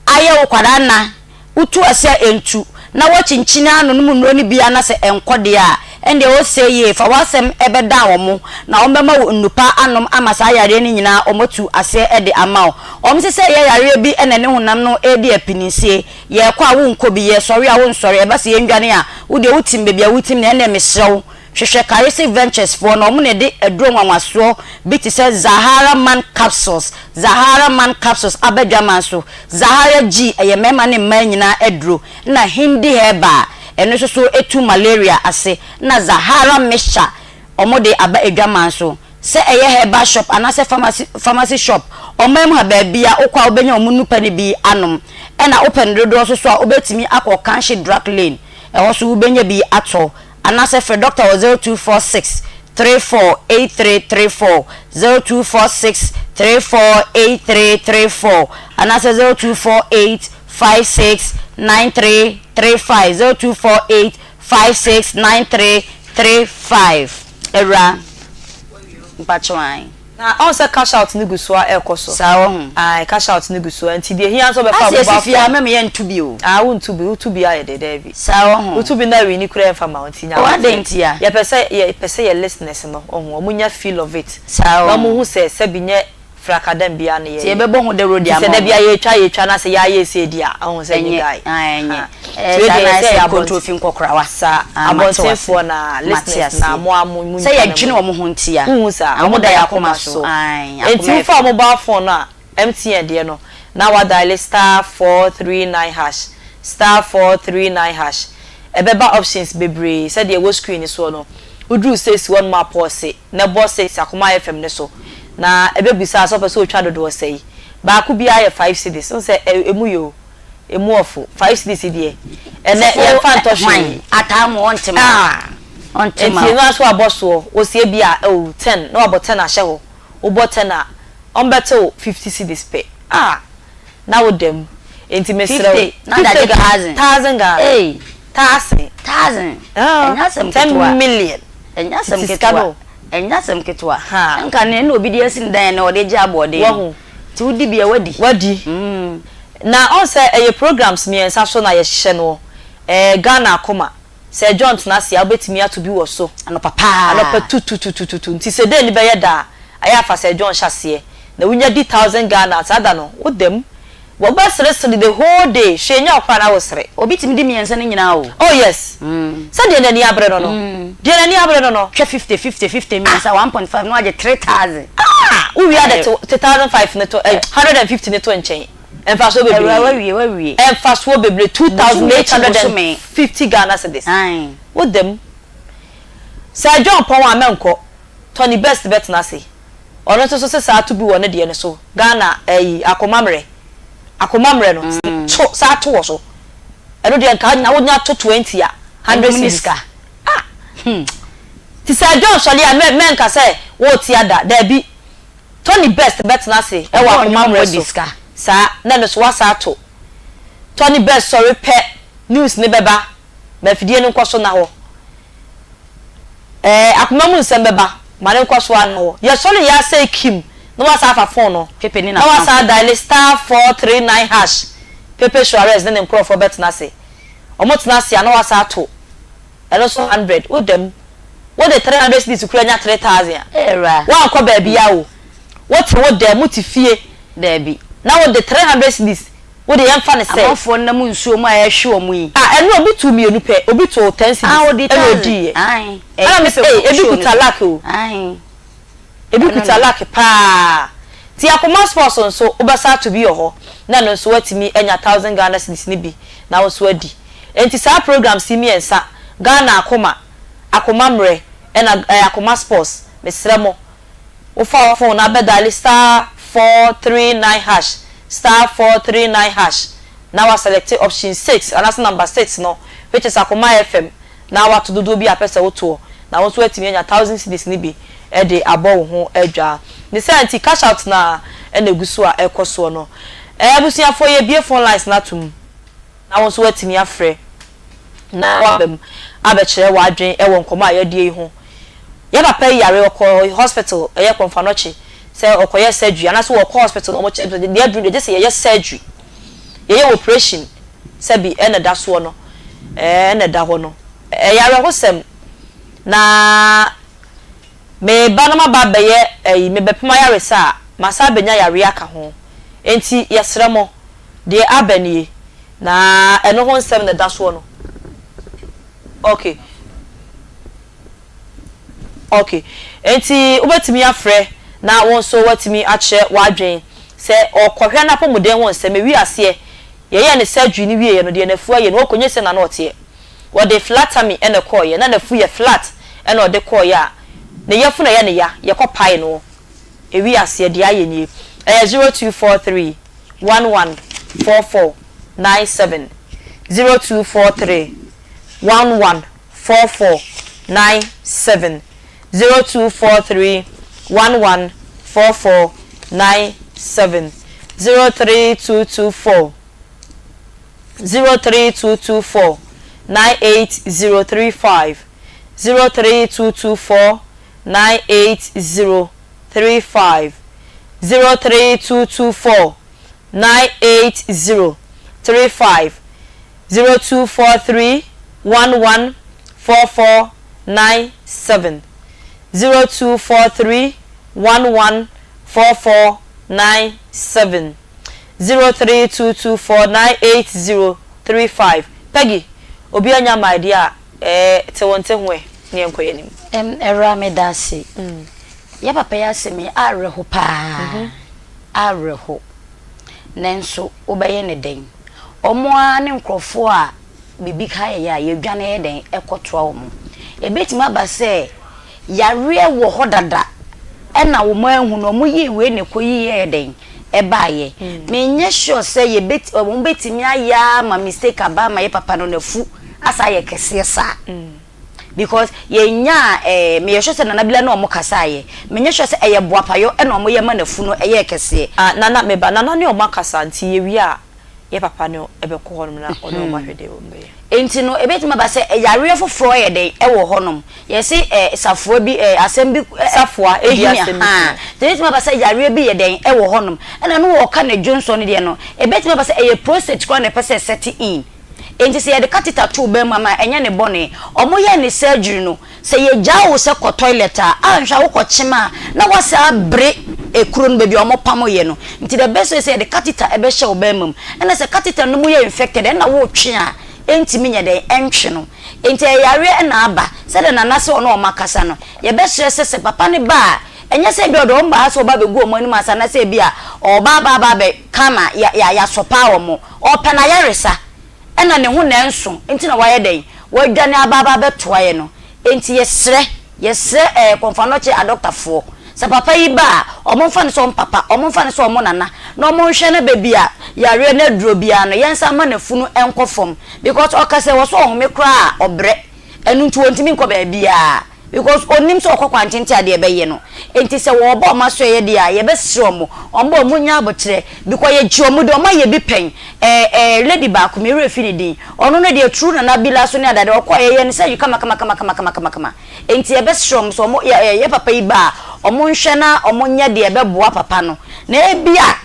Speaker 4: ayɛ wo kwadaa nna, wotu ase a ɛntu, na woakyinkyini anonom nnuro no bi a na sɛ ɛnkɔ deɛ a, ɛndeɛ ose yie, fa w'asɛm bɛdan wɔn na wɔbɛma wo nnupa anom ama saa yareɛ no nyinaa wɔatu aseɛ de ama wo. Wɔn se sɛ ɛyɛ yareɛ bi na ɛne honam no redi apininsie, yɛrekɔ a wonkɔ bi, yɛresɔre a wonsɔre, ɛba sɛ yɛndwane a, wo deɛ wotim baabi a wotim no, ɛndeɛ mesrɛ wo, Hwehwɛ Charistic Ventures foɔ no, wɔn na ɛde aduro nwanwasoɔ bi te sɛ Zahara Man Capsules, Zahara Man Capsules aba dwaman so, Zahara G, ɛyɛ mmarima ne mmaa nyinaa aduro, ɛna Hindi Herbal, ɛno nso so ɛtu malaria ase, ɛna Zahara Mixture, wɔn de aba adwaman so. Sɛ ɛyɛ herbal shop anaasɛ pharmacy pharmacy shop, ɔman mu ha baabi a wokɔ a wobɛnya wɔn nnupa no bi anom. Ɛna wopɛ no dodoɔ nso so a, wobɛtumi akɔ Kanshi Drug Lane, ɛhɔ nso wobɛnya bi atɔ. Anaasɛ frɛ dɔkta wɔ 0246. 34 83 34, 0246 34 83 34 anaasɛ 0248 56 93 35, 0248 56 93 35. Awura, mpakyɛw ae.
Speaker 1: Na ɔhu sɛ cash out no gu so a ɛrekɔ so.
Speaker 4: Saa wahu.
Speaker 1: Ae, cash out no gu so a, nti deɛ ɛhia nso wobɛfa
Speaker 4: Asɛ
Speaker 1: mobile
Speaker 4: yɛsi fie a
Speaker 1: phone.
Speaker 4: mɛma yɛnto bi o.
Speaker 1: Ah, wonto bi, woto bi ayɛ dɛ, daabi.
Speaker 4: Saa wahu.
Speaker 1: Woto bi na wini koraa ɛmfa ma wo, nti nya
Speaker 4: Oh,
Speaker 1: aboterɛ.
Speaker 4: adɛn ntia?
Speaker 1: Yɛpɛ sɛ, yɛpɛ sɛ yɛ listeners no, wahu, wɔn nya feel of it.
Speaker 4: Saa
Speaker 1: Na
Speaker 4: wahu.
Speaker 1: wɔn hu sɛ, sɛbi nyɛ frakadam biara na
Speaker 4: Nti
Speaker 1: yɛyɛ.
Speaker 4: yɛbɛbɔ ho dawuro de
Speaker 1: Nti sɛ
Speaker 4: ama
Speaker 1: da
Speaker 4: wɔn.
Speaker 1: biara yɛretwa yɛretwa na sɛ yɛayɛ sei di a, wahu sɛ ɛnyɛ
Speaker 4: Ɛnyɛ,
Speaker 1: guy.
Speaker 4: ah, ɛnyɛ.
Speaker 1: Ha.
Speaker 4: Ɛɛ,
Speaker 1: Nti wei
Speaker 4: saa
Speaker 1: deɛ
Speaker 4: na
Speaker 1: yɛ
Speaker 4: ayɛ
Speaker 1: sɛ
Speaker 4: sɛ
Speaker 1: yɛ abɔnten.
Speaker 4: kontrofi nkɔkorawa.
Speaker 1: Saa,
Speaker 4: Ah, mate wo ase.
Speaker 1: abɔntenfoɔ na,
Speaker 4: Mate
Speaker 1: listeners na,
Speaker 4: aseɛ.
Speaker 1: mo ara mo, mo
Speaker 4: Sɛ
Speaker 1: ntwa na
Speaker 4: yɛdwene
Speaker 1: mo.
Speaker 4: wɔn ho ntia.
Speaker 1: Wohu saa,
Speaker 4: Ah,
Speaker 1: wɔn
Speaker 4: wɔn
Speaker 1: da
Speaker 4: da
Speaker 1: yɛn
Speaker 4: yɛn
Speaker 1: akoma
Speaker 4: akoma
Speaker 1: so.
Speaker 4: so. Ae,
Speaker 1: Nti
Speaker 4: akoma yɛ
Speaker 1: wofa
Speaker 4: fɛ.
Speaker 1: mobile phone no a, MTN deɛ no, na wa diale *439 hash, *439 hash. Ɛbɛba options bebree sɛdeɛ ɛwɔ screen no soɔ no. Woduru six hɔ nom a pɔɔse na bɔ six Akoma FM no so. Na ɛbɛbisa wo sɛ wopɛ sɛ wotwa dodoɔ sɛi. Baako biara yɛ five cedis. Wohu sɛ ɛ, ɛmu yɛ o. Emu ɔfo. Five cedis yi deɛ, ɛnɛ
Speaker 4: Fufuo
Speaker 1: yɛmfa ntɔ
Speaker 4: ɛ, hwan?
Speaker 1: hwee.
Speaker 4: Ataa mo, ɔnte ma wo.
Speaker 1: Ah!
Speaker 4: Ɔnte ma
Speaker 1: Enti
Speaker 4: wo.
Speaker 1: ɛno ara nso wabɔ soɔ. Wosi ebia oh, ten, na wabɔ ten ahyɛ hɔ. Wobɔ ten a, ɔmbɛte wo fifty cedis pɛ. Ah! Na woda mu. Enti mesrɛ wo,
Speaker 4: Fifty, na
Speaker 1: fifty
Speaker 4: adagye
Speaker 1: Ga,
Speaker 4: thousand.
Speaker 1: thousand Ghana.
Speaker 4: Ei!
Speaker 1: Thousand.
Speaker 4: Thousand.
Speaker 1: Ah!
Speaker 4: Ɛnyɛ asɛm
Speaker 1: Ten
Speaker 4: ketewa.
Speaker 1: million.
Speaker 4: Ɛnyɛ asɛm
Speaker 1: Tete sika
Speaker 4: ketewa.
Speaker 1: no.
Speaker 4: Ɛnyɛ asɛm ketewa.
Speaker 1: Ha.
Speaker 4: Nka nea na obi de asi ne dan na ɔde gye aboɔden no.
Speaker 1: Wahu.
Speaker 4: Nti wodi bi a, wadi.
Speaker 1: Wadi. Na ɔn sɛ ɛyɛ programs miɛnsa so na yɛhyehyɛ noɔ. Ɛɛ Ghana akoma. Sɛ John tena ase a wobɛtumi ato bi wɔ so.
Speaker 4: Anɔpa paa.
Speaker 1: Anɔpa tututututu. Nti sɛ day no bɛyɛ da a, ayɛ a fa Sir John hyɛ aseɛ. Na wonya di thousand Ghana a, saa da no, woda mu. Wobɛseresere the whole day. Hwee nyɛ wo koraa na wosere.
Speaker 4: Obi tumi di miɛnsa no nyinaa o.
Speaker 1: Oh yes. Sɛ deɛ n'ani abere no no. Deɛ n'ani abere no no.
Speaker 4: Twa fifty, fifty, fifty miɛnsa, 1.5 na wagye 3000.
Speaker 1: Ah! Wowie a de te 1005 no to, eh, 150 no to nkyɛn. Mfasoɔ bebree.
Speaker 4: Awura wawie wawie.
Speaker 1: Mfasoɔ bebree
Speaker 4: Bosome akyi bosome.
Speaker 1: 2850 Ghana cedis.
Speaker 4: Ae.
Speaker 1: Wo da mu. Sir John pɔn a mɛnkɔ. Tony Best bɛtena ase. Ɔno nso so se saa to bi wɔ ne deɛ no so. Ghana ɛyi akoma mmerɛ. Akoma mmerɛ no to saa to wɔ so. Ɛno deɛ nka na wonya to 20 a 100
Speaker 4: Ɛnum ne
Speaker 1: cedis.
Speaker 4: sika.
Speaker 1: Ah! Hmm. Ti Sir John sɔre a mɛ mɛnka sɛ woretia da. Daabi. Tony Best bɛtena ase wɔ
Speaker 4: Ɔbɔɔ
Speaker 1: akoma
Speaker 4: nnwom
Speaker 1: mmerɛ
Speaker 4: wadi
Speaker 1: so
Speaker 4: sika.
Speaker 1: saa na ɛno so wasa ato. Tony Best sɔre pɛ news no bɛba ma afidie no nkɔ so nna hɔ. Ɛɛ akoma mu nsɛm bɛba ma no nkɔ so ara nna hɔ. Yɛsɔre yɛ asɛe kim na wasa afa phone no
Speaker 4: Pepe ne
Speaker 1: na wasa
Speaker 4: n'atamfo.
Speaker 1: adaele *439 hash Pepe Suarez ne ne nkorɔfoɔ bɛtena ase. Wɔn tena ase a na wasa ato. Ɛno nso hundred wo da mu wo de 300 cedis kura nya 3000 a
Speaker 4: Awura.
Speaker 1: woankɔ baabia o wo te wo dan mu te fie
Speaker 4: Daabi.
Speaker 1: na wo de 300 cedis wo de yɛmfa no sɛ.
Speaker 4: Amanfoɔ nam nsuo mu a ɛrehwe wɔn yi.
Speaker 1: Ah ɛno obi too mienu pɛ obi too 10 cedis
Speaker 4: Ah ɔdi
Speaker 1: ɛna
Speaker 4: thousand.
Speaker 1: odiiɛ
Speaker 4: Ae.
Speaker 1: ɛna me
Speaker 4: Ɛyɛ
Speaker 1: se
Speaker 4: pepe
Speaker 1: ei
Speaker 4: kɔ
Speaker 1: ebi
Speaker 4: show no
Speaker 1: kuta
Speaker 4: so.
Speaker 1: luck o.
Speaker 4: Ae.
Speaker 1: Ebi
Speaker 4: Ɛno
Speaker 1: kuta
Speaker 4: no.
Speaker 1: luck paa. Nti Akoma sports nso wobɛsa ato bi wɔ hɔ na ɛno nso woatumi anya thousand Ghana cedis no bi na wo nso adi. Enti saa programs yi miɛnsa, Ghana Akoma, Akoma Mmerɛ ɛna ɛɛ Akoma Sports, mesrɛ mo, wofa wo phone na bɛ diale *439 hash, *439 hash, na wa select option six anaasɛ number six no which is Akoma FM na wato dodoɔ bi a pɛ sɛ wotoɔ na wo nso woatumi anya thousand cedis no bi de abɔ wo ho adwaa. Ne saa nti cash out no ara na ɛgu so a ɛrekɔ soɔ no. Ɛɛ abusuafoɔ yɛbue phone lines no ato mu. Na wo nso woatumi afrɛ na woaba mu abɛkyerɛ w'adwene wɔ nkɔmmɔ a yɛadie yi ho. Yɛn papa yi yare, ɔkɔ hospital, ɛyɛ Kɔmfanɔkye, sɛ ɔkɔyɛ surgery anaasɛ wɔkɔ hospital na wɔkyɛ no deɛ aduru deɛ gye sɛ yɛyɛ surgery, yɛyɛ operation sɛbi ɛna ɛda soɔ no, ɛna ɛda hɔ no. Ɛyɛ awerɛhosɛm na meba na maba abɛyɛ ɛyi, mebɛpem ayaresa a, masan abɛnya yareɛ aka ho. Enti yɛsrɛ mo, Deɛ aba nie, na ɛno ho nsɛm na ɛda soɔ no. Ok. Ok. Enti wobɛtumi afrɛ na wo nso woatumi akyerɛ w'adwene sɛ ɔrekɔhwɛ n'apɔmuden ho nsɛm. Ɛwii aseɛ, yɛyɛɛ no surgery no wieeɛ no, deɛ n'afu ayɛ no, ɔkɔnyɛ sɛ na na ɔteɛ. Wɔde flatamy na ɛkɔeɛ, na n'afu yɛ flat na ɔde kɔeɛ a, ne yafunu ɛyɛ no ya, yɛkɔpaee no. Ɛwii aseɛ, deɛ ayɛ nie. Ɛyɛ 0243. 11 44 97 0243 11 44 97. 0243 11 44 97 03224 03224 98035 03224 98035 03224 98035 0243 11 44 97 0243 11 44 97 03224 98035 Peggy, obi anya my deɛ a, ɛɛ te wo nte ho ɛ ne yɛnkɔ yɛn anim.
Speaker 4: Ɛm Awuraa meda ase. Yɛ papa yi asɛm yi awerɛho paa, awerɛho. Nanso wobɛyɛ no dɛn? Wɔn ara ne nkurɔfoɔ a biribi ha yɛn a yɛdwane yɛ dɛn kɔtoa wɔn. Ɛbɛtumi aba sɛ yareɛ wɔ hɔ dada ɛna wɔn anhu no, wɔyii wei na ɛkɔyi yɛɛ dɛn ɛbaeɛ. Menyɛ sure sɛ yɛbɛt wɔn bɛtumi ayɛ ara ma mistake aba ama yɛ papa no n'afu asan ayɛ kɛseɛ saa. Because yɛnyaa eh, meyɛ sure sɛ Nana Bila ne wɔn kasaeɛ. Menyɛ sure sɛ ɛyɛ boapayɔ ɛna wɔyɛ ma n'afu no ɛyɛɛ kɛseɛ.
Speaker 1: Ah Nana meba, Nana ne wɔn akasa nti yɛwie a yɛ papa no bɛkɔ hɔnom na ɔne wɔn ahwɛ deɛ wɔbɛyɛ.
Speaker 4: Enti no ɛbɛtumi aba sɛ yareɛ foforɔ yɛ dɛn ɛwɔ hɔnom. Yɛse eh, safoa bi eh, asɛm bi eh,
Speaker 1: Safoa, ebi
Speaker 4: ehini
Speaker 1: asɛm bi
Speaker 4: ahaa.
Speaker 1: tia.
Speaker 4: Nti ɛbɛtumi aba sɛ yareɛ bi yɛ dɛn ɛwɔ hɔnom. Ɛna no wɔka no dwonsɔ no deɛ no, ɛbɛtumi aba sɛ ɛyɛ prostate koraa na ɛpɛ sɛ ɛsɛte in. Enti sɛ yɛde catheter to wo bɛn mu ama a, ɛnyɛ ne bɔne. Wɔyɛɛ ne surgery no, sɛ yɛgyaa wo sɛ kɔ toilet a, anhwɛ a wokɔ kyem a, na woasan abere ekuro no baabi a wɔpamoeɛ no. Nti the best way sɛ yɛde catheter bɛhyɛ wo bɛrima mu. Ɛna sɛ catheter no mu yɛ infected a, ɛna wotwe a, ɛntumi nyɛ dɛn, ɛntwe no. Enti ɛyɛ yareɛ na aba. Sɛdeɛ Nana sɛ ɔne wɔn akasa no, yɛbɛsrɛ sɛ sɛ papa no ba a, ɛnyɛ sɛ ebia ɔde wɔn ba ha sɛ ɔreba abɛgu wɔn anim ase anaasɛ ebia ɔreba aba aba abɛka ama yɛasɔpaa wɔn. Ɔrepɛ n'ayaresa, ɛna ne ho na ɛnso nti na wayɛ dɛn? Wadwane aba aba abɛtoa yɛn no. Enti yɛsrɛ, yɛsrɛ ɛɛ Kɔmfoanɔkye adɔktafoɔ, sɛ papa yi ba a, wɔmfa no sɛ wɔn papa, wɔmfa no sɛ wɔn nana, na wɔnhwɛ no baabi a yareɛ no aduro biara no, yɛnsan mma n'afunu nkɔ fam. Because ɔka sɛ wɔ so ɔhome koraa a, ɔbrɛ. Ɛno nti ɔntumi nkɔ baabiara. Because ɔnnim sɛ ɔkɔ kwantenten a deɛ ɛbɛyɛ no. Enti sɛ wɔɔba wɔn asoɛeɛ deɛ a, yɛbɛsrɛ wɔn, wɔn ba wɔn nya aboterɛ. Because yɛgye wɔn di, wɔn ayɛ bi pɛn. Ɛɛ ɛɛ lady baako, me werɛ fi ne din. Ɔno no deɛ true Nana Bila so ne adeade, ɔkɔɔ yɛyɛɛ no surgery kama kama kama kama kama kama kama. Enti yɛbɛsrɛ wɔn sɛ wɔn yɛ ɛɛ yɛ papa yi ba a, wɔn nhwɛ na wɔn nyɛ deɛ ɛbɛboa papa no. Na ebia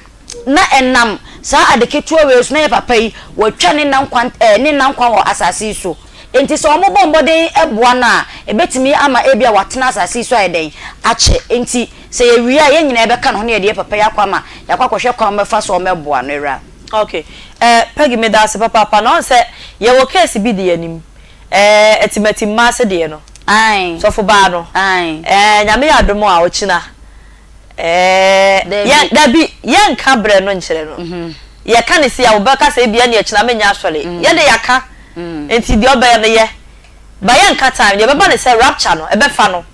Speaker 4: na ɛnam saa ade ketewa wei so na yɛ papa yi watwa ne nna nkwa ɛɛ ne nna nkwa wɔ asase yi so. Enti sɛ wɔbɔ mmɔden boa no a, ebetumi ama ebia watena asase yi so ayɛ dɛn? Akyɛ. Enti sɛ yɛwie a, yɛn nyinaa yɛbɛka ne ho na yɛde yɛn papa yi akɔ ama yɛakɔ akɔhwɛ kwan a wɔbɛfa so a wɔbɛboa no. Awuraa.
Speaker 1: Ok eh Peggy medaase papaapa na ɔn sɛ yɛwɔ case bi di yɛnim eh atimati mma ase deɛ no
Speaker 4: Ae.
Speaker 1: sɔfo baa no
Speaker 4: Ae.
Speaker 1: eh Nyame yɛ adom a ɔkyina eh
Speaker 4: Dabi.
Speaker 1: yɛ dabi yɛnka brɛ no nkyerɛ no yɛka no sei a wobɛka sɛ ebia ɛneɛ kyena menyɛ asɔre yɛde yɛaka Nti deɛ ɔbɛyɛ no yɛ but yɛnka time deɛ ɛbɛba ne sɛ rapture no ɛbɛfa no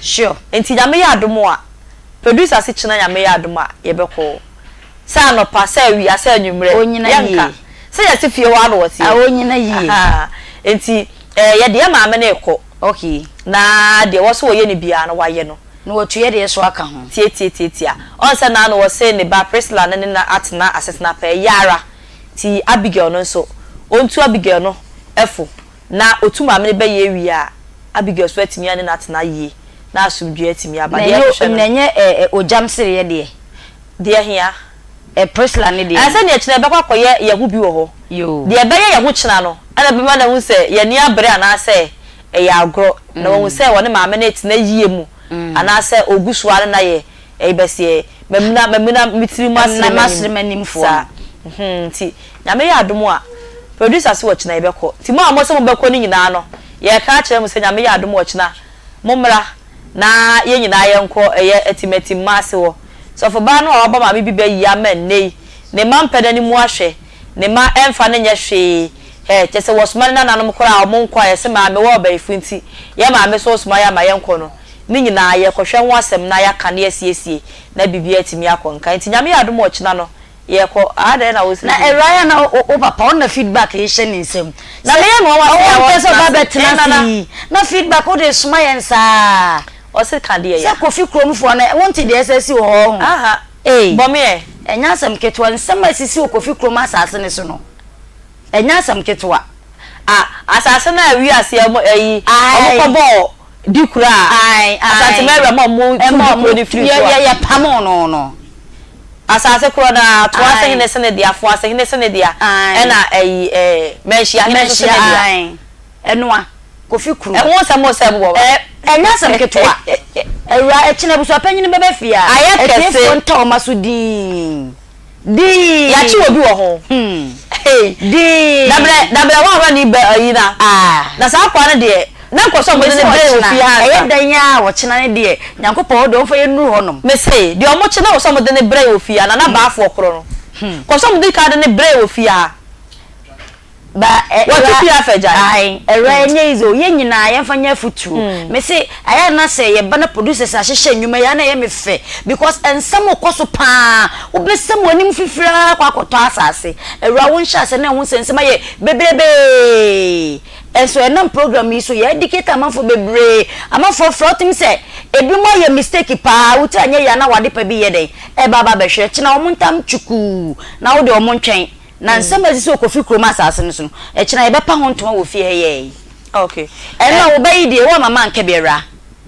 Speaker 4: Sure.
Speaker 1: Nti Nyame yɛ adom a producer se kyena Nyame yɛ adom a yɛbɛkɔ sɛ anɔpa sɛ awia sɛ anwummerɛ
Speaker 4: Onyina
Speaker 1: yɛnka
Speaker 4: yie.
Speaker 1: sɛ yɛte fie hɔ ara na wɔteɛ
Speaker 4: Ah onyina yie.
Speaker 1: Ahaa nti eh yɛde yɛ maame no rekɔ
Speaker 4: Okay.
Speaker 1: na deɛ ɛwɔ sɛ wɔyɛ no biara no wayɛ no.
Speaker 4: Na watu yɛ deɛ so aka ho.
Speaker 1: Tiatiatiatia ɔn sɛ naano wɔse ne ba Priscilla ne ne no atena asetena pɛ ɛyɛ ara Nti Abigail no nso, ɔntu Abigail no fo, na ɔtu maame no bɛyɛ wie a, Abigail nso atumi ane no atena yie, na asomdwoeɛ atumi aba.
Speaker 4: Na
Speaker 1: Deɛ
Speaker 4: ɛnyɛ
Speaker 1: ɛhwehwɛ no.
Speaker 4: na ɛnyɛ ɛ ɛ ogyam sereɛ deɛ.
Speaker 1: Deɛ hia.
Speaker 4: Ɛ Priscilla ne deɛ
Speaker 1: Ɛɛ
Speaker 4: no.
Speaker 1: sɛdeɛ kyena yɛbɛkɔ akɔyɛ yɛn ho bi wɔ hɔ.
Speaker 4: Yoo.
Speaker 1: Deɛ ɛbɛyɛ yɛn ho kyena no, ɛna ɛbɛma no ahu sɛ yɛn ani abere anaasɛ ɛyɛ agorɔ, na wahu sɛ ɔne maame no retena yie mu, anaasɛ ɔgu so ara ne no ayɛ Ɛyi bɛseɛ mamina mamina me tiri mu asere
Speaker 4: Ɛnna m'anim
Speaker 1: saa hmm nti Nyame yɛ adom a producer se ɔkyena yɛbɛkɔ nti mo a mose mobɛkɔ no nyinaa no yɛreka akyerɛ mo sɛ Nyame yɛ adom a ɔkyena mommra na yɛn nyinaa yɛnkɔ ɛyɛ Atimatim mma ase hɔ Sɔfobaa no a wabɔ maame bi bɛ yi ama nnɛ yi ne mma mpɛ n'anim ahwɛ ne mma ɛmfa no nyɛ hwee hɛ kyɛsɛ wɔsoma ne nananom koraa a ɔmo nkɔ a yɛse maame wɔ ɔbayifo nti yɛ maame so soma yɛ ama yɛnkɔ no Ne nyinaa yɛkɔhwɛ ho asɛm na yɛaka na yɛasiesie na biribiara atumi akɔ nkan. Nti Nyame yɛ adom a ɔkyena no Yɛkɔ adɛn na wosere
Speaker 4: Na
Speaker 1: bi.
Speaker 4: awura yɛ na wo papa ɔno na feedback yi hyɛ ne nsam.
Speaker 1: Na meyɛ no nwanwa sɛ
Speaker 4: Ɔwɔ mpɛ sɛ ɔba
Speaker 1: ɔtena ase.
Speaker 4: bɛtena
Speaker 1: Eh,
Speaker 4: ase
Speaker 1: Nana.
Speaker 4: yi na feedback wode soma yɛn saa.
Speaker 1: Ɔse ka deɛ ya.
Speaker 4: Sɛ Kofi kurom foɔ no wonte deɛ ɛsɛ si wɔ hɔ ho.
Speaker 1: Aha.
Speaker 4: Ei.
Speaker 1: Bɔ me ɛ.
Speaker 4: Ɛnyɛ asɛm ketewa nsɛm a esisi wɔ Kofi kurom asase no so no ɛnyɛ asɛm ketewa.
Speaker 1: Ah asase no a wiase ɔmo ɛyi ɔmo kɔ bɔɔ di kuro a Asante Mɛwura ma ɔmo tu di kuro no firi so a.
Speaker 4: Yɛ yɛ pamoo no no.
Speaker 1: Asase korɔ no ara Toase hene se ne dea Foase hene se ne dea ɛna ɛyi ɛɛ Manhyia hene nso se ne dea.
Speaker 4: Ɛnoa Kofi kuro.
Speaker 1: Ɛho nsɛm o sɛ ɛbobɔ ba.
Speaker 4: Ɛnyɛ asɛm ketewa. Awura ɛkyena abusuapanyin bɛba fie a.
Speaker 1: Ayɛ kɛse.
Speaker 4: Atiefoɔ nta wɔn aso dinn. Dinn.
Speaker 1: Yɛakye obi wɔ ho.
Speaker 4: Dinn.
Speaker 1: Dabrɛ dabrɛ wɔn a wɔn ani bɛ ayi na. Na saa akoa no deɛ na nkɔ sɛ wɔde no brɛ wɔ fie ha ansa.
Speaker 4: Ɛyɛ dɛn ara a ɔkyena no deɛ Nyankopɔn wo deɛ ɔmfa yɛn nnuru hɔ nom.
Speaker 1: Mese deɛ wɔn kye na wɔ sɛ wɔde no brɛ wɔ fie ha Nana Baafoɔ korɔ no. Kɔ sɛ wɔde ka de no brɛ wɔ fie ha.
Speaker 4: Ba ɛ
Speaker 1: Wɔto
Speaker 4: ɛwura
Speaker 1: pii afɛ gyae.
Speaker 4: ae ɛwura ɛnyɛ easy o yɛn nyinaa yɛnfa nyɛ afutuo me se ayɛ a na sɛ yɛba na producers ahyehyɛ nnwuma yi a na ɛyɛ me fɛ because nsɛm rekɔ so paa wobɛsɛm w'anim fifiri ara akɔ akɔtɔ asase awura wo nhyɛ ase na ɛho nsɛnsɛm ayɛ bebrebee ɛnso ɛnam program yi so yɛ educate amanfoɔ bebree amanfoɔ frɛ wotumi sɛ ebinom ayɛ mistake paa wo ti anyɛ yie a na w'adepa bi yɛ dɛn ɛba aba abɛhwɛ kyena wɔn ntam twukuu na wo deɛ wɔn ntwɛn Na nsɛm a esisi wɔ Kofi kurom asaase no so no, ɛkyena yɛbɛpa ho ntoma wɔ fie ha yi ara yi.
Speaker 1: Okay.
Speaker 4: Ɛno a wo ba yi deɛ, woamma manka bi awura.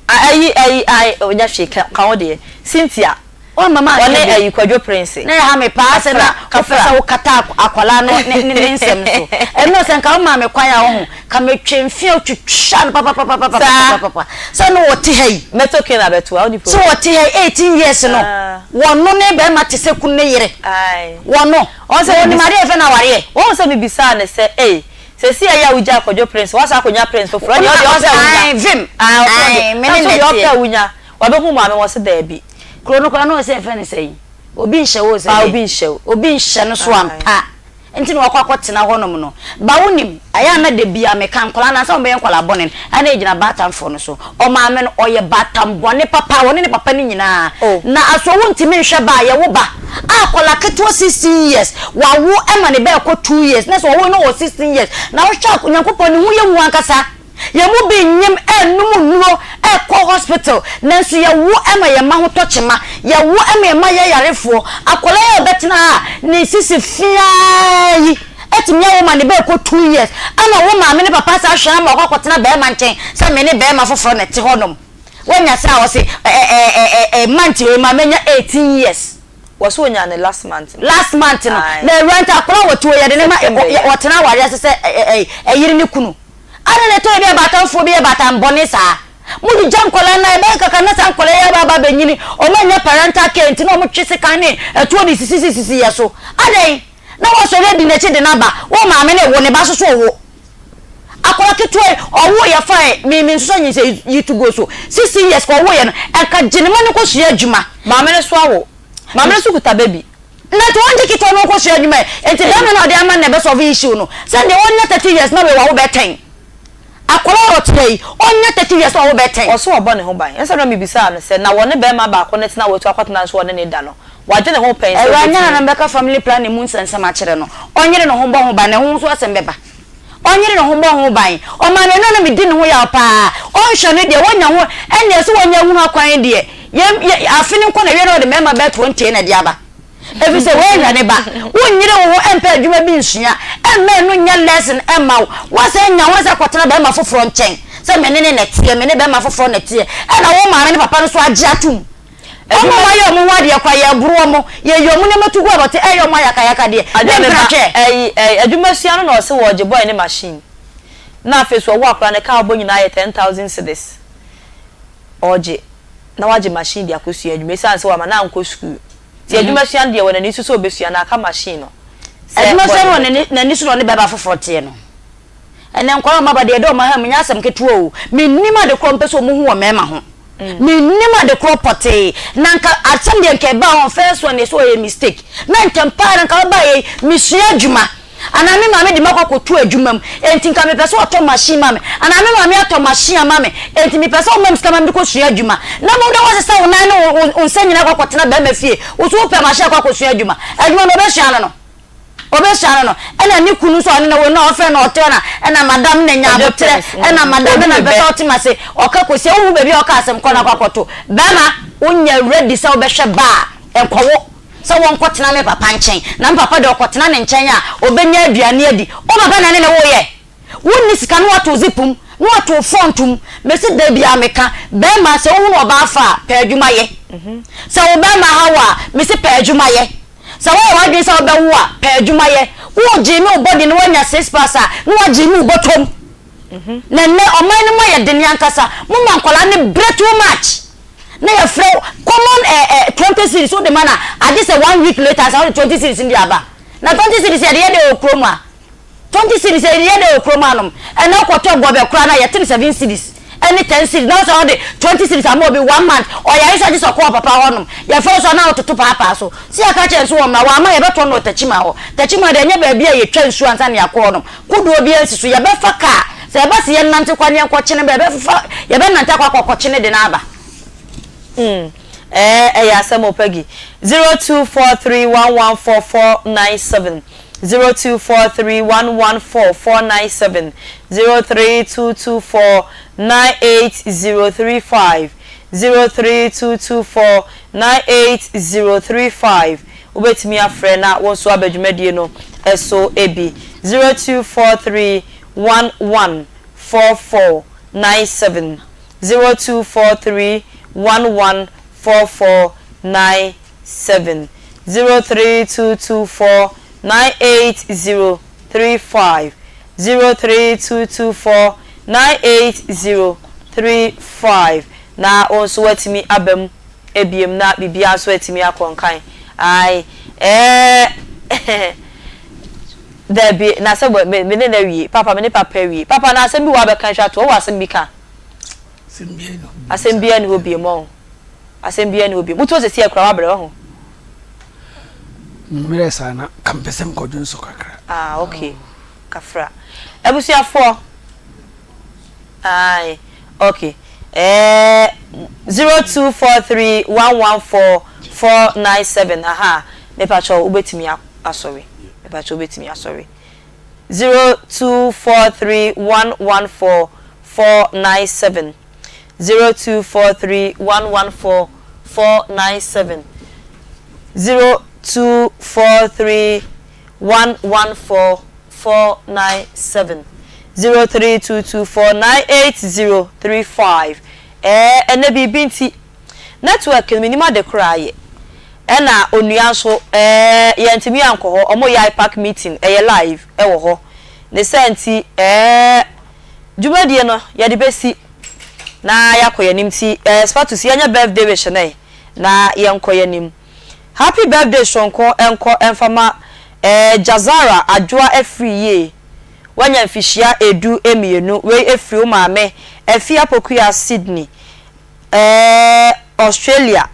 Speaker 1: Ah ayi ayi ayi ɔnya hwee ka ka ho deɛ. Cynthia.
Speaker 4: Woamma manka
Speaker 1: Ɔne
Speaker 4: bi.
Speaker 1: ayi Kwadwo Prince.
Speaker 4: Na ɛha me paa sɛ na
Speaker 1: Kafra,
Speaker 4: wopɛ sɛ
Speaker 1: kafra.
Speaker 4: wokata akwadaa no ne ne ne nsɛm so. Ɛno sɛ nka womaa me kwan a woho, ka metwe mfe a wotwitwa no
Speaker 1: Saa.
Speaker 4: papapapapapapapa. Sɛ na ɔte ha yi.
Speaker 1: Mɛtɔ cane abɛto a, wonni
Speaker 4: Sɛ
Speaker 1: problem.
Speaker 4: ɔte ha yi 18 years no,
Speaker 1: Ah.
Speaker 4: wɔno ne bɛrima te sɛ kunu ne yere.
Speaker 1: Ae.
Speaker 4: Wɔno.
Speaker 1: Ɔn sɛ
Speaker 4: Na ɔnim
Speaker 1: mebisa
Speaker 4: adeɛ a yɛfrɛ no awareɛ.
Speaker 1: Woahu sɛ mebisaa no sɛ, Ei, seesei a yi a wogyaa Kwadwo Prince, woasan akɔnya Prince foforɔ? Ɛnneɛ ɔdeɛ ɔpɛ a wonya.
Speaker 4: Ae, vim.
Speaker 1: Ae, ɔse
Speaker 4: Ae,
Speaker 1: ɔdeɛ,
Speaker 4: me ne
Speaker 1: nanso
Speaker 4: na
Speaker 1: deɛ ɔpɛ
Speaker 4: ɛteɛ.
Speaker 1: a wonya. Wabɛhu maame no, ɔse daabi.
Speaker 4: Kuro no koraa na ɔse yɛfrɛ no sɛn? Obi nhyɛ wo sɛ
Speaker 1: Ah,
Speaker 4: deɛ?
Speaker 1: obi nhyɛ wo.
Speaker 4: Obi nhyɛ no so
Speaker 1: Ae.
Speaker 4: ampa. Nti na wakɔ akɔtena hɔnom no. Ba wonim, ɛyɛ a na da biara meka, nkwadaa no ansa wɔbɛyɛ nkwadaa bɔne no, ɛyɛ a na yɛgyina baatamfoɔ no so. Ɔmaame no, ɔyɛ baatan bɔne papa, ɔne ne papa no nyinaa.
Speaker 1: Oh.
Speaker 4: Na aso wontumi nhwɛ ba a, yɛwo ba a akwadaa ketewa 16 years, wawo ma ne ba ɛkɔ 2 years, na sɛ ɔwo no wɔ 16 years, na wohwɛ a Nyankopɔn ne ho yɛ hu ankasa. Yɛn mu bi nyem ɛrenom nnuro, ɛrekɔ hospital, nanso yɛwo ma yɛn mma ho tɔ kyema, yɛwo ma yɛn mma yɛ ayarefoɔ. Akwadaa yi a ɔbɛtena ha a ne sisi fiaa yi atumi awo ma ne ba ɛkɔ 2 years, ɛna wo maame ne papa asan ahwɛ ama wakɔ akɔtena barima nkyɛn sɛ me ne barima foforɔ na ɛte hɔnom. Woanya saa a ɔse ɛ ɛ ɛ ɛ month wei ma manya 18 years.
Speaker 1: Wɔse onyaa no last month no.
Speaker 4: Last month no.
Speaker 1: Ae.
Speaker 4: Na awura nti akwadaa a wɔte hɔ yi yɛde ne ma
Speaker 1: September yi a.
Speaker 4: wɔtena awareɛ ase sɛ ɛ ɛ ɛyere ne kunu. Adɛn na ɛtɔ da bi a abaatanfoɔ bi yɛ baatan bɔne saa? Mogyigya nkwadaa no a, ɛbɛyɛ kakra na saa nkwadaa yi aba aba abɛnyini, wɔannya parental care nti na wɔtwe sekan ne atuo de sisisisisi yɛn so. Adɛn? Na woasɔre adi n'akyi de no aba, wo maame no rewo, ne ba nso so rewo. Akwadaa ketewa yi, ɔwoeɛ fine, me me nso sɛ nyinsɛn yi to go so, 16 years ka ɔwoeɛ no, ɛnka gye ne ma no nkɔsua adwuma.
Speaker 1: Maame no so awo. Maame no nso kuta baby.
Speaker 4: Na nti wɔngye ketewa no nkɔsua adwuma ɛ? Nti bɛrima no a ɔde ama no na ɛbɛ solve issue no? Sɛ deɛ ɔnya 30 years na wei wawo bɛyɛ 10. Akwadaa a ɔte ha yi, ɔnya 30 years na wawo bɛyɛ 10.
Speaker 1: Ɔse ɔbɔ ne ho ban. Ɛnsɛ na mebisaa no sɛ, na wɔne bɛrima baako no tena a watu akɔtena nso ɔne no da no, wadwene ho pɛn sɛ
Speaker 4: Awuraa nyɛ
Speaker 1: ɔbɛtumi.
Speaker 4: na mɛka family planning mu nsɛnsɛm akyerɛ no. Ɔnyere ne ho bɔ ho ban na ɛho nso asɛm bɛba. Ɔnyere ne ho bɔ ho ban. Ɔmaa me no na medi ne ho yaw paa. Ɔnhwɛ no deɛ wanya ho ɛnneɛ sɛ wanya ahunu akwan deɛ yɛn yɛ afe no nkɔ na wie na ɔde mmarima bɛyɛ 20 na ɛde aba. Ɛfiri sɛ woanhwɛ ne ba. Wonyere wo ho mpɛ adwuma bi nsua. Ɛmma ɛno nyɛ lesson mma wo. Woasan anya ho sɛ kɔtena barima foforɔ nkyɛn sɛ me ne ne na ɛteɛ, me ne barima foforɔ na ɛteɛ. Ɛna wo maame ne papa no nso agye atom. Wɔn a wɔayɛ wɔn ho adeɛ koraa, yɛboro wɔn, yɛyi wɔn nneɛma to gu abɔnten, ɛyɛ wɔn ayakayakadeɛ.
Speaker 1: Adeɛ
Speaker 4: Ne
Speaker 1: meba
Speaker 4: mpena hwɛ.
Speaker 1: ɛyi ɛyi adwuma sua no na ɔse wɔɔgye boy ne machine na afei so ɔwo akora ne car ɔbɔ nyinaa yɛ 10,000 cedis ɔɔgye na wagye machine de akɔ sua adwuma esiane sɛ wama no ankɔ school nti adwuma sua no deɛ wɔ n'ani so sɛ ɔbɛsua na aka machine no sɛ
Speaker 4: Adwuma
Speaker 1: boy
Speaker 4: sua no
Speaker 1: no
Speaker 4: wɔ
Speaker 1: bɛtɔ.
Speaker 4: n'ani n'ani so na ɔne bɛɛma foforɔ teɛ no. Ɛnɛ nkwadaa a wɔaba deɛ ɛda wɔn aha mu nyɛ asɛm ketewa o. Mennim ade korɔ mpɛ sɛ wɔhu wɔ mmarima ho. Mennim ade korɔ pɔtee. Na nka asɛm deɛ nka ɛbaa hɔ first one deɛ sɛ ɔyɛ mistake. Na ntɛm paa na nka ɔbaeɛ yi mesua adwuma. Anaa me maame de me akɔ akɔto adwuma mu, enti nka mepɛ sɛ ɔtɔ machine ma me. Anaa me maame atɔ machine ama me, enti mepɛ sɛ ɔma me sika ma mede kɔsua adwuma. Na mmom dɛ woasesa wo nan ne wo nsa nyinaa akɔ akɔtena barima fie, wo nso wopɛ machine akɔ akɔsua adwuma. Adwuma no ɔbɛsua no no? Ɔbɛsua no no? Ɛna ne kunu nso a ɔne no wɔ no a ɔfrɛ no ɔte hɔ na ɛna madam na nya aboterɛ, ɛna madam ɛna mepɛ sɛ ɔte m'ase, ɔka kɔsi a wonhu baabi a ɔka asɛm kɔ no akɔ akɔto. Barima, wonyɛ ready sɛ wobɛhwɛ ba a, nkɔwo. Sɛ wɔnkɔtena me papa nkyɛn, na me papa deɛ ɔkɔtena ne nkyɛn a, ɔbɛnya aduane adi. Wo papa na ɛne no woeɛ? Wonni sika na woato zip mu, na woato wo front mu. Mese da biara meka, barima sɛ wohunu ɔbaa fa a, pɛ adwuma yɛ. Sɛ wo barima ha wo a, mese pɛ adwuma yɛ. Sɛ woayɛ w'adwene sɛ wobɛwo a, pɛ adwuma yɛ. Wogyee me wo body na woanya six pass a, na woagyee me wo bɔtɔm. Na nnɛ ɔman no mu ayɛ den ankasa. Moma nkwadaa no brɛ too much. Na yɛfrɛ wo common eh, eh, 20 cedis wode ma no a, agye sɛ one week later ansa wode 20 cedis no de aba. Na 20 cedis yɛde yɛ dɛ wɔ kurom a? 20 cedis yɛde yɛ dɛ wɔ kurom anom? Ɛnɛ wokɔtɔ gɔbɛ koraa no a, yɛte no 7 cedis ɛne 10 cedis. Na wo sɛ wode 20 cedis ama obi one month, ɔyare nso agye sɛ ɔkɔ ɔpapa hɔnom. Yɛfrɛ wo so a na wototo paapaa so. Sɛ yɛka kyerɛ no sɛ wɔmmra, wamma a yɛbɛtɔ no wɔ Techiman hɔ. Techiman deɛ ɛnyɛ baabi a yɛtwa nsuo ansa na yɛakɔ hɔnom. Kodoɔ biara nsi so. Yɛbɛfa kaa. Sɛ ɛba sɛ yɛnnante kwan na yɛnkɔkyene ba a, yɛbɛfa, yɛbɛnante akɔ akɔkyene de no aba.
Speaker 1: Mm ɛɛ ɛyɛ asɛm o Peggy. 0243114497 0243114497 0322498035 0322498035 Wobɛtumi afrɛ na wo nso aba dwumadie no so bi. 0243114497 0243114497 0322498035 0322498035 Na wo nso woatumi aba mu biom na biribiara nso atumi akɔ nkan. Ae ɛɛ Dabi, na sɛ me me ne no awie. Papa, me ne papa awie. Papa, na asɛm bi wɔ hɔ a bɛka atwa to? Wowɔ asɛm bi ka? Asɛm biara nni hɔ biom, ɔho. Asɛm biara nni hɔ biom. Wotu sɛsi akura wabrɛ, ɔho.
Speaker 5: Mmerɛ saa na ka mepɛ sɛ mekɔdwo nso kakra.
Speaker 1: Ah, okay. Kafra. Abusuafoɔ. Ae ok eh 0243114497 ahaa mepakyɛw wobɛtumi asɔre mepakyɛw wobɛtumi asɔre 0243114497 0243114497 02431144 497 0322498035 Ɛɛ ɛnɛ biribi nti network no mennim ade koraa yɛ ɛna onua nso ɛɛ yɛntumi ankɔ hɔ ɔmo yɛ ipac meeting ɛyɛ live ɛwɔ hɔ ne saa nti ɛɛ dwumadie no yɛde bɛsi na yɛakɔ yɛn anim nti ɛɛ Spatus yɛnyɛ birthday wish no ɛ na yɛnkɔ yɛn anim. Happy birthday soronko nkɔ mfa ma eh Jazara Adwoa Afiri yie wanya mfihyia edu emienu wei efiri wo maame Afia Pokuya Sydney eh Australia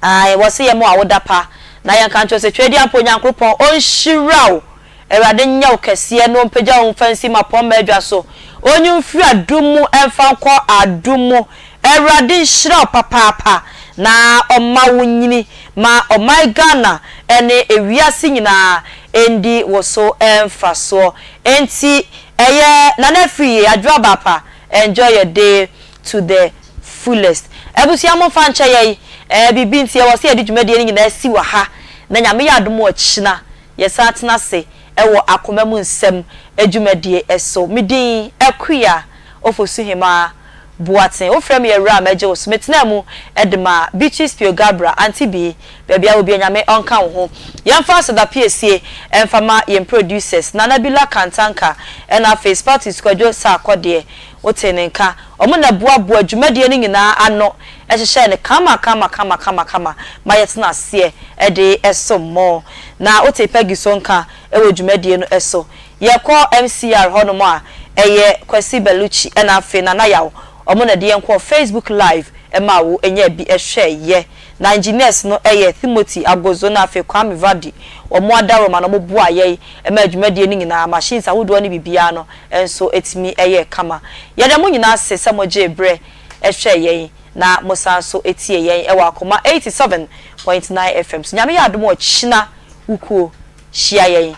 Speaker 1: ae wɔse yɛma wo awoda pa na yɛnka nkyerɛ wo sɛ Tweaduampa Onyankoropɔn ɔnhyira wo Awurade nyɛ wo kɛseɛ na ɔmpagya wo mfa nsi mmapɔmma adwa so, ɔnyi wo mfiri adom mu mfa nkɔ adom mu. Awurade nhyira wo papaapa na ɔmma wo nyini ma ɔman Ghana ne ewiase nyinaa ndi wo so mfasoɔ. Enti ɛyɛ Nana Afriyie, Adwoa Abaapa, enjoy your day to the fullest. Abusua momfa nkyɛ yɛn, ɛɛ biribi nti ɛwɔ sɛ yɛde dwumadie no nyinaa si wɔ ha na Nyame yɛ adom a ɔkyena Yɛsan tena ase wɔ akoma mu nsɛm dwumadie so. Me din Akua Ofosuhemaa Boateng. Wofrɛ me Awuraa a mɛgye wo so. Metenaa mu de maa Beatrice Pio Gabra, Auntie Bee, baabi a wɔ biara Nyame ɔnka wo ho. Yɛmfa aseda piesie mfa ma yɛn producers, Nana Bila Kantanka ɛna afei Spatus Kwadwo Sarkodie. Wotee ne nka. Wɔn na ɛboaboa dwumadie no nyinaa ano hyehyɛɛ no kama kama kama kama kama ma yɛtena aseɛ de som mo. Na wotee Peggy so nka wɔ dwumadie no so. Yɛkɔ MCR hɔnom a, ɛyɛ Kwasi Bellucci ɛna afei Nana Yaw. Wɔn na ɛde yɛn kɔɔ Facebook live. maa wo nyaa bi hwɛeɛ. Na engineers no yɛ Timothy Agozo na afei Kwame Vardy. Wɔn adaworoma na wɔboaa yɛn maa dwumadie no nyinaa, machines ahodoɔ ne biribiara no nso tumi yɛɛ kama. Yɛda mo nyinaa ase sɛ mogyee berɛ hwɛɛ yɛn na mosan nso tiee yɛn wɔ Akoma 87.9 FM so. Nyame yɛ adom a ɔkyena Wukuo hyia yɛn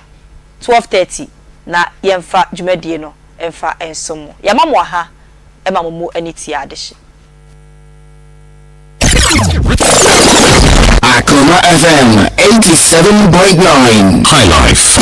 Speaker 1: 12:30 na yɛmfa dwumadie no mfa nsom mo. Yɛama mo aha ma mo mu ani tia adehye.
Speaker 3: Akoma FM 87.9 High Life.